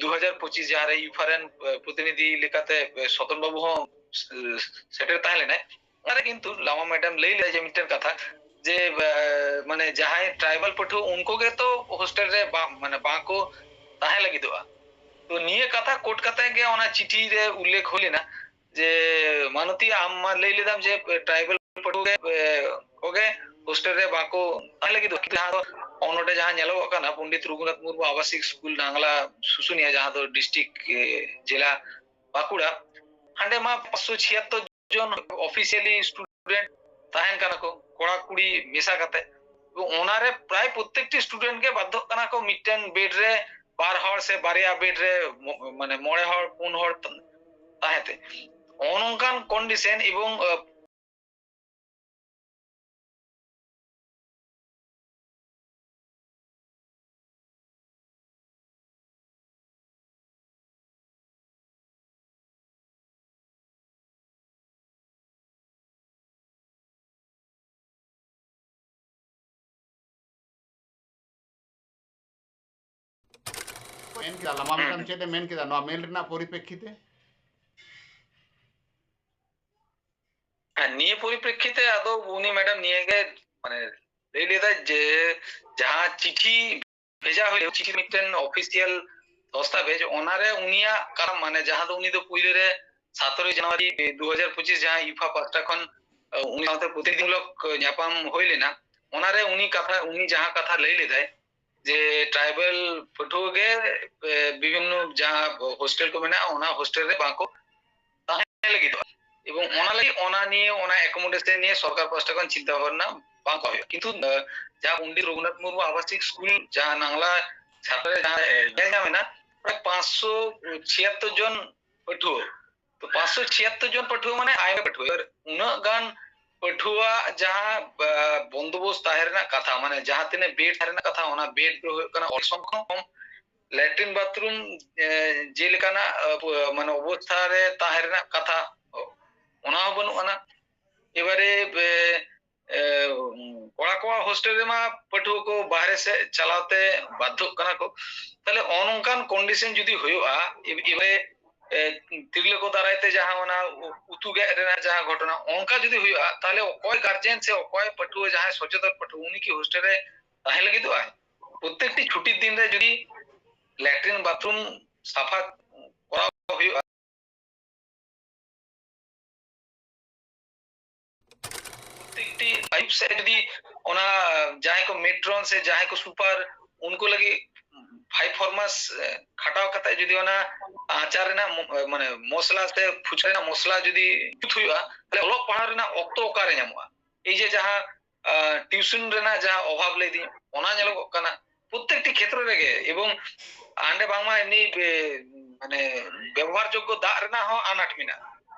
ᱫᱩ ᱦᱟᱡᱟᱨ ᱯᱚᱸᱪᱤᱥ ᱡᱟᱦᱟᱸᱨᱮ ᱤᱭᱩᱯᱷᱟ ᱨᱮᱱ ᱯᱨᱚᱛᱤᱱᱤᱫᱷᱤ ᱞᱮᱠᱟᱛᱮ ᱥᱚᱛᱚᱱ ᱵᱟᱵᱩ ᱦᱚᱸ ᱥᱮᱴᱮᱨ ᱛᱟᱦᱮᱸ ᱞᱮᱱᱟᱭ, ᱚᱱᱟᱨᱮ ᱠᱤᱱᱛᱩ ᱞᱟᱢᱟ ᱢᱮᱰᱟᱢ ᱞᱟᱹᱭ ᱞᱮᱫᱟ ᱡᱮ ᱢᱤᱫᱴᱮᱱ ᱠᱟᱛᱷᱟ, ᱡᱮ ᱢᱟᱱᱮ ᱡᱟᱦᱟᱸᱭ ᱴᱨᱟᱭᱵᱟᱞ ᱯᱟᱹᱴᱷᱩᱣᱟᱹ ᱩᱱᱠᱩ ᱜᱮᱛᱚ ᱦᱳᱥᱴᱮᱞ ᱨᱮ ᱵᱟᱝ ᱢᱟᱱᱮ ᱵᱟᱝ ᱠᱚ ᱛᱟᱦᱮᱸ ᱞᱟᱹᱜᱤᱫᱚᱜᱼᱟ᱾ ᱛᱚ ᱱᱤᱭᱟᱹ ᱠᱟᱛᱷᱟ ᱠᱳᱴ ᱠᱟᱛᱮ ᱜᱮ ᱚᱱᱟ ᱪᱤᱴᱷᱤ ᱨᱮ ᱩᱞᱞᱮᱠᱷ ᱦᱩᱭ ᱞᱮᱱᱟ ᱡᱮ ᱢᱟᱱᱚᱛᱤ, ᱟᱢ ᱢᱟ ᱞᱟᱹᱭ ᱞᱮᱫᱟᱢ ᱡᱮ ᱴᱨᱟᱭᱵᱟᱞ ᱯᱟᱹᱴᱷᱩᱣᱟᱹ ᱜᱮ ᱠᱚᱜᱮ ᱦᱳᱥᱴᱮᱞ ᱨᱮ ᱵᱟᱠᱚ ᱛᱟᱦᱮᱸ ᱞᱟᱹᱜᱤᱫᱚᱜ, ᱡᱟᱦᱟᱸ ᱫᱚ ᱱᱚᱰᱮ ᱡᱟᱦᱟᱸ ᱧᱮᱞᱚᱜᱚᱜ ᱠᱟᱱᱟ ᱯᱚᱱᱰᱤᱛ ᱨᱚᱜᱷᱩᱱᱟᱛᱷ ᱢᱩᱨᱢᱩ ᱟᱵᱟᱥᱤᱠ ᱥᱠᱩᱞ ᱱᱟᱝᱞᱟ ᱥᱩᱥᱩᱱᱤᱭᱟ, ᱡᱟᱦᱟᱸ ᱫᱚ ᱰᱤᱥᱴᱨᱤᱠᱴ ᱡᱮᱞᱟ ᱵᱟᱸᱠᱩᱲᱟ, ᱦᱟᱸᱰᱮ ᱢᱟ ᱯᱟᱸᱪᱥᱚ ᱪᱷᱤᱭᱟᱛᱛᱳᱨ ᱡᱚᱱ ᱚᱯᱷᱤᱥᱤᱭᱟᱞᱤ ᱥᱴᱩᱰᱮᱱᱴ ᱛᱟᱦᱮᱱ ᱠᱟᱱᱟ ᱠᱚ, ᱠᱚᱲᱟ ᱠᱩᱲᱤ ᱢᱮᱥᱟ ᱠᱟᱛᱮ᱾ ᱚᱱᱟᱨᱮ ᱯᱨᱟᱭ ᱯᱨᱚᱛᱛᱮᱠᱴᱤ ᱥᱴᱩᱰᱮᱱᱴ ᱜᱮ ᱵᱟᱫᱽᱫᱷᱚᱜ ᱠᱟᱱᱟ ᱠᱚ ᱢᱤᱫᱴᱮᱱ ᱵᱮᱰ ᱨᱮ ᱵᱟᱨ ᱦᱚᱲ ᱥᱮ ᱵᱟᱨᱭᱟ ᱵᱮᱰ ᱨᱮ ᱢᱚ- ᱢᱟᱱᱮ ᱢᱚᱬᱮ ᱦᱚᱲ ᱯᱩᱱ ᱦᱚᱲ ᱛᱟᱦᱮᱸ ᱛᱮ᱾ ᱱᱚᱜᱼᱚ ᱱᱚᱝᱠᱟᱱ ᱠᱚᱱᱰᱤᱥᱮᱱ ᱮᱵᱚᱝ ᱢᱮᱱ ᱠᱮᱫᱟ ᱞᱟᱢᱟ ᱢᱮᱰᱟᱢ, ᱪᱮᱫ ᱮ ᱢᱮᱱ ᱠᱮᱫᱟ ᱱᱚᱣᱟ ᱢᱮᱞ ᱨᱮᱱᱟᱜ ᱯᱚᱨᱤᱯᱮᱠᱠᱷᱤ ᱛᱮ? ᱦᱮᱸ, ᱱᱤᱭᱟᱹ ᱯᱚᱨᱤᱯᱮᱠᱠᱷᱤ ᱛᱮ ᱟᱫᱚ ᱩᱱᱤ ᱢᱮᱰᱟᱢ ᱱᱤᱭᱟᱹ ᱜᱮ ᱢᱟᱱᱮ ᱞᱟᱹᱭ ᱞᱮᱫᱟᱭ ᱡᱮ ᱡᱟᱦᱟᱸ ᱪᱤᱴᱷᱤ ᱵᱷᱮᱡᱟ ᱦᱩᱭ ᱞᱮᱱᱟ, ᱪᱤᱴᱷᱤ ᱢᱤᱫᱴᱮᱱ ᱚᱯᱷᱤᱥᱤᱭᱟᱞ ᱫᱚᱥᱛᱟᱵᱮᱡᱽ, ᱚᱱᱟᱨᱮ ᱩᱱᱤᱭᱟᱜ ᱠᱟᱨᱚᱱ ᱢᱟᱱᱮ ᱡᱟᱦᱟᱸ ᱫᱚ ᱩᱱᱤ ᱫᱚ ᱯᱩᱭᱞᱩ ᱨᱮ ᱥᱟᱛᱮᱨᱚᱭ ᱡᱟᱱᱩᱣᱟᱨᱤ ᱫᱩ ᱦᱟᱡᱟᱨ ᱯᱚᱸᱪᱤᱥ ᱡᱟᱦᱟᱸ ᱤᱭᱩᱯᱷᱟ ᱯᱟᱦᱴᱟ ᱠᱷᱚᱱ ᱩᱱᱤ ᱥᱟᱶᱛᱮ ᱯᱨᱚᱛᱤᱱᱤᱫᱷᱤᱢᱩᱞᱚᱠ ᱧᱟᱯᱟᱢ ᱦᱩᱭ ᱞᱮᱱᱟ, ᱚᱱᱟᱨᱮ ᱩᱱᱤ ᱠᱟᱛᱷᱟ ᱩᱱᱤ ᱡᱟᱦᱟᱸ ᱠᱟᱛᱷᱟ ᱞᱟᱹᱭ ᱞᱮᱫᱟᱭ ᱡᱮ ᱴᱨᱟᱭᱵᱟᱞ ᱯᱟᱹᱴᱷᱩᱣᱟᱹ ᱜᱮ ᱵᱤᱵᱷᱤᱱᱱᱚ ᱡᱟᱦᱟᱸ ᱦᱳᱥᱴᱮᱞ ᱠᱚ ᱢᱮᱱᱟᱜᱼᱟ ᱚᱱᱟ ᱦᱳᱥᱴᱮᱞ ᱨᱮ ᱵᱟᱝᱠᱚ ᱛᱟᱦᱮᱸ ᱞᱟᱹᱜᱤᱫᱚᱜᱼᱟ᱾ ᱮᱵᱚᱝ ᱚᱱᱟ ᱞᱟᱹᱜᱤᱫ ᱚᱱᱟ ᱱᱤᱭᱮ ᱚᱱᱟ ᱮᱠᱳᱢᱳᱰᱮᱥᱚᱱ ᱱᱤᱭᱮ ᱥᱚᱨᱠᱟᱨ ᱯᱟᱦᱴᱟ ᱠᱷᱚᱱ ᱪᱤᱱᱛᱟᱹ ᱵᱷᱟᱵᱽᱱᱟ ᱵᱟᱝ ᱠᱚ ᱦᱩᱭᱩᱜᱼᱟ᱾ ᱠᱤᱱᱛᱩ ᱡᱟᱦᱟᱸ ᱯᱚᱱᱰᱤᱛ ᱨᱚᱜᱷᱩᱱᱟᱛᱷ ᱢᱩᱨᱢᱩ ᱟᱵᱟᱥᱤᱠ ᱥᱠᱩᱞ ᱡᱟᱦᱟᱸ ᱱᱟᱝᱞᱟ ᱪᱷᱟᱛᱨᱮ ᱡᱟᱦᱟᱸ ᱧᱮᱞ ᱧᱟᱢ ᱮᱱᱟ, ᱯᱨᱟᱭ ᱯᱟᱸᱪᱥᱚ ᱪᱷᱤᱭᱟᱛᱛᱳᱨ ᱡᱚᱱ ᱯᱟᱹᱴᱷᱩᱣᱟᱹ᱾ ᱛᱚ ᱯᱟᱸᱪᱥᱚ ᱪᱷᱤᱭᱟᱛᱛᱳᱨ ᱡᱚᱱ ᱯᱟᱹᱴᱷᱩᱣᱟᱹ ᱢᱟᱱᱮ ᱟᱭᱢᱟ ᱯᱟᱹᱴᱷᱩᱣᱟᱹ᱾ ᱩᱱᱟᱹᱜ ᱜᱟᱱ ᱯᱟᱹᱴᱷᱩᱣᱟᱹ ᱡᱟᱦᱟᱸ ᱵᱚᱱᱫᱳᱵᱚᱥᱛ ᱛᱟᱦᱮᱸ ᱨᱮᱱᱟᱜ ᱠᱟᱛᱷᱟ, ᱢᱟᱱᱮ ᱡᱟᱦᱟᱸ ᱛᱤᱱᱟᱹᱜ ᱵᱮᱰ ᱛᱟᱦᱮᱸ ᱨᱮᱱᱟᱜ ᱠᱟᱛᱷᱟ, ᱚᱱᱟ ᱵᱮᱰ ᱫᱚ ᱦᱩᱭᱩᱜ ᱠᱟᱱᱟ ᱚᱞ ᱥᱚᱝᱠᱷᱚᱱ ᱠᱚᱢ, ᱞᱮᱴᱨᱤᱱ ᱵᱟᱛᱷᱨᱩᱢ ᱡᱮᱞᱮᱠᱟᱱᱟᱜ ᱢᱟᱱᱮ ᱚᱵᱚᱥᱛᱷᱟ ᱨᱮ ᱛᱟᱦᱮᱸ ᱨᱮᱱᱟᱜ ᱠᱟᱛᱷᱟ, ᱚᱱᱟ ᱦᱚᱸ ᱵᱟᱹᱱᱩᱜ ᱟᱱᱟ᱾ ᱮᱵᱟᱨᱮ ᱮ, ᱠᱚᱲᱟ ᱠᱚᱣᱟᱜ ᱦᱳᱥᱴᱮᱞ ᱨᱮᱢᱟ ᱯᱟᱹᱴᱷᱩᱣᱟᱹ ᱠᱚ ᱵᱟᱦᱨᱮ ᱥᱮᱫ ᱪᱟᱞᱟᱣ ᱛᱮ ᱵᱟᱫᱽᱫᱷᱚᱜ ᱠᱟᱱᱟ ᱠᱚ᱾ ᱛᱟᱦᱞᱮ ᱚᱱ ᱚᱱᱠᱟᱱ ᱠᱚᱱᱰᱤᱥᱚᱱ ᱡᱩᱫᱤ ᱦᱩᱭᱩᱜᱼᱟ, ᱮ, ᱮᱵᱟᱨᱮ, ᱮ, ᱛᱤᱨᱞᱟᱹ ᱠᱚ ᱫᱟᱨᱟᱭ ᱛᱮ ᱡᱟᱦᱟᱸ ᱚᱱᱟ ᱩ-, ᱩᱛᱩ ᱜᱮᱫ ᱨᱮᱱᱟᱜ ᱡᱟᱦᱟᱸ ᱜᱷᱚᱴᱚᱱᱟ, ᱚᱱᱠᱟ ᱡᱩᱫᱤ ᱦᱩᱭᱩᱜᱼᱟ, ᱛᱟᱦᱞᱮ ᱚᱠᱚᱭ ᱜᱟᱨᱡᱮᱱ ᱥᱮ ᱚᱠᱚᱭ ᱯᱟᱹᱴᱷᱩᱣᱟᱹ ᱡᱟᱦᱟᱸᱭ ᱥᱚᱪᱮᱛᱚᱱ ᱯᱟᱹᱴᱷᱩᱣᱟᱹ, ᱩᱱᱤ ᱠᱤ ᱦᱳᱥᱴᱮᱞ ᱨᱮ ᱛᱟᱦᱮᱸ ᱞᱟᱹᱜᱤᱫᱚᱜᱼᱟᱭ? ᱯᱨᱚᱛᱮᱠᱴᱤ ᱪᱷᱩᱴᱤ ᱫᱤᱱ ᱨᱮ ᱡᱩᱫᱤ ᱞᱮᱴᱨᱤᱱ ᱵᱟᱛᱷᱨᱩᱢ ᱥᱟᱯᱷᱟ ᱠᱚᱨᱟᱣ ᱦᱩᱭᱩᱜᱼᱟ, ᱯᱨᱚᱛᱮᱠᱴᱤ ᱟᱭᱩᱵ ᱥᱮᱫ ᱡᱩᱫᱤ ᱚᱱᱟ ᱡᱟᱦᱟᱸᱭ ᱠᱚ ᱢᱮᱴᱨᱚᱱ ᱥᱮ ᱡᱟᱦᱟᱸᱭ ᱠᱚ ᱥᱩᱯᱟᱨ, ᱩᱱᱠᱩ ᱞᱟᱹᱜᱤᱫ ᱯᱷᱟᱭᱤᱵᱷ ᱯᱷᱚᱨᱢᱟᱥ, ᱮ, ᱠᱷᱟᱴᱟᱣ ᱠᱟᱛᱮ ᱡᱩᱫᱤ ᱚᱱᱟ ᱟᱪᱟᱨ ᱨᱮᱱᱟᱜ ᱢᱚ-, ᱮ, ᱢᱟᱱᱮ ᱢᱚᱥᱞᱟ ᱥᱮ ᱯᱷᱩᱪᱠᱟ ᱨᱮᱱᱟᱜ ᱢᱚᱥᱞᱟ ᱡᱩᱫᱤ ᱡᱩᱛ ᱦᱩᱭᱩᱜᱼᱟ, ᱛᱟᱦᱞᱮ ᱚᱞᱚᱜ ᱯᱟᱲᱦᱟᱣ ᱨᱮᱱᱟᱜ ᱚᱠᱛᱚ ᱚᱠᱟᱨᱮ ᱧᱟᱢᱚᱜᱼᱟ? ᱮᱭ ᱡᱮ ᱡᱟᱦᱟᱸ, ᱟ, ᱴᱤᱭᱩᱥᱚᱱ ᱨᱮᱱᱟᱜ ᱡᱟᱦᱟᱸ ᱚᱵᱷᱟᱵ ᱞᱟᱹᱭ ᱫᱤᱧ, ᱚᱱᱟ ᱧᱮᱞᱚᱜᱚᱜ ᱠᱟᱱᱟ ᱯᱨᱚᱛᱮᱠᱴᱤ ᱠᱷᱮᱛᱨᱚ ᱨᱮᱜᱮ᱾ ᱮᱵᱚᱝ ᱦᱟᱸᱰᱮ ᱵᱟᱝᱢᱟ ᱮᱢᱱᱤ ᱵᱮ-, ᱢᱟᱱᱮ ᱵᱮᱵᱚᱦᱟᱨ ᱡᱳᱜᱽᱜᱚ ᱫᱟᱜ ᱨᱮᱱᱟᱜ ᱦᱚᱸ ᱟᱱᱟᱴ ᱢᱮᱱᱟᱜᱼᱟ᱾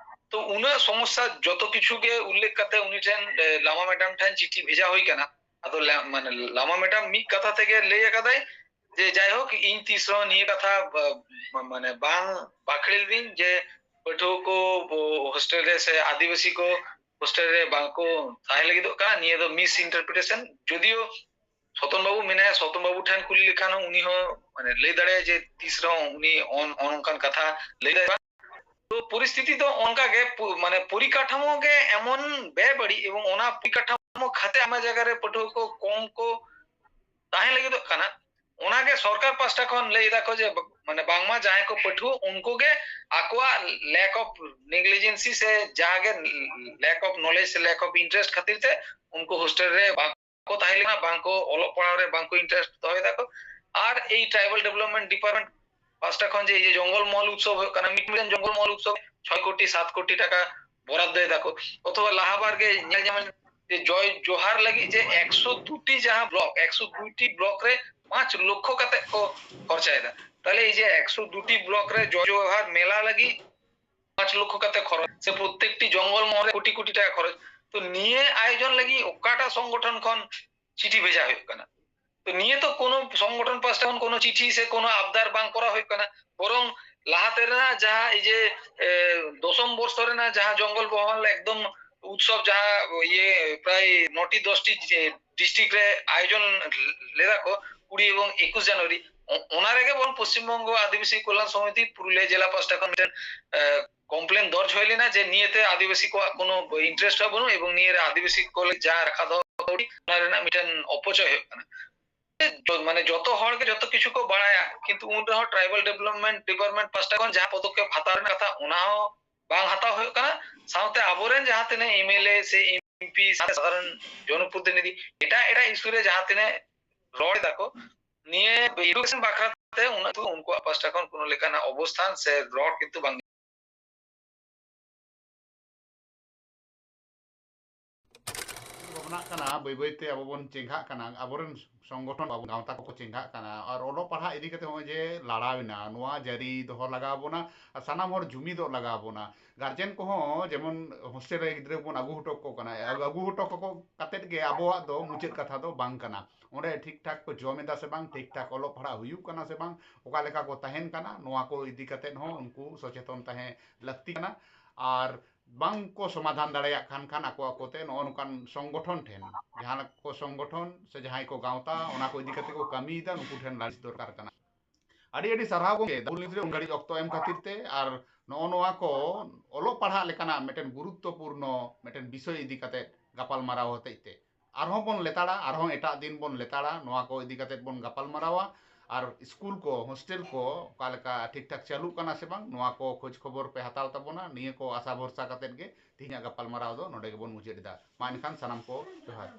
ᱛᱚ ᱩᱱᱟᱹᱜ ᱥᱚᱢᱚᱥᱥᱟ ᱡᱚᱛᱚ ᱠᱤᱪᱷᱩ ᱜᱮ ᱩᱞᱞᱮᱠᱷ ᱠᱟᱛᱮ ᱩᱱᱤ ᱴᱷᱮᱱ, ᱮ, ᱞᱟᱢᱟ ᱢᱮᱰᱟᱢ ᱴᱷᱮᱱ ᱪᱤᱴᱷᱤ ᱵᱷᱮᱡᱟ ᱦᱩᱭ ᱠᱟᱱᱟ᱾ ᱟᱫᱚ ᱞᱟ-, ᱢᱟᱱᱮ ᱞᱟᱢᱟ ᱢᱮᱰᱟᱢ ᱢᱤᱫ ᱠᱟᱛᱷᱟ ᱛᱮᱜᱮ ᱞᱟᱹᱭ ᱟᱠᱟᱫᱟᱭ ᱡᱮ ᱡᱟᱭᱦᱳᱠ, ᱤᱧ ᱛᱤᱥ ᱨᱮᱦᱚᱸ ᱱᱤᱭᱟᱹ ᱠᱟᱛᱷᱟ ᱵᱟ-, ᱢᱟᱱᱮ ᱵᱟᱝ ᱵᱟᱠᱷᱮᱲ ᱞᱤᱫᱟᱹᱧ ᱡᱮ ᱯᱟᱹᱴᱷᱩᱣᱟᱹ ᱠᱚ ᱦᱳᱥᱴᱮᱞ ᱨᱮ ᱥᱮ ᱟᱹᱫᱤᱵᱟᱹᱥᱤ ᱠᱚ ᱦᱳᱥᱴᱮᱞ ᱨᱮ ᱵᱟᱝᱠᱚ ᱛᱟᱦᱮᱸ ᱞᱟᱹᱜᱤᱫᱚᱜ ᱠᱟᱱᱟ, ᱱᱤᱭᱟᱹ ᱫᱚ ᱢᱤᱥ ᱤᱱᱴᱟᱨᱯᱨᱤᱴᱮᱥᱚᱱ᱾ ᱡᱚᱫᱤᱭᱳ ᱥᱚᱛᱚᱱ ᱵᱟᱹᱵᱩ ᱢᱮᱱᱟᱭᱟ, ᱥᱚᱛᱚᱱ ᱵᱟᱹᱵᱩ ᱴᱷᱮᱱ ᱠᱩᱞᱤ ᱞᱮᱠᱷᱟᱱ ᱦᱚᱸ ᱩᱱᱤ ᱦᱚᱸ ᱢᱟᱱᱮ ᱞᱟᱹᱭ ᱫᱟᱲᱮᱭᱟᱜᱼᱟ ᱡᱮ ᱛᱤᱥ ᱨᱮᱦᱚᱸ ᱩᱱᱤ ᱚᱱ-, ᱚᱱ ᱚᱱᱠᱟᱱ ᱠᱟᱛᱷᱟ ᱞᱟᱹᱭ ᱫᱟᱲᱮᱭᱟᱜᱼᱟ᱾ ᱛᱚ ᱯᱚᱨᱤᱥᱛᱷᱤᱛᱤ ᱫᱚ ᱚᱱᱠᱟ ᱜᱮ, ᱯᱩ-, ᱢᱟᱱᱮ ᱯᱚᱨᱤᱠᱟᱴᱷᱟᱢᱳ ᱜᱮ ᱮᱢᱚᱱ ᱵᱮᱵᱟᱹᱲᱤᱡ, ᱮᱵᱚᱝ ᱚᱱᱟ ᱯᱚᱨᱤᱠᱟᱴᱷᱟᱢᱳ ᱠᱷᱟᱹᱛᱤᱨ ᱟᱭᱢᱟ ᱡᱟᱭᱜᱟ ᱨᱮ ᱯᱟᱹᱴᱷᱩᱣᱟᱹ ᱠᱚ ᱠᱚᱢ ᱠᱚ ᱛᱟᱦᱮᱸ ᱞᱟᱹᱜᱤᱫᱚᱜ ᱠᱟᱱᱟ᱾ ᱚᱱᱟᱜᱮ ᱥᱚᱨᱠᱟᱨ ᱯᱟᱥᱴᱟ ᱠᱷᱚᱱ ᱞᱟᱹᱭ ᱫᱟᱠᱚ ᱡᱮ ᱵ-, ᱢᱟᱱᱮ ᱵᱟᱝᱢᱟ ᱡᱟᱦᱟᱸᱭ ᱠᱚ ᱯᱟᱹᱴᱷᱩᱣᱟᱹ, ᱩᱱᱠᱩ ᱜᱮ ᱟᱠᱚᱣᱟᱜ lack of negligence ᱥᱮ ᱡᱟᱦᱟᱸ ᱜᱮ lack of knowledge ᱥᱮ lack of interest ᱠᱷᱟᱹᱛᱤᱨ ᱛᱮ ᱩᱱᱠᱩ ᱦᱳᱥᱴᱮᱞ ᱨᱮ ᱵᱟᱝ ᱠᱚ ᱛᱟᱦᱮᱸ ᱞᱮᱱᱟ, ᱵᱟᱝ ᱠᱚ ᱚᱞᱚᱜ ᱯᱟᱲᱦᱟᱣ ᱨᱮ ᱵᱟᱝ ᱠᱚ interest ᱫᱚᱦᱚᱭ ᱫᱟᱠᱚ᱾ ᱟᱨ ᱮᱭ tribal development department ᱯᱟᱥᱴᱟ ᱠᱷᱚᱱ ᱡᱮ ᱤᱭᱟᱹ ᱡᱚᱝᱜᱚᱞ ᱢᱚᱦᱚᱞ ᱩᱛᱥᱚᱵ ᱦᱩᱭᱩᱜ ᱠᱟᱱᱟ, ᱢᱤᱫ ᱢᱤᱫᱴᱮᱱ ᱡᱚᱝᱜᱚᱞ ᱢᱚᱦᱚᱞ ᱩᱛᱥᱚᱵ ᱪᱷᱚᱭ ᱠᱳᱴᱤ ᱥᱟᱛ ᱠᱳᱴᱤ ᱴᱟᱠᱟ ᱵᱚᱨᱟᱫ ᱫᱚᱭ ᱫᱟᱠᱚ᱾ ᱚᱛᱷᱚᱵᱟ ᱞᱟᱦᱟ ᱵᱟᱨ ᱜᱮ ᱧᱮᱞ ᱧᱟᱢ ᱞᱮᱱᱟ ᱡᱮ ᱡᱚᱭ ᱡᱚᱦᱟᱨ ᱞᱟᱹᱜᱤᱫ ᱡᱮ ᱮᱠᱥᱚ ᱫᱩᱴᱤ ᱡᱟᱦᱟᱸ ᱵᱞᱚᱠ, ᱮᱠᱥᱚ ᱫᱩᱴᱤ ᱵᱞᱚᱠ ᱨᱮ ᱯᱟᱸᱪ ᱞᱚᱠᱷᱚ ᱠᱟᱛᱮ ᱠᱚ ᱠᱷᱚᱨᱪᱟᱭᱮᱫᱟ᱾ ᱛᱟᱦᱞᱮ ᱮᱭ ᱡᱮ ᱮᱠᱥᱚ ᱫᱩᱴᱤ ᱵᱞᱚᱠ ᱨᱮ ᱡᱚᱭ ᱡᱚᱦᱟᱨ ᱢᱮᱞᱟ ᱞᱟᱹᱜᱤᱫ ᱯᱟᱸᱪ ᱞᱚᱠᱷᱚ ᱠᱟᱛᱮ ᱠᱷᱚᱨᱚᱪ, ᱥᱮ ᱯᱨᱚᱛᱮᱠᱴᱤ ᱡᱚᱝᱜᱚᱞ ᱢᱚᱦᱚᱞ ᱨᱮ ᱠᱳᱴᱤ ᱠᱳᱴᱤ ᱴᱟᱠᱟ ᱠᱷᱚᱨᱚᱪ, ᱛᱚ ᱱᱤᱭᱟᱹ ᱟᱭᱳᱡᱚᱱ ᱞᱟᱹᱜᱤᱫ ᱚᱠᱟᱴᱟᱜ ᱥᱚᱝᱜᱚᱴᱷᱚᱱ ᱠᱷᱚᱱ ᱪᱤᱴᱷᱤ ᱵᱷᱮᱡᱟ ᱦᱩᱭᱩᱜ ᱠᱟᱱᱟ? ᱛᱚ ᱱᱤᱭᱟᱹ ᱛᱚ ᱠᱳᱱᱳ ᱥᱚᱝᱜᱚᱴᱷᱚᱱ ᱯᱟᱥᱴᱟ ᱠᱷᱚᱱ ᱠᱳᱱᱳ ᱪᱤᱴᱷᱤ ᱥᱮ ᱠᱳᱱᱳ ᱟᱵᱫᱟᱨ ᱵᱟᱝ ᱠᱚᱨᱟᱣ ᱦᱩᱭᱩᱜ ᱠᱟᱱᱟ, ᱵᱚᱨᱚᱝ ᱞᱟᱦᱟᱛᱮ ᱨᱮᱱᱟᱜ ᱡᱟᱦᱟᱸ ᱮᱭ ᱡᱮ, ᱮ, ᱫᱚᱥᱚᱢ ᱵᱚᱨᱥᱚ ᱨᱮᱱᱟᱜ ᱡᱟᱦᱟᱸ ᱡᱚᱝᱜᱚᱞ ᱢᱚᱦᱚᱞ ᱮᱠᱫᱚᱢ ᱩᱛᱥᱚᱵ ᱡᱟᱦᱟᱸ ᱤᱭᱟᱹ ᱯᱨᱟᱭ ᱱᱚᱴᱤ ᱫᱚᱥᱴᱤ ᱰᱤᱥᱴᱨᱤᱠᱴ ᱨᱮ ᱟᱭᱳᱡᱚᱱ ᱞᱮᱫᱟ ᱠᱚ ᱠᱩᱲᱤ ᱮᱵᱚᱝ ᱮᱠᱩᱥ ᱡᱟᱱᱩᱣᱟᱨᱤ, ᱚ- ᱚᱱᱟ ᱨᱮᱜᱮ ᱵᱚᱨᱚᱝ ᱯᱚᱥᱪᱤᱢ ᱵᱚᱝᱜᱚ ᱟᱹᱫᱤᱵᱟᱹᱥᱤ ᱠᱚᱞᱭᱟᱱ ᱥᱚᱢᱤᱛᱤ ᱯᱩᱨᱩᱞᱤᱭᱟᱹ ᱡᱮᱞᱟ ᱯᱟᱦᱴᱟ ᱠᱷᱚᱱ ᱢᱤᱫᱴᱮᱱ ᱠᱚᱢᱯᱞᱮᱱ ᱫᱚᱨᱡᱽ ᱦᱩᱭ ᱞᱮᱱᱟ ᱡᱮ ᱱᱤᱭᱟᱹᱛᱮ ᱟᱹᱫᱤᱵᱟᱹᱥᱤ ᱠᱚᱣᱟᱜ ᱠᱳᱱᱳ ᱤᱱᱴᱟᱨᱮᱥᱴ ᱦᱚᱸ ᱵᱟᱹᱱᱩᱜ ᱮᱵᱚᱝ ᱱᱤᱭᱟᱹᱨᱮ ᱟᱹᱫᱤᱵᱟᱹᱥᱤ ᱠᱚ ᱞᱟᱹᱜᱤᱫ ᱡᱟᱦᱟᱸ ᱨᱟᱠᱷᱟ ᱫᱚᱦᱚ ᱠᱟᱹᱣᱰᱤ ᱚᱱᱟ ᱨᱮᱱᱟᱜ ᱢᱤᱫᱴᱮᱱ ᱚᱯᱚᱪᱚᱭ ᱦᱩᱭᱩᱜ ᱠᱟᱱᱟ᱾ ᱡᱚ- ᱢᱟᱱᱮ ᱡᱚᱛᱚ ᱦᱚᱲ ᱜᱮ ᱡᱚᱛᱚ ᱠᱤᱪᱷᱩ ᱠᱚ ᱵᱟᱲᱟᱭᱟ, ᱠᱤᱱᱛᱩ ᱩᱱ ᱨᱮᱦᱚᱸ ᱴᱨᱟᱭᱵᱟᱞ ᱰᱮᱵᱷᱞᱚᱯᱢᱮᱱᱴ ᱰᱤᱯᱟᱨᱴᱢᱮᱱᱴ ᱯᱟᱦᱴᱟ ᱠᱷᱚᱱ ᱡᱟᱦᱟᱸ ᱯᱚᱫᱚᱠᱷᱮᱯ ᱦᱟᱛᱟᱣ ᱨᱮᱱᱟᱜ ᱠᱟᱛᱷᱟ ᱚᱱᱟ ᱦᱚᱸ ᱵᱟᱝ ᱦᱟᱛᱟᱣ ᱦᱩᱭᱩᱜ ᱠᱟᱱᱟ᱾ ᱥᱟᱶᱛᱮ ᱟᱵᱚᱨᱮᱱ ᱡᱟᱦᱟᱸ ᱛᱤᱱᱟᱹᱜ ᱮᱢᱮᱞᱮ ᱥᱮ ᱮᱢᱯᱤ ᱥᱟᱶᱛᱮ ᱥᱟᱫᱷᱟᱨᱚᱱ ᱡᱚᱱᱚᱯᱨᱚᱛᱤᱱᱤᱫᱷᱤ ᱮᱴᱟᱜ ᱮᱴᱟᱜ ᱤᱥᱩ ᱨᱮ ᱡᱟᱦᱟᱸ ᱛᱤᱱᱟᱹᱜ ᱨᱚᱲ ᱫᱟᱠᱚ ᱱᱤᱭᱟᱹ ᱮᱰᱩᱠᱮᱥᱚᱱ ᱵᱟᱠᱷᱨᱟ ᱛᱮ ᱩᱱᱟᱹᱜ ᱩᱱᱠᱩᱣᱟᱜ ᱯᱟᱦᱴᱟ ᱠᱷᱚᱱ ᱠᱳᱱᱳ ᱞᱮᱠᱟᱱᱟᱜ ᱚᱵᱚᱥᱛᱷᱟᱱ ᱥᱮ ᱨᱚᱲ ᱠᱤᱱᱛᱩ ᱵᱟᱝ ᱵᱷᱟᱵᱽᱱᱟᱜ ᱠᱟᱱᱟ, ᱵᱟᱹᱭ ᱵᱟᱹᱭ ᱛᱮ ᱟᱵᱚ ᱵᱚᱱ ᱪᱮᱸᱜᱷᱟᱜ ᱠᱟᱱᱟ, ᱟᱵᱚᱨᱮᱱ ᱥᱚᱝᱜᱚᱴᱷᱚᱱ, ᱟᱵᱚ ᱜᱟᱶᱛᱟ ᱠᱚᱠᱚ ᱪᱮᱸᱜᱷᱟᱜ ᱠᱟᱱᱟ᱾ ᱟᱨ ᱚᱞᱚᱜ ᱯᱟᱲᱦᱟᱜ ᱤᱫᱤ ᱠᱟᱛᱮ ᱱᱚᱜᱼᱚᱭ ᱡᱮ ᱞᱟᱲᱟᱣ ᱮᱱᱟ, ᱱᱚᱣᱟ ᱡᱟᱹᱨᱤ ᱫᱚᱦᱚ ᱞᱟᱜᱟᱣ ᱵᱚᱱᱟ᱾ ᱟᱨ ᱥᱟᱱᱟᱢ ᱦᱚᱲ ᱡᱩᱢᱤᱫᱚᱜ ᱞᱟᱜᱟᱣ ᱵᱚᱱᱟ᱾ ᱜᱟᱨᱡᱮᱱ ᱠᱚᱦᱚᱸ ᱡᱮᱢᱚᱱ ᱦᱳᱥᱴᱮᱞ ᱨᱮ ᱜᱤᱫᱽᱨᱟᱹ ᱵᱚᱱ ᱟᱹᱜᱩ ᱦᱚᱴᱚ ᱠᱟᱠᱚ ᱠᱟᱱᱟ, ᱟᱹᱜᱩ ᱦᱚᱴᱚ ᱠᱟᱠᱚ ᱠᱟᱛᱮᱫ ᱜᱮ ᱟᱵᱚᱣᱟᱜ ᱫᱚ ᱢᱩᱪᱟᱹᱫ ᱠᱟᱛᱷᱟ ᱫᱚ ᱵᱟᱝ ᱠᱟᱱᱟ᱾ ᱚᱸᱰᱮ ᱴᱷᱤᱠ ᱴᱷᱟᱠ ᱠᱚ ᱡᱚᱢ ᱮᱫᱟ ᱥᱮ ᱵᱟᱝ, ᱴᱷᱤᱠ ᱴᱷᱟᱠ ᱚᱞᱚᱜ ᱯᱟᱲᱦᱟᱜ ᱦᱩᱭᱩᱜ ᱠᱟᱱᱟ ᱥᱮ ᱵᱟᱝ, ᱚᱠᱟ ᱞᱮᱠᱟ ᱠᱚ ᱛᱟᱦᱮᱱ ᱠᱟᱱᱟ, ᱱᱚᱣᱟ ᱠᱚ ᱤᱫᱤ ᱠᱟᱛᱮᱫ ᱦᱚᱸ ᱩᱱᱠᱩ ᱥᱚᱪᱮᱛᱚᱱ ᱛᱟᱦᱮᱸ ᱞᱟᱹᱠᱛᱤ ᱠᱟᱱᱟ᱾ ᱟᱨ ᱵᱟᱝ ᱠᱚ ᱥᱚᱢᱟᱫᱷᱟᱱ ᱫᱟᱲᱮᱭᱟᱜ ᱠᱷᱟᱱ, ᱠᱷᱟᱱ ᱟᱠᱚ ᱟᱠᱚᱛᱮ ᱱᱚᱜᱼᱚ ᱱᱚᱝᱠᱟᱱ ᱥᱚᱝᱜᱚᱴᱷᱚᱱ ᱴᱷᱮᱱ, ᱡᱟᱦᱟᱸ ᱠᱚ ᱥᱚᱝᱜᱚᱴᱷᱚᱱ ᱥᱮ ᱡᱟᱦᱟᱸᱭ ᱠᱚ ᱜᱟᱶᱛᱟ ᱚᱱᱟ ᱠᱚ ᱤᱫᱤ ᱠᱟᱛᱮ ᱠᱚ ᱠᱟᱹᱢᱤᱭᱮᱫᱟ, ᱱᱩᱠᱩ ᱴᱷᱮᱱ ᱞᱟᱹᱞᱤᱥ ᱫᱚᱨᱠᱟᱨ ᱠᱟᱱᱟ᱾ ᱟᱹᱰᱤ ᱟᱹᱰᱤ ᱥᱟᱨᱦᱟᱣ ᱜᱚᱢᱠᱮ, ᱫᱟᱯᱩᱞ ᱱᱤᱭᱩᱡᱽ ᱨᱮ ᱩᱱ ᱜᱷᱟᱹᱲᱤᱡ ᱚᱠᱛᱚ ᱮᱢ ᱠᱷᱟᱹᱛᱤᱨ ᱛᱮ᱾ ᱟᱨ ᱱᱚᱜᱼᱚ ᱱᱚᱣᱟ ᱠᱚ ᱚᱞᱚᱜ ᱯᱟᱲᱦᱟᱜ ᱞᱮᱠᱟᱱᱟᱜ ᱢᱤᱫᱴᱮᱱ ᱜᱩᱨᱩᱛᱛᱚᱯᱩᱨᱱᱚ ᱢᱤᱫᱴᱮᱱ ᱵᱤᱥᱚᱭ ᱤᱫᱤ ᱠᱟᱛᱮ ᱜᱟᱯᱟᱞ ᱢᱟᱨᱟᱣ ᱦᱚᱛᱮᱡ ᱛᱮ ᱟᱨᱦᱚᱸ ᱵᱚᱱ ᱞᱮᱛᱟᱲᱟ, ᱟᱨᱦᱚᱸ ᱮᱴᱟᱜ ᱫᱤᱱ ᱵᱚᱱ ᱞᱮᱛᱟᱲᱟ, ᱱᱚᱣᱟ ᱠᱚ ᱤᱫᱤ ᱠᱟᱛᱮ ᱵᱚᱱ ᱜᱟᱯᱟᱞ ᱢᱟᱨᱟᱣᱟ᱾ ᱟᱨ ᱥᱠᱩᱞ ᱠᱚ, ᱦᱳᱥᱴᱮᱞ ᱠᱚ ᱚᱠᱟ ᱞᱮᱠᱟ ᱴᱷᱤᱠ ᱴᱷᱟᱠ ᱪᱟᱹᱞᱩᱜ ᱠᱟᱱᱟ ᱥᱮ ᱵᱟᱝ, ᱱᱚᱣᱟ ᱠᱚ ᱠᱷᱳᱡᱽ ᱠᱷᱚᱵᱚᱨ ᱯᱮ ᱦᱟᱛᱟᱣ ᱛᱟᱵᱚᱱᱟ᱾ ᱱᱤᱭᱟᱹ ᱠᱚ ᱟᱥᱟ ᱵᱷᱚᱨᱥᱟ ᱠᱟᱛᱮ ᱜᱮ ᱛᱮᱦᱮᱧᱟᱜ ᱜᱟᱯᱟᱞ ᱢᱟᱨᱟᱣ ᱫᱚ ᱱᱚᱰᱮ ᱜᱮᱵᱚᱱ ᱢᱩᱪᱟᱹᱫ ᱮᱫᱟ᱾ ᱢᱟ ᱮᱱᱠᱷᱟᱱ ᱥᱟᱱᱟᱢ ᱠᱚ ᱡᱚᱦᱟᱨ᱾